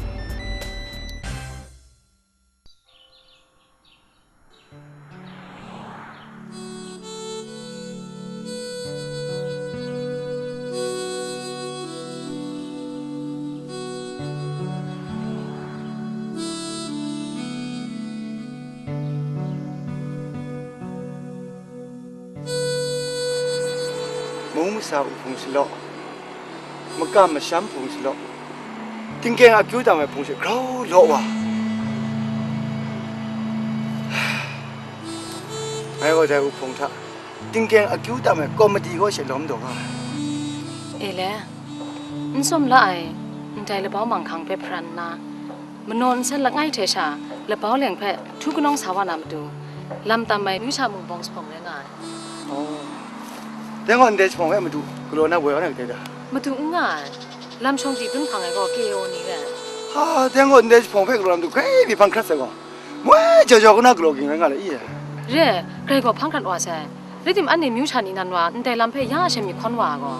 Mung masa u hpung shalaw, makam masham hpung shalaw, tingkeng akyu tam ai hpung she grau law wa. Ngai gaw dai u hpung hta tingkeng akyu tam ai komiti kaw she lawm daw nga ai. E le, n sawm la ai, ndai labau manghkang hpe hparan nna, manaw nsen langai hte sha labau leng hpe htu kanawng sa wa na matu, lam tam ai myu sha mung bawng jahpawng rai nga ai. Oh. Dai gaw ndai jahpawng hpe madu galaw na woi wa na kadai da? Madu n nga ai. Lam shawng di dun hpang ai gaw K O ni re ai. Ha, dai gaw ndai jahpawng hpe galaw na madu grai mi hpang hkrat sai gaw, moi jau jau kaw na galaw ging rai nga le i? Re, grai gaw hpang hkrat wa sai. Rai tim, anhte myu sha ni nan wa ndai lam hpe ya she myit hkawn wa ai gaw,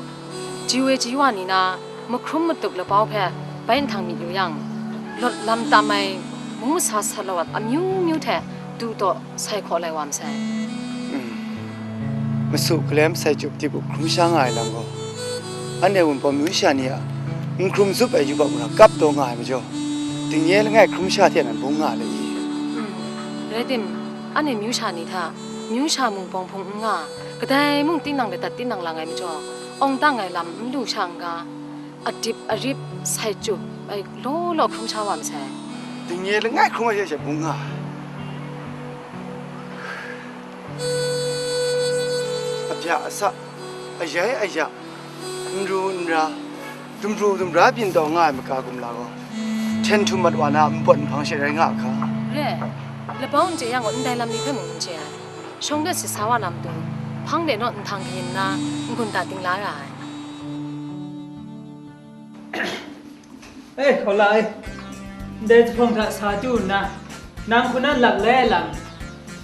ji we ji wa ni na mahkrum matup labau hpe bai nhtang myit yu yang, lawt lam tam ai mung masa sat lawat amyu myu hte du taw sai hkaw lai wa masai. Mm. Masu hkalem sai cup dip u hkrum sha nga ai lam gaw, anhte Wunpawng myu sha ni a n hkrum zup ai yubak mara kap taw nga ai majaw, dingnye langai hkrum sha hte nan bung nga le i? Mm. Rai tim, anhte myu sha ni hta, myu sha mung bawng hpung n nga, kadai mung tinang ladat tinang lang ai majaw, awng dang ai lam n lu sha n ga, adip arip, sai cup ai law law hkrum sha wa masai. Dingnye langai hkrum ai hte she bung nga ai. Abya asa, ayai aya, n ru n ra, dumru dumra byin taw nga ai maka gumla gaw, hten htum mat wa na npawt nhpang she rai nga a hka? Re, labau n chye yang gaw ndai lam ni hpe mung n chye ai. Shawng de sit sa wa na matu, hpang de naw nhtang kayin nna, n-gun ta ting la ra ai. E, hkau la e, ndai jahpawng hta sa du nna, nang hku na lak lai ai lam,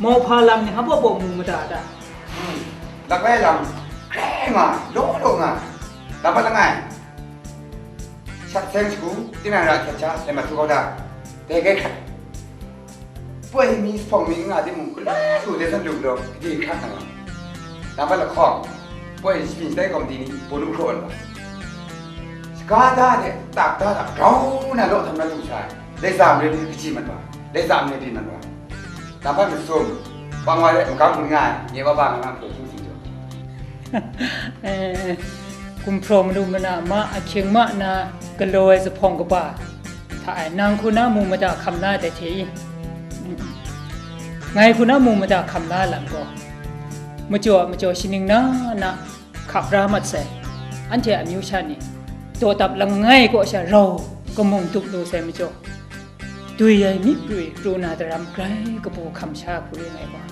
mauhpa lam ni hpa baw baw mu mada ta? Hmm, lak lai ai lam, hkrai nga, law law nga, lam pat langai, shat seng shagu, tinang ra hkyen sha, dai mat htu kau da, dai grai hkrat. Poi mi jahpawng mi n nga timung, galoi su de san lu galaw, gade hkrat na nga. Lam pat lahkawng, poi shabi shatai komiti ni, bawnu hkraw ai wa. Shaga da de, tak da da, grau na law htam na lu sa ai. Laisa mare ni kaji mat wa, laisa mare byin mat wa. Lam pat masum, bang wa de, magam gun nga ai, nye wa ba nga nga hpraw su sing jaw. Eh, gumhpraw manu mana ma ahkying ma na galaw ai jahpawng kaba hta e, nang hku na mu mada hkam la ai dai hte i? Ngai hku na mu mada hkam la ai lam gaw, majaw a majaw shaning na na hkap ra mat sai. Anhte amyu sha ni, dawdap langai kaw sha rau kamung dup lu sai majaw, dwi ai myi prwi pru na daram grai kabu hkam sha hku ring ai gaw.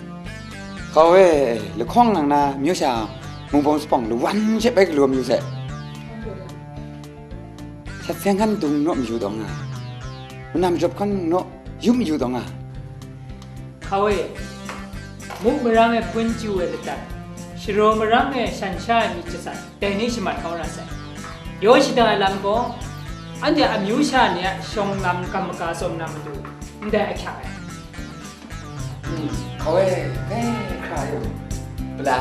Hkau e, lahkawng nang na myu sha mung bawng jahpawng lawan she bai galaw mayu sai. Shat seng hkan dung naw mayu taw nga, manam jawp hkan naw yup mayu taw nga. Hkau e, muk marang e hpun chyu ai ladat, sharaw marang e shan sha ai myit jasat, dai ni shamat kau ra sai. Yaw shada ai lam gaw, anhte amyu sha ni a shawng lam kam maga tsawm na matu, ndai ahkyak ai. Hmm, hkau e, dai hkra yu, pala.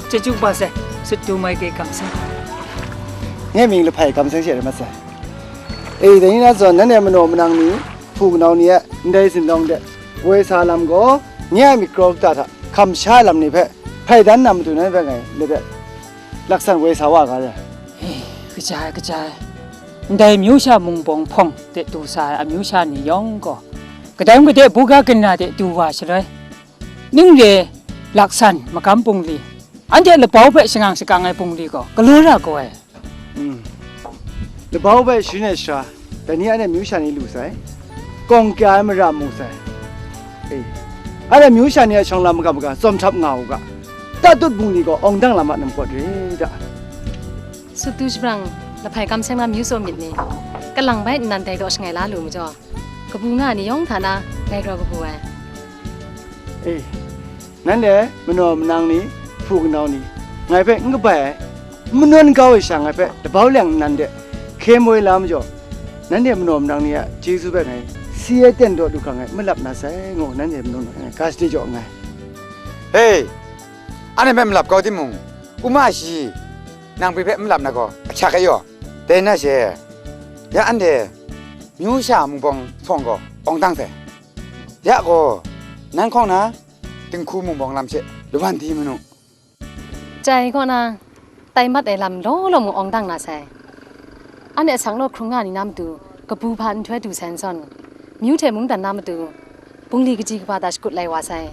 Chyeju kaba sai, sut tu mai ke kamseng. Ngai mying lahpai kamseng she rai mat sai. E, dai ni na zawn, nanhte manaw manang ni, hpu kanau ni a ndai zindawng de woi sa lam gaw, nye a myit karaw kata hta hkam sha ai lam ni hpe hpai dan na matu, nanhte hpe ngai lep e, laksan woi sa wa ga re. E, kaja ai, kaja ai. Ndai amyu sha mung bawng hpawng de du sa ai amyu sha ni yawng gaw, kadai mung gade buga kaning de du wa shaloi, ning re, laksan, magam bungli, anhte labau hpe shangang shakang ai bungli gaw galaw ra gaw ai. Hmm. Labau hpe sharin ai sara, dai ni anhte amyu sha ni lu sai, kawng kya ai mara mu sai. E, anhte amyu sha ni a shawng lam maga maga tsawm htap nga u ga, tatut bungli gaw awng dang lam a namkawt re da. Sut tu shabrang, lahpai kamseng na myu tsaw myit ni, kalang bai nnan dai daw shangai la lu majaw, kabu nga ai ni yawng hta na, ngai gaw kabu ai. E, nanhte manaw manang ni, hpu kanau ni, ngai hpe n kabai ai, n manawn kau ai sha, ngai hpe labau leng nnan de hkye moi la majaw, nanhte manaw manang ni a chyeju hpe ngai si ai ten daw lu hkra ngai malap na sai, ngu nanhte manaw manang ngai ga shade jaw nngai. Hei, anhte hpe malap kau timung, uma shi, nang pyi hpe malap na gaw ahkyak ai yaw. Dai na she, ya anhte myu sha mung bawng hpawng gaw awng dang sai. Ya gaw, nan hkawng na dinghku mung bawng lam she lawan di manu. Chyai kaw na, tai mat ai lam law law mung awng dang na sai. Anhte asak naw hkrung nga ni na matu, kabu hpa nhtoi du sai n zawn, myu hte mungdan na matu, bungli kaji kaba hta shakut lai wa sai,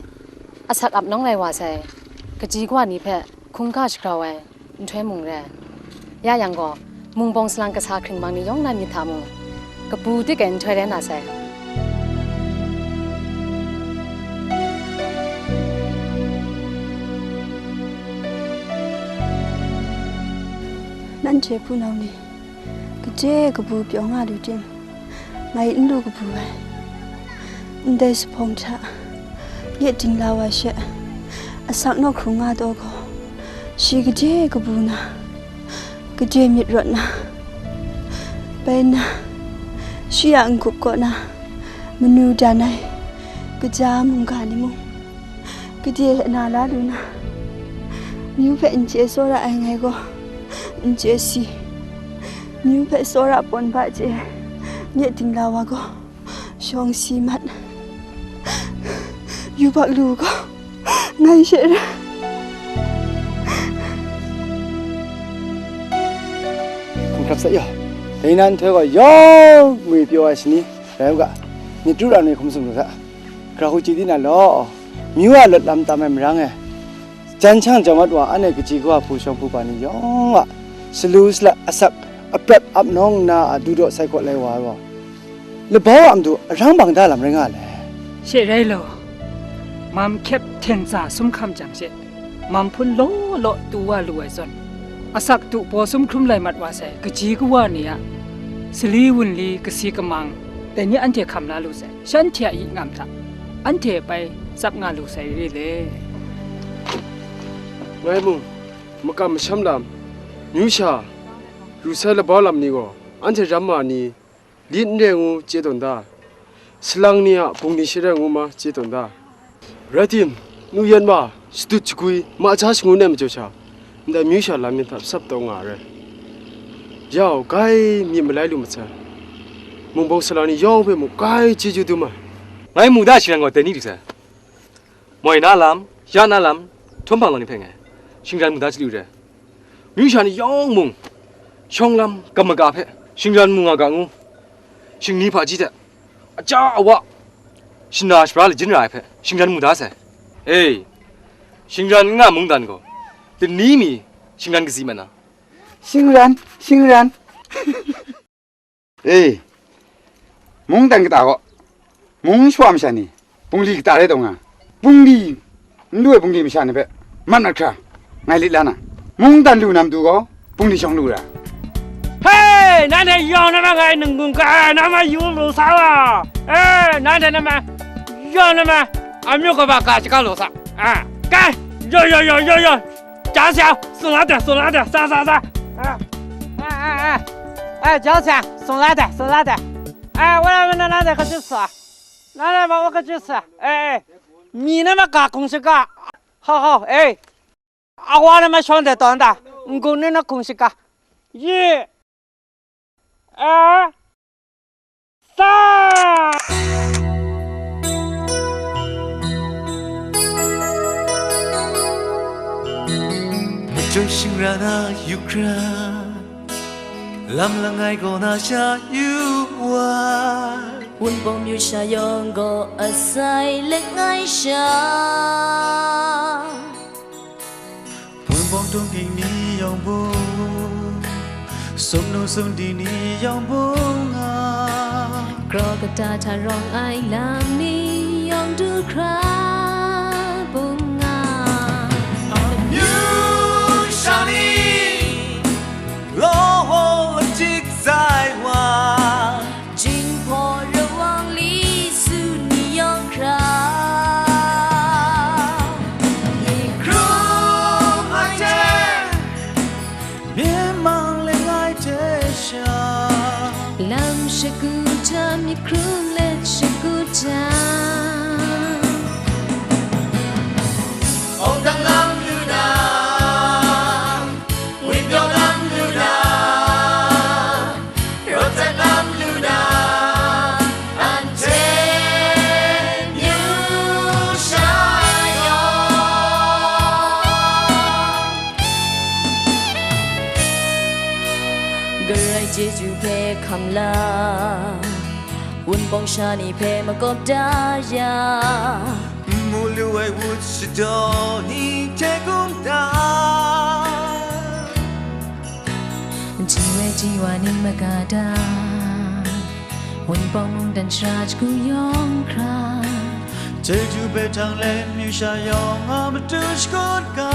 asak ap nawng lai wa sai, kaji kawa ni hpe hkungga shagrau ai nhtoi mung re. Ya yang gaw, mung bawng salang kasa hkring mang ni yawng na myit hta mung, kabu tik ai nhtoi rai na sai. Nanhte hpunau ni, kaje kabu pyaw nga lu tim, ngai n lu kabu ai. Ndai zuphpawng hta nye dingla wa she, asak naw hkrung nga taw gaw, shi kaje kabu na, kaje myit rawt na, bai nna, shi a n-gup kaw na, manu dan ai kaja mungga ni mung, kaje na la lu na, myu hpe n chye tsawra ai ngai gaw, n chye si, myu hpe tsawra pawn ba chye, nye dingla wa gaw, shawng si mat, yubak lu gaw, ngai she ra. Hkum hkrap sai yaw, dai nan nhtoi gaw yawng ngwi pyaw ai shani rai u ga, myit ru ra nwi hkum sum lu hta, hkra hku chye di na law, myu a lawt lam tam ai marang e, jan shang jau mat wa, anhte kaji kawa hpu shawng hpu ba ni yawng a salu salat asak aprat ap nawng nna a du daw sai kaw lai wa ai gaw, labau a matu arang bang da lam rai nga le? She rai law, mam hkyep hten tsa sum hkam jang she, mam hpun law law tu wa lu ai zawn, asak tu paw sum hkrum lai mat wa sai kaji kawa ni a sali wunli kasi kamang, dai ni anhte hkam la lu sai, shanhte a yi ngam hta anhte pai tsap nga lu sai re le. Ngai mung, makam masham lam, myu sha, ru sai labau lam ni gaw, anhte ram ma ni, lit n re ngu chye tawn da, salang ni a bungli she rai ngu ma chye tawn da. Rai tim, nu yan ma, shadut shagwi, ma ja shangun ai majaw sha, ndai myu sha lam yan hta sap taw nga ai rai. Yau, grai myit malai lu mat sai. Mung bawng salang ni yawng hpe mung grai chyeju dum ai. Ngai mu da shingran gaw dai ni lu sai. Moi na lam, ya na lam, htawn hpang gaw ni hpe ngai shingran mu da chyalu re. Myu sha ni yawng mung, shawng lam, gam maga hpe shingran mu nga ga ngu, shingni hpaji hte, aja awa, shana shapra lajin ra ai hpe shingran mu da sai. E, shingran n nga mungdan gaw, dani mi shingran kazi mat na? Shingran, shingran. E, mungdan kata gaw, mung shawa masha ni, bungli kata rai taw nga, bungli n lu ai bungli masha ni hpe mat mat hkra, ngai lit la na, mungdan lu na matu gaw, bungli shawng lu ra. He, nanhte yawng na ma ngai ningkung kai, na ma yu lu sa wa. E, nanhte na ma yawng na ma, amyu kaba ga shaga lu sa. A, kai, yo, yo, yo, yo, yo. 脚响，松拉点，松拉点，上，上，上。哎，哎，哎，哎，哎，脚响，松拉点，松拉点。哎，我来，我来，拿点，快去吃啊。拿来吧，我快去吃。哎，哎，你那么嘎，公事嘎。好，好，哎。အဝါလည်းမရှောင်းတဲ့တော်တာငုံနဲ့နခုံရှိကယီအဲသ Majoy shingra na yu hkra, lam langai gaw na sha yu wa. Wunpawng myu sha yawng gaw asai langai sha. Wunpawng tung ging ni yawng bung, sum nu sum di ni yawng bung a. Kraw kata hta rawng ai lam ni yawng du hkra bung a. Amyu sha ni, law hawng latik zai wa. Jinghpaw rawang li su ni yawng hkra, myi hkrum ai hte, myen mang leng ai hte sha, lam shagu hta myi hkrum let shagu hta. Aung dang lam lu na, windawng lam lu na, rawt dat lam lu na, anhte myu sha yawng. Karai chyeju hpe hkam la, wunpawng sha ni hpe makawp da ya. N mu lu ai wut shadaw ni hte kum ta, ji wai ji wa ni maga da, wunpawng mungdan shara shagu yawng hkra, chyeju hpe htang let myu sha yawng a matu shakut ga.